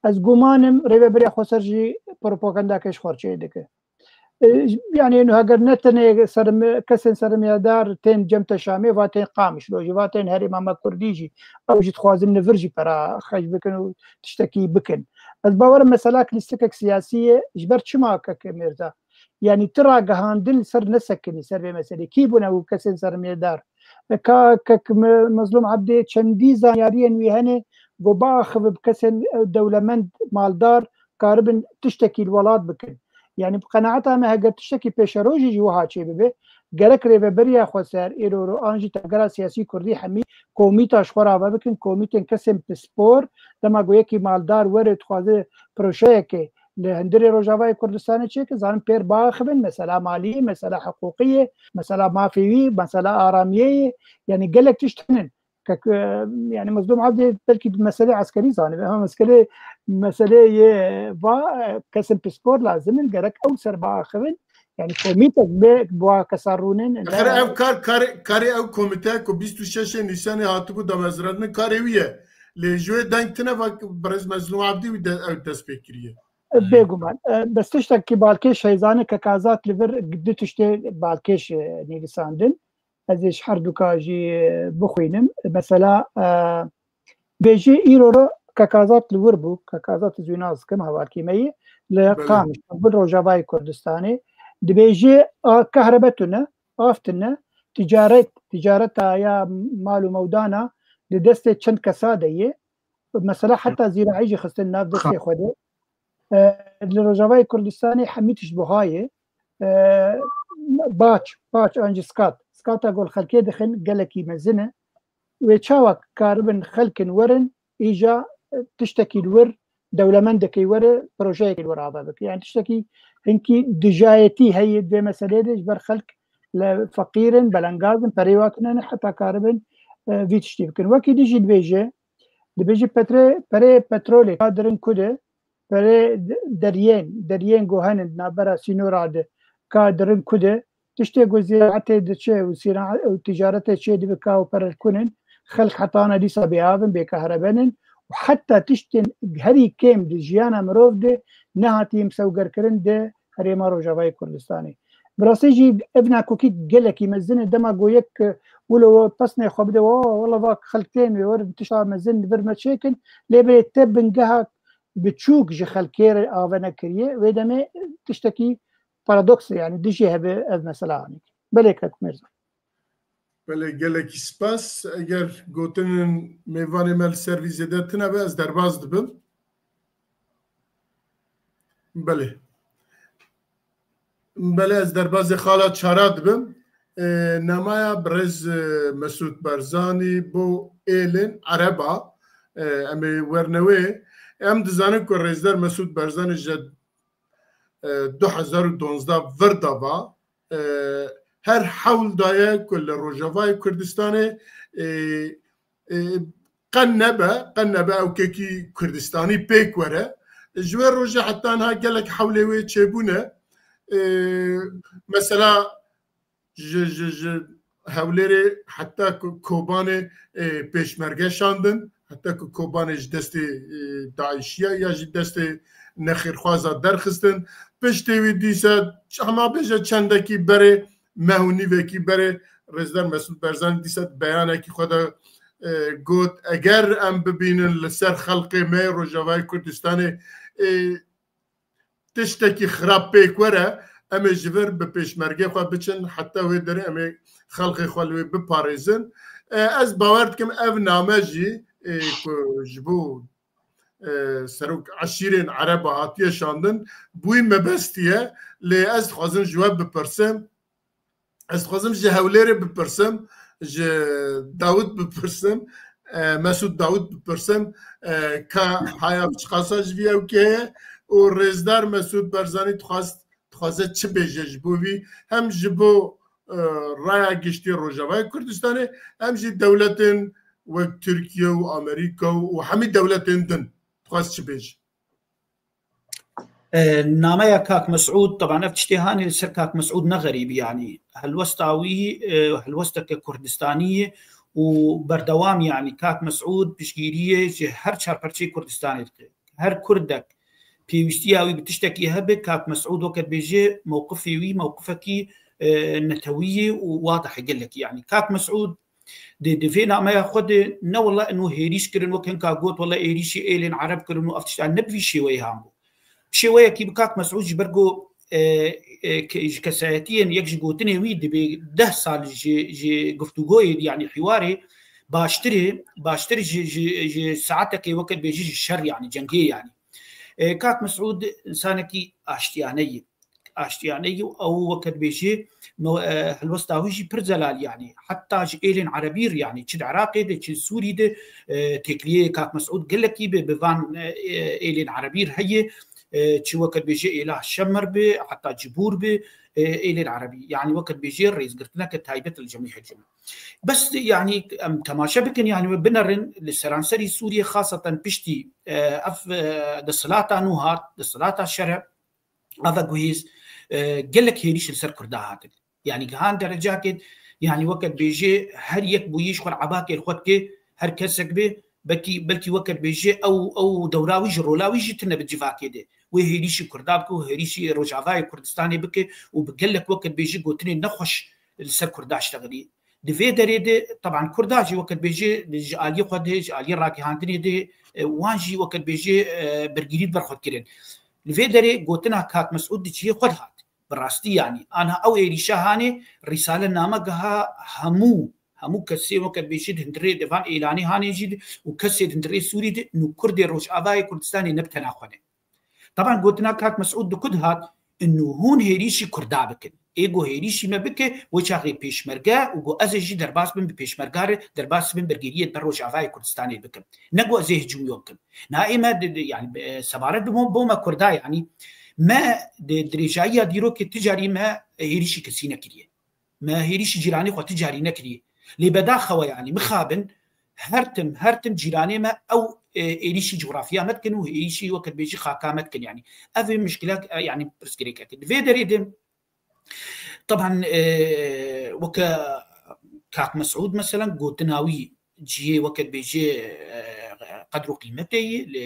ez gumanim Rêveberiya Xweser jî propagandake ji xwe çê dike. E, yanî ino heger ne tenê serm-, kesên sermiyedar tên Cem Teşamê, va tên Qamişlo jî, va tên herêma me Kurdî jî, ew jî dixwazin li vir jî pera xerc bikin û tiştekî bikin. Ez bawerim meselak lîstikek siyasî ye, ji ber çima kek Mêrza? Yanî tu ragihandin li ser nesekinî ser vê meselê. Kî bûne û kesên sermiyedar? Ka kek Me-, Mezlûm Ebdê çendî zanyariyên wî hene ku biaxive bi kesên, e, dewlemend, maldar, karibin tiştekî li welat bikin. Yanî bi qenaeta me heger tiştekî pêşerojî ji wiha çêbibe, gerek Rêveberiya Xweser, îro ro an jî tevgera siyasî kurdî hemî komîta ji xwe rave bikin, komîtên kesên pispor, dema ku yekî maldar were dixwaze projeyekê li hundirê Rojavayê Kurdistanê çêke, zanin pêr biaxivin, mesela malî ye, mesela hiqûqî ye, mesela mafê wî, mesela aramiyê ye, yanî gelek tişt hene. Kek, e, yanî Mezlûm Ebdê belkî meselê eskerî zanibe, ama meselê, meselê yê va, e, kesên pispor lazim in, gerek ew ser biaxivin. Yanî komîtek bê bi wa kesa rûnin. Axir ev kar, karê, karê ew komîte ku bîst û şeş Nîsanê hatibû damezrandin, karê wî ye. Lê ji wê deng tine va birêz Mezlûm Ebdî wî de, ew dest pê kiriye. Bêguman. E, bes tiştekî balkêş heyzane, kek Azad li vir du tiştê balkêş, e, nivîsandin. Ez ê ji her duka jî, e, bixwînim. Mesela, e, bêjî îro ro kek Azad li wir bû, kek Azad ez wî nas dikim, hevalkî me yî, li Qamiş, li Rojavayê Kurdistanê. Dibêjî, a, kehrebe tune, av tune, ticaret, ticareta ya mal û mewdana di destê çend kesa de ye. Mesela heta zîraî jî xistin nav destê xwe de. E, li Rojavayê Kurdistanê hemî tişt buha ye. E, baç, baç an jî skat. Skata ku li xelkê dixin gelekî mezin e. Wê çawa karibin xelkin werin, îja, e, tiştekî li wir, dewlemendekî were, projeyekî li wir ava bike. Yani tiştekî hinkî dijayetî heye di vê meseleyê de, ji ber xelk li feqîr in, belengaz in, perê wa tune ne, heta karibin, e, vî tiştî bikin. Wekî dî jî dibêje, dibêje petre-, perê petrolê ka dirin ku de, Berê deriyên, deriyên ku henin navbera sînora de ka dirin ku de, tiştê ku ziraetê diçe û sîra-, û ticaretê çê dibe ka û perel kunin, xelk hetana dîsa bêav in, bêkehrebenin û heta tiştên herî kêm di jiyana mirov de nehatî misewgerkirin di Herêma Rojavayê Kurdistanê. Bi rastî jî ev nakokî gelekî mezin e, dema ku yek, e, wilo pesnê xwe bide, "Wa, wela va xelk tên wê werin tişta mezin li vir me çêkin", lê belê te bingeha biçûk ji xelkê re ave nekiriye, wê demê tiştekî paradoks e, yanî dijî hebe ev mesela anî. Belê kek Mirza. Belê, gelekî spas. Eger gotinên mêvanê me li ser vî zêde tune be, ez derbas dibim. Belê. Belê, ez derbazê xala çara dibim. E, namaya birêz, e, Mesûd Barzanî bo êlên Ereba, e, em ê werne wê. Em dizanin ku rêzdar Mesûd Barzanî ji, e, du hezar û duwazdeh vir de va, e, her hewl daye ku li Rojavayê Kurdistanê, e, e, qe nebe, qe nebe ewkekî Kurdistanî pêk were. Ji wê rojê heta niha gelek hewlê wê çêbûne. E, mesela ji, ji, ji Hewlêrê heta ku Kobanê, e, pêşmerge şandin, heta ku Kobanê ji destê, e, DAIŞiya ya ji destê nexêrxwaza derxistin. Piştê wî dîsa hema bêje çendekî berê, meh û nîvekî berê, Rêzdar Mesûd Barzanî dîsa beyanekî xwe de, e, got, eger em bibînin li ser xelkê me Rojavayê Kurdistanê, e, tiştekî xirab pêk were, em ê ji vir bi pêşmergê xwe biçin, heta wê derê em ê xelkê xwe li wê biparêzin. E, ez bawer dikim ev name jî, e, ku ji bo, e, serok eşîrên Ereba hatiye şandin, bûyî mebestiye, lê ez dixwazim ji we bipirsim. Ez dixwazim ji Hewlêrê bipirsim, ji Dawid bipirsim, e, Mesûd Dawid bipirsim, e, ka haya çiqasa ji vî ewkê heye û rêzdar Mesûd Barzanî dixwaz-, dixwaze çi bêje ji bo vî, hem ji bo, e, raya giştî Rojavayê Kurdistanê, hem jî dewletên wek Tirkiye û Amerîka û, û hemî dewletên din dixwaz çi bêje. E, nameya Kak Mesûd, teban ev tiştê hanê li ser Kak Mesûd ne xerîbî, yanî helwesta wî, e, helwesteke Kurdistanî ye û berdewam, yanî Kak Mesûd piştgîriyê ji her çar perçeyê Kurdistanê dike. Her Kurdek pêwîstiya wî bi tiştekî hebe, Kak Mesûd weke dibêje mewqifê wî mewqifekî, e, netewî ye û wadih e gelekî. Yanî Kak Mesûd di, di vê nameya xwe de ne wele eno hêrîş kirin, wek hinka got wele êrîşî êlên Ereb kirin û ev tiştan ne bi vî şêweyê han bû. Bi şêweyekî bi Kak Mesûd ji ber ku, e, e, ke-, ji kesayetiyên yek ji gotinên wî dibê deh sal ji, ji guftûgoyê, yanî hiwarê baştir e, baştir ji, ji, ji saetekê weke dibêjî ji şer, yanî cengê, yanî. E, Kak Mesûd insanekî aştiyane ye. Aştiyane ye û ew weke dibêjê me-, e, helwesta wî jî pir zelal, yanî heta ji êlên Erebî re, yanî çi di Iraqê de, çi Sûrî de, e, têkiliyê Kak Mesûd gelekî bi, bi van, e, e, êlên Erebî re heye, e, çi weke dibêjê êla Şemir bi, heta Cibûr bi, e, êlên Erebî. Yanî weke dibêjê rêzgirtineke taybet li cem wî hecûm. Bes, yanî em temaşe bikin, yanî we binerin li seranserî Sûriyê, xaseten piştî, e, ev, e, desthilata nû hat, desthilata şer e, ava guhîz, e, gelek hêrîş li ser Kurda hatin. Yanî gihan derecakê, yanî weke dibêjê her yek bûyî ji xwe re ebakê li xwe dike, her kesek be, belkî, belkî weke dibêjê ew, ew dewra wî jî, rola wî jî tine bi civakê de. Wê hêrîşî Kurda bike û hêrîşî Rojavayê Kurdistanê bike û bi gelek weke dibêjî gotinên nexweş li ser Kurda ştexilî. Di vê derê de, teban Kurda jî weke dibêjê ji aliyê xwe de, ji aliyê ragihandinê de, e, wan jî weke dibêjê, e, bergirî li ber xwe dikirin. Li vê derê gotina Kak Mesûd di cihê xwe de hat. Bi rastî, yanî, ana ew êrîşa hanê, rîsale name giha hemû, hemû kesê weke dibêjî di hundirê de van êlanê hanê jî de û kesê di hundirê Sûrî de nû Kurdê Rojavayê Kurdistanê ne bi tena xwe ne. Teban gotina Kak Mesûd di ku de hat, inu hûn hêrîşî Kurda bikin. Ê ku hêrîşî me bike, wê çaxê pêşmerge û ku ez ê jî derbas bim bi pêşmerga re, derbas bim bergiriyê ber Rojavayê Kurdistanê bikim. Ne ku ez ê hicûm yo bikim. Na ê me di, di, yanî, e, sebaret bi bo, bo me Kurda, yanî me di dirêjayiya dîrokê ti carî me hêrîşî kesî nekiriye. Me hêrîşî cîranê xwe ti carî nekiriye. Lê bedaxewe, yanî mixabin her tim, her tim cîranê me ew, e, êrîşî cografya me dikin û êrîşî weke dibêjî xaka me dikin. Yanî ev ê mişkilek, e, yanî pirsgirêkek e. Di vê derê de, teban, e, weke kak Mesûd, meselen, gotina wî cihê weke dibêjê, e, qedr û qîmetê yî, lê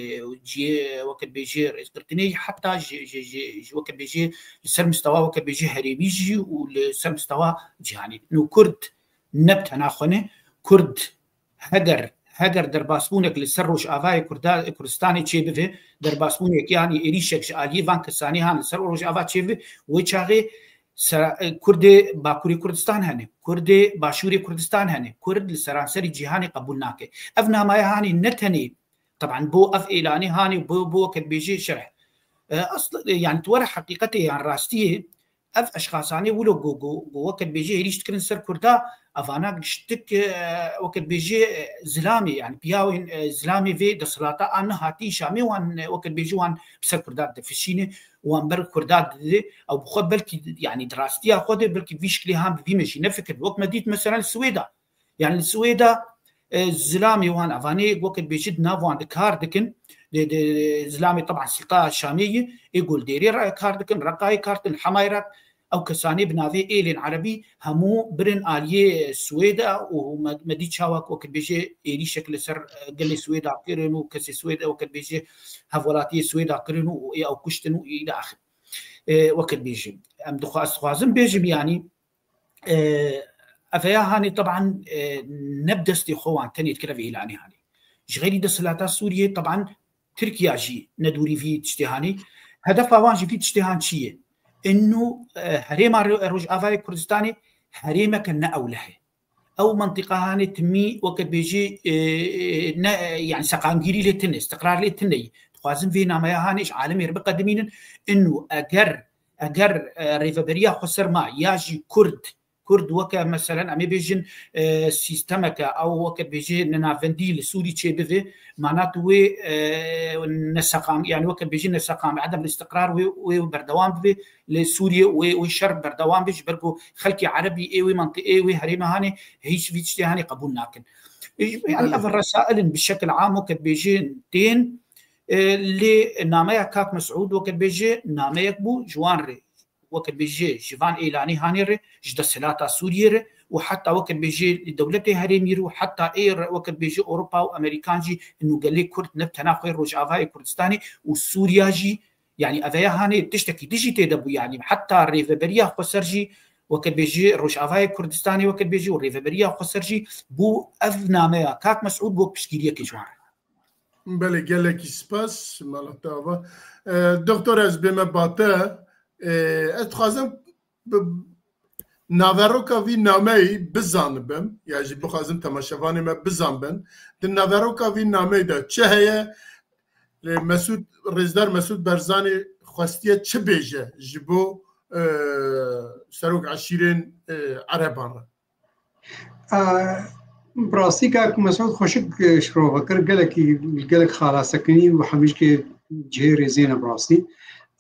cihê weke dibêjê rêzgirtinê yî, heta ji, ji, ji, ji weke dibêjê li ser mistewa weke dibêjê herêmî jî û li ser mistewa cîhanî. Nû Kurd ne bi tena xwe ne, Kurd heger, heger derbasbûnek li ser Rojavayê Kurda-, Kurdistanê çêbibe, derbasbûnek yanî êrîşek ji aliyê van kesanê han li ser Rojava çêbibe, wê çaxê sera-, Kurdê Bakurê Kurdistan hene, Kurdê Başûrê Kurdistan hene, Kurd li seranserî cîhanê qebûl nake. Ev namaya hanê ne tenê, teban bo ev êlanê hanê, bo, bo weke dibêjê şerh. E, asl-, e, yanî tu were heqîqetê yan rastiyê, ev eşxasanê wilo ku, ku, ku weke dibêjê êrîş dikirin ser Kurda, evana giştik, e, weke dibêjê, e, zilamê, yanî piyawên, e, zilamê vê desthilata a nihatî Şamê wan, e, weke dibêjê wan bi ser Kurda difişîne, wan ber Kurda dide, ew bi xwe belkî, yanî di rastiya xwe de belkî vî şiklê han bi vî me jî nefikir. Wek me dît, meselen, li Swêda. Yanî li Swêda, e, zilamê wan, evanê weke dibêjî di nav wan de kar dikin. Di, di, zilamê teban silta Şamê yî, ê ku li dêrê re kar dikin, Reqayê kar dikin, Hemayê re, ew kesanê bi navê êlên erebî hemû birin aliyê Swêda û me, me dî çawa ku weke dibêjê êrîşek li ser, e, gelê Swêda kirin û kesê Swêda weke dibêjê hevwelatiyê Swêda kirin û ê ew kuştin û îlâxir. E, weke dibêjê. Em dixwa-, ez dixwazim bêjim, yanî, e, eveya hanê teban, e, ne bi destê xwe wan tenê dikir ev êlanê hanê. Ji xeyrî desthilata Sûriyê teban Tirkiya jî ne dûrî vî tiştê hanê. Hedefa wan ji vî tiştê han çi ye? Ino, e, herêma Ro-, Rojavayê Kurdistanê herêmeke ne ewleh e. Ew mentiqa hanê timî weke dibêjî, e, e, ne, e, yanî seqamgîrî lê tune, istiqrar lê tune ye. Dixwazin vê nameya hanê ji alemê re biqedimînin. Ino eger, eger, e, rêveberiya xweser ma ya jî Kurd, Kurd weke meselen em ê bêjin, e, sîstemeke ew weke dibêjê nenavendî li Sûrî çêbibe, mana tu wê, e, neseqam, yanî weke dibêjî neseqam, edem istiqrar wê, wê berdewam bibe li Sûriyê, wê, wê şer berdewam be, ji ber ku xelkê erebî ê wê mentiqê, ê wê herême hanê hîç vî tiştê hanê qebûl nakin. Yanî Belê. Ev resail in bi şekil am weke dibêjin tên, e, lê nameya Kak Mesûd weke dibêje nameyek bû ji wan re, weke dibêje ji van êlanî hanê re, ji desthilata Sûriyê re û heta weke dibêje li dewletê herêmî re û heta ê re weke dibêje Ewropa û Amerîkan jî ino gelê Kurd ne bi tena xwe Rojavayê Kurdistanê û Sûriya jî, yanî eveya hanê tiştekî dijî tê de bû, yanî heta rêveberiya xweser jî weke dibêje Rojavayê Kurdistanê weke dibêje û rêveberiya xweser jî bû ev nameya Kak Mesûd bû piştgiriyekê ji wan re. Belê, gelekî spas, mala te ava. E, doktor, ez bême ba te. E, ez dixwazim bi naveroka vî nameyî bizanibim, ya jî bixwazim temaşevanê me bizanbin. Di naveroka vî nameyî de çi heye? Lê Mesûd, Rêzdar Mesûd Barzanî xwestiye çi bêje ji bo, e, serok eşîrên, e, ereban re? A, bi rastî kak Mesûd xweşik, e, şirove kir, gelekî, gelek xala sekinî û hemîşkê cihê rêzê ne bi rastî.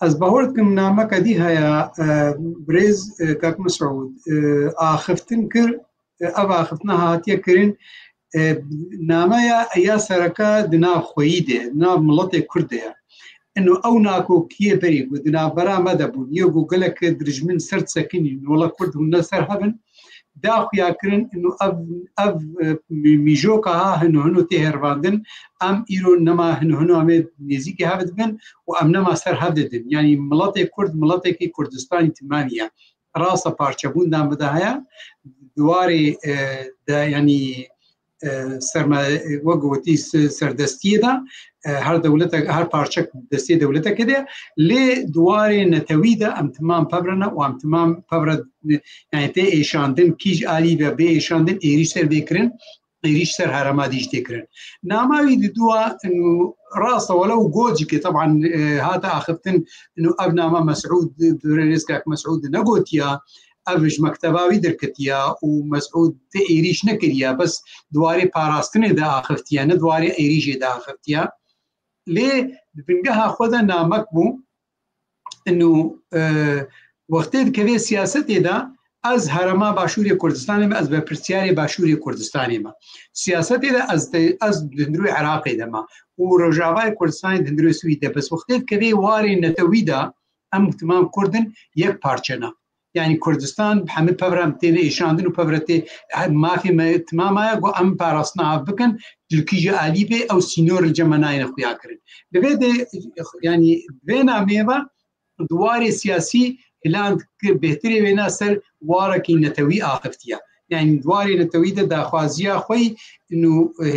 Ez bawer dikim nameke dî heye, e, birêz, e, kak Mesûd, e, axiftin kir, e, ev axiftina hatiye kirin, e, nameya ya sereke di nav xweyî de, di nav miletê Kurd de ye. Ino ew nakokiyê berî ku di navbera me de bûn, yê ku gelek dirijmin ser disekinîn, wela Kurd hûn ne ser hev in, da xuya kirin, ino ev, ev, e, mî-, mîjoka ha hino hino tê hervandin, em îro nema hino hino em ê nêzîkî hev dibin û em nema ser hev didin. Yanî miletê Kurd, miletekî Kurdistanî timamî ye. Rasta parçebûn dan bi de heye, di warê, e, de, yanî, e, serma-, e, wek gotî se-, serdestiyê de, e, her dewletek, her parçek destê dewletekê de, lê di warê netewî de em timam pevre ne û em timam pevre, e, yanî tê êşandin, kîj alî ve bê êşandin, êrîş ser bê kirin, êrîş ser herêma dî jî tê kirin. Nama wî di dua, inu, rast e, welew gocikê, teban, e, hate axiftin, inu, ev nama Mesûd, bi rêz kak Mesûd negotiya, ev ji mekteba wî derketiya û Mesûd ti êrîş nekiriya, bes di warê parastinê de axiftiye, ne di warê êrîşê de axiftiye. Lê di bingeha xwe de namek bû, inu, e, wextê dikeve siyasetê de, Ez herêma Başûrê Kurdistanê me, ez berpirsiyarê Başûrê Kurdistanê me. Siyasetê de ez de, ez di hundirê Iraqê de me û Rojavayê Kurdistanê di hundirê Sûrî de. Bes wextê dikeve warê netewî de, em timam Kurd in, yek parçe ne. Yanî Kurdistan hemî pevre em têne êşandin û pevre tê, mafê me timama ye, ku em parastina hev bikin, li kîje alî bê, ew sînor li cem me nayêne xuya kirin. Li vê de, yanî vê nameyê ve di warê siyasî plan bêhtirê wêna ser warekî netewî axiftiye. Yanî di warê netewî de daxwaziya xwe yî û, e,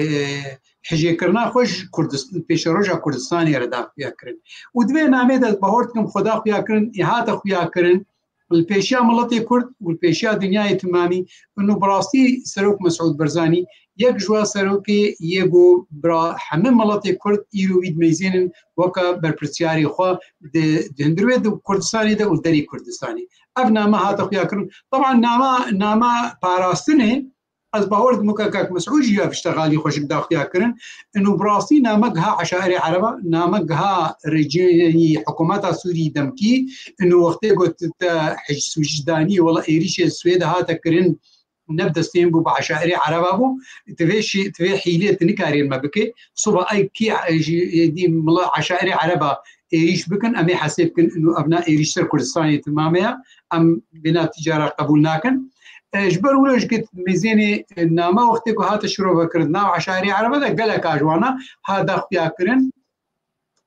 hijêkirina xwe ji Kurdist-, pêşeroja Kurdistanê re daxuya kirin. Û di vê namê de ez bahor dikim xwe daxuya kirin, ê hate xuya kirin, li pêşiya miletê Kurd û li pêşiya dinyayê timamî, û bi rastî Serok Mesûd Barzanî yek ji wan serokê yê ku bira hemî miletê Kurd îro wî dimeyzênin weke berpirsiyarê xwe di, di hundirê di Kurdistanê de û derî Kurdistanê. Ev name hate xuya kirin. Teban nama, nama parastinê, ez bawer dikim ka kak Mesûd jî ya piştegalî xweşik da xuya kirin. Ino bi rastî name giha eşairê Ereba, name giha rejî-, hikûmeta Sûrî demkî, ino wextê got te hij-, sucdanî, wela êrîşê Swêde hate kirin, ne bi destê min bû, bi eşairê Ereba bû. Ti vê şî-, ti vê hîlê ti nikarî me bike. Siba ey kî, e, jî, e, dî mila eşairê Ereba êrîş bikin, em ê hesê bikin, û ev na êrîş ser Kurdistanê timame ye. Em vêna tîcara qebûl nakin. E, ji ber wilo jî ki mêzênê, e, name wextê ku hate şirove kirin, nav eşairê Ereba de gelek a ji wana ha daxuya kirin.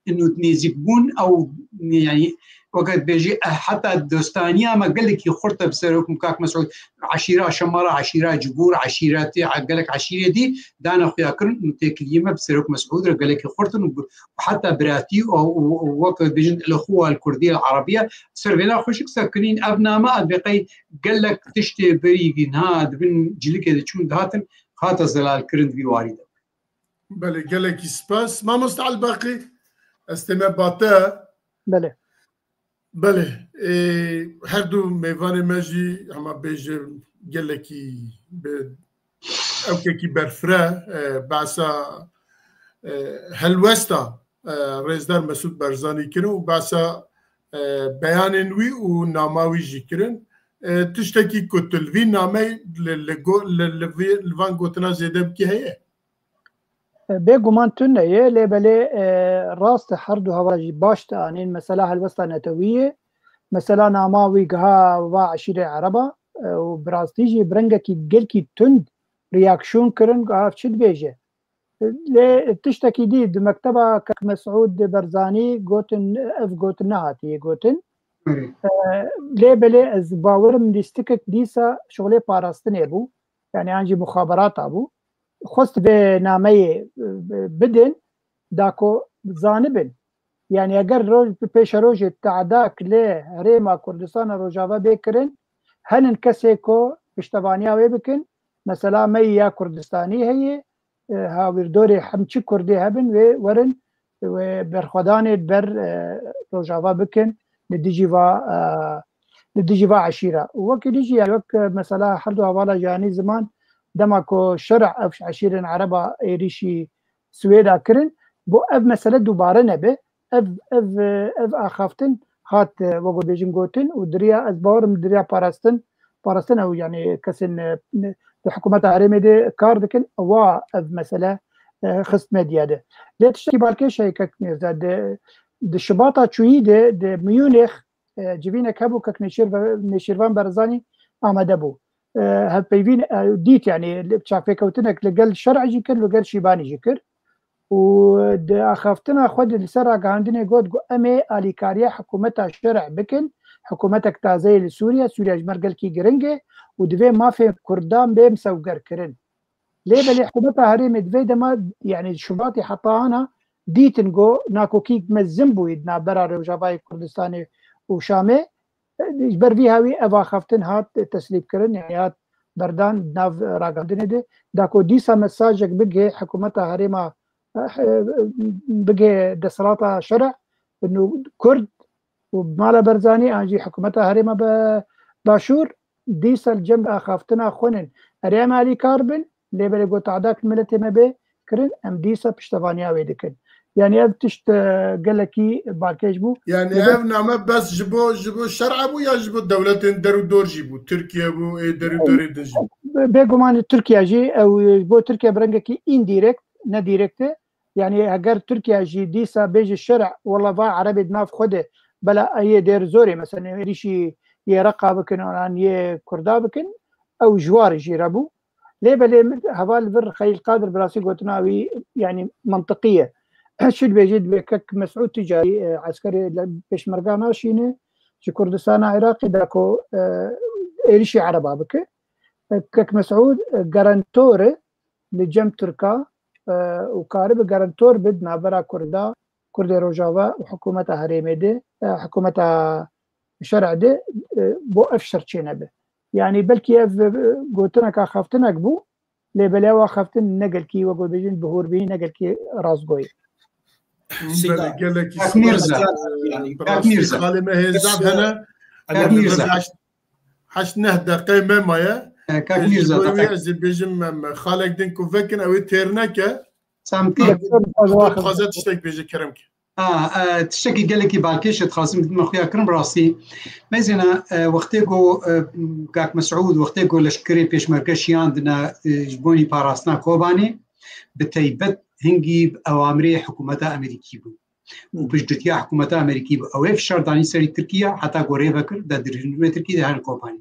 Û nêzîkbûn ew, yanî weke dibêjî, eh, heta dostaniya me gelekî xurt e bi Serok Kak Mesûd, eşîra Şemara, eşîra Cibûr, eşîretê, gelek eşîrê dî dane xuya kirin û têkiliyê me bi Serok Mesûd re gelekî xurt in û bi, heta biratî û, û, û weke dibêjin li xwe li kurdî, li erebî ye. Ser vêna xweşik sekinîn ev name ez bê qey gelek tiştê berî niha di bin cilikê de çûn dihatin, hate zelal kirin di vî warî de. Belê, gelekî spas. Mamoste Elbaqî, ez tême ba te. Belê. Belê. Ê, her du mêvanê me jî, hema bêje, gelekî bi ewkekî berfireh, e, behsa, e, helwesta, e, Rêzdar Mesûd Barzanî kirin û behsa, e, beyanên wî û nama wî jî kirin. E, tiştekî ku tu li vî nameyê li, li go-, li, li vî, li van gotina zêde bikî heye? Bêguman tune ye, lê belê, e, rast e, her du hevala jî baş dianîn. Mesela helwesta netewî ye, mesela nama wî giha va eşîrê Ereba, e, û bi rastî jî bi rengekî gelkî tund reaksiyon kirin, ku ev çi dibêje. Lê tiştekî dî, di mekteba Kak Mesûd Barzanî gotin, ev gotin nehatiye gotin. E, lê belê ez bawerim lîstikek dîsa şixulê parastinê bû. Yanî an jî muxaberata bû. Xwest vê nameyê, e, bidin, da ku zanibin. Yanî eger roj, pêşerojê te'dak li Herêma Kurdistana Rojava bê kirin, henin kesê ku piştevaniya wê bikin, mesela meyî ya Kurdistanî heye, e, hawîrdorê hemçi Kurdê hebin, wê werin, wê berxwedanê ber, e, Rojava bikin, li dijî va, e, li dijî va eşîra. Û wekî dijî, yani wek, e, mesela her du hevala jî anî ziman, dema ku şer'a ev eşîrên Ereba êrîşî Swêda kirin, bo ev mesele dubare nebe, ev, ev, e, ev axaftin hat, e, wek bêjin gotin û diriya, ez bawerim diriya parastin, parastin ew, yani kesên, e, di hikûmeta herêmê de kar dikin, ewa ev mesele, e, xist medya de. Lê tiştekî balkêş heye kek Mîrza, di, di Şibata çûyî de, di Munîx, e, civînek hebû kek Nêçîr-, Nêçîrvan Barzanî amade bû. E, hevpeyvîn, e, dît, yani, li, çavpêkewtinek li gel şer'ê jî kir, li gel Şîbanî jî kir. Û di axaftina xwe de li ser ragihandinê got, got, "Em ê alîkariya hikûmeta şer'ê bikin, hikûmetek taze ye li Sûriye, Sûriye ji me re gelkî giring e û divê mafên Kurdan bê misewgerkirin." Lê belê hikûmeta herêmê di vê dema, yani Şubatê heta ana dîtin, got, nakokî mezin bûyî di navbera Rojavayê Kurdistanê û Şamê. Ji ber vî hawî ev axaftin hat teslîmkirin, yani hat berdan nav ragihandinê de, da ku dîsa mesajek bigihê hikûmeta herêma, eh, bigihê desthilata şer'ê, û Kurd û mala Barzanî an jî hikûmeta herêma be-, Başûr, dîsa li cem axaftina xwe nin. Erê em alîkar bin, lê belê got te'dak miletê me bê kirin, em dîsa piştevaniya wê dikin. Yani ev tişt, e, gelekî balkêş bû. Yani Lê ev name bes ji bo, ji bo şer'a bû ya ji bo dewletên der û dor jî bû? Tirkiye bû, ê der û dorê din jî? Bê-, bêguman Tirkiye jî, ew ji bo Tirkiye bi rengekî indirekt, ne direkt e. Yani eger Tirkiye jî dîsa bêje şer', wela va Erebê di nav xwe de, bela ê yê dêr zorê, mesela êrîşî yê Reqa bikin, an yê Kurda bikin, ew ji war jî re bû. Lê belê min heval vir Xelîl Qadir bi rastî gotina wî, yani, mantiqî ye. Çi dibêjî, dibê Kek Mesûd tu carî, e, eskerê li pêşmerga naşîne, ji Kurdistana Iraqê da ku, e, êrişî Ereba bike. E, Kek Mesûd, e, garantor e li cem Tirka, e, û karibe garantor be di navbera Kurda, Kurdê Rojava û hikûmeta herêmê de, e, hikûmeta şer'ê de, e, bo ev şer çênebe. Yani belkî ev, e, gotineka xeftinek bû, lê belê ew xeftin ne gelkî, wek bêjin, bihûrbînî ne gelkî rastgoyî. Seyda, Belê, gelekî Kak Mîrza, spas, e, yani, bi Kak rastî Mîrza. Xalê me hêza Bes, e, hene. Kak Mîrza. Heşt, heşt neh deqe me maye. E, Kak Mîrza, ji bo wî deqe. Ez ê bêjim, em, xalek din ku vekin, ew ê têr neke. Samkî. Doktor, ez Doktor, dixwaze tiştek bêje, kerem ke. A, e, tiştekî gelekî balkêş e, dixwazim bidime xuya kirin, bi rastî. Mezêna, e, wextê ku, e, Kak Mesûd, wextê ku leşkerê pêşmerge şiyandine, e, ji bonî parastina Kobanê, bi teybet hingî bi ewamirê hikûmeta Amerîkî bû. Û piştgirtiya hikûmeta Amerîkî bû. Ew ê fişar danî serî Tirkiye, heta ku rê vekir, de dirhînê Tirkiye de her Kobanê.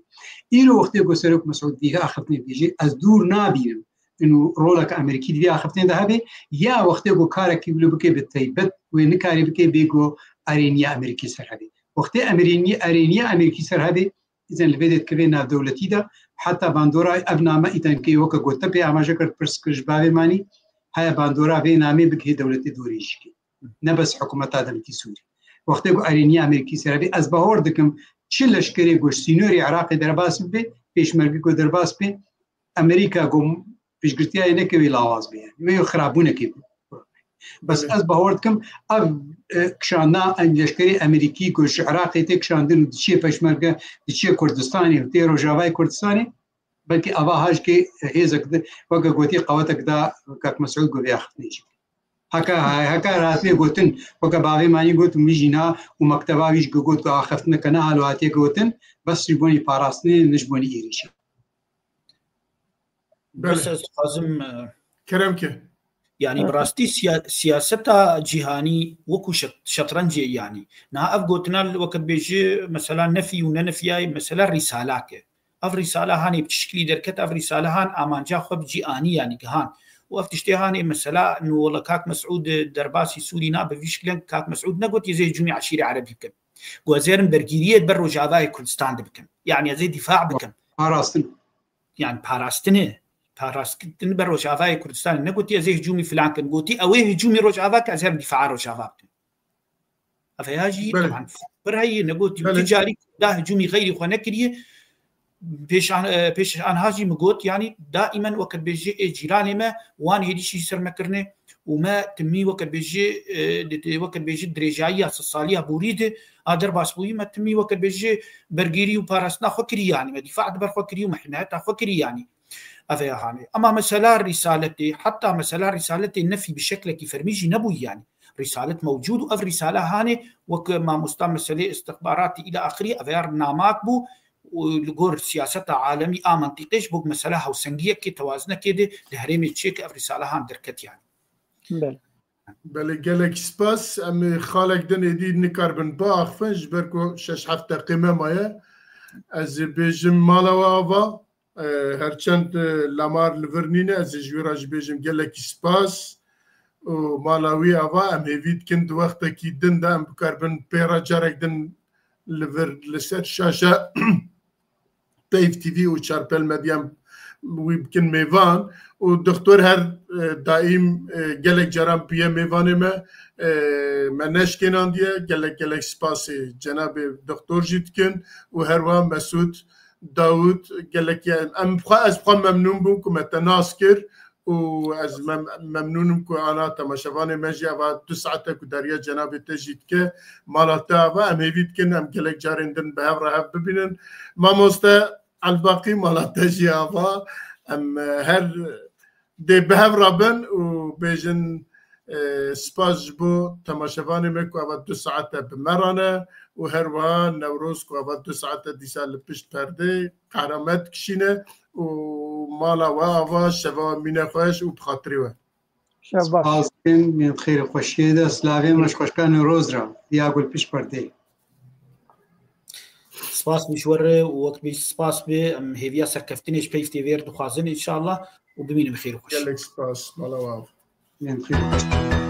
Îro wextê ku Serok Mesûd vî axiftinê dibêje, ez dûr nabînim. Û rolek Amerîkî di vî axiftinê de hebe, ya wextê ku karekî wilo bike bi teybet, wê nikarê bike bê ku erêniya Amerîkî ser hebe. Wextê emerêniye-, erêniya Amerîkî ser hebe, îzen li vê dê dikeve navdewletî de, heta bandora ev name îzen ke weke gote pê amaje kir, pirs kir ji bavê manî, haya bandora vê namê bigihê dewletê dorê jî ke. Ne bes hikûmeta demkî Sûrî. Wextê ku erêniya Amerîkî ser hebe, ez bahor dikim, çi leşkerê ku ji sînorê Iraqê derbas bibe, pêşmerge ku derbas be, Amerîka ku piştgirtiya wê neke wê lawaz be, yani. Wê xirabûnekê bû. Bes Belê. ez bahor dikim, ev, e, kişandina em leşkerê Amerîkî ku ji Iraqê tê kişandin û diçiye pêşmerge, diçiye Kurdistanê û tê Rojavayê Kurdistanê, belkî ava hajkê hêzek di, weke gotî, qewetek da Kak Mesûd ku vê axiftinê jî. Heka, heka rastiyê gotin, weke bavê manî got, mijîna û mekteba wî jî got ku axiftineke ne halo hatiye gotin, bes ji bonî parastinê, ne ji bonî êrîşê. Belê. Bes ez dixwazim, e, Kerem ke. Yani, bi rastî siya-, siyaseta cîhanî wekû şet-, şetrencê, yani. Niha ev gotina li weke dibêji, mesela nefî û ne nefiyayê, mesela rîsalak e. Ev rîsala hanê bi çi şiklî derket, ev rîsala han amanca xwe bi cî anî, yani gihan. Û ev tiştê hanê, mesela, nû wela Kak Mesûd derbasî Sûrî nabe vî şiklen, Kak Mesûd negot ez ê hicûmî eşîrê erebî bikim. Got ez ê herim bergîriyê ber Rojavayê Kurdistan de bikim. Yani ez ê dîfa bikim. Parastin. Yani parastinê, parastin ber Rojavayê Kurdistanê. Negotî ez ê hicûmî filan kim. Gotî ew ê hicûmî Rojava ke ez herim dîfaa Rojava bikim. Ev heya jî Belê. teban pir heyî, negotî Belê. tu carî da hicûmî xeyrî xwe nekiriye. Pêşan, e, pêş anha jî min got, yani daimen weke dibêjî ê cîranê me wan hêdî jî ser me kirine û me timî weke dibêjî, e, di, di, weke dibêjî dirêjayiya sed saliya borî de a derbas bûyî, me timî weke dibêjî bergêrî û parastina xwe kirî, yani me dîfa di ber xwe kirî û me hîmayeta xwe kirî, yani. Ev ê hanê. Ema mesela rîsaletê, heta mesela rîsaletê nefî bi şeklekî fermî jî nebûyî, yani. Rîsalet mewcûd û ev rîsale hanê wek mamosta meselê istixbaratî îla axirî, ev ê namak bû û li gor siyaseta alemî a mentîqê ji bo mesela hewsengiyekê, tewazinekê de li herêmê çêke ev rîsale han derket, yani. Belê. Belê, gelek spas. Em ê xalek din êdî nikaribin biaxifin, ji ber ku şeş heft deqê me maye. Ez ê bêjim mala we ava, e, her çend, e, lamar li vir nîne, ez ê ji wî re jî bêjim gelekî spas. Û mala wî ava, em hêvî dikin di wextekî din de em bikaribin pê re carek din li vir, li ser şaşe Peyv T V û Çarpel Medya wî bikin mêvan û Doktor her, e, daîm, e, gelek caran bûye mêvanê me, e, me neşkênandiye. Gelek gelek spasê cenabê Doktor jî dikin û her wiha Mesûd Dawûd gelek em, em xwe, ez xwe memnûn bûm ku me te nas kir û ez mem-, memnûn im ku ana temaşevanê me jî eva du saete ku dariya cenabê te jî dike, mala te ava, em hêvî dikin em gelek carên din bi hev re hev bibînin. Mamoste Elbaqî, mala te jî ava, em, e, her dê bi hev re bin û bêjin E, spas ji bo temaşevanê me ku ava du saete bi me re ne û her wiha Newroz ku ava du saete dîsa li pişt perdê qehremet kişîne û mala we ava şeva mîne xweş û bi xatirê we. Şevbaş. Spas bikin, yên xêr û xweşiyê de, slavên me ji xweşka Newroz re, ya gul pişt perdê. Spas bî ji we re û wek bî spas bî, em hêviya serkeftinê ji peyv tê vêr dixwazin înşallah û bimînin bi xêr û xweşî. Gelek spas, mala we av. Yên xêr û xweşî.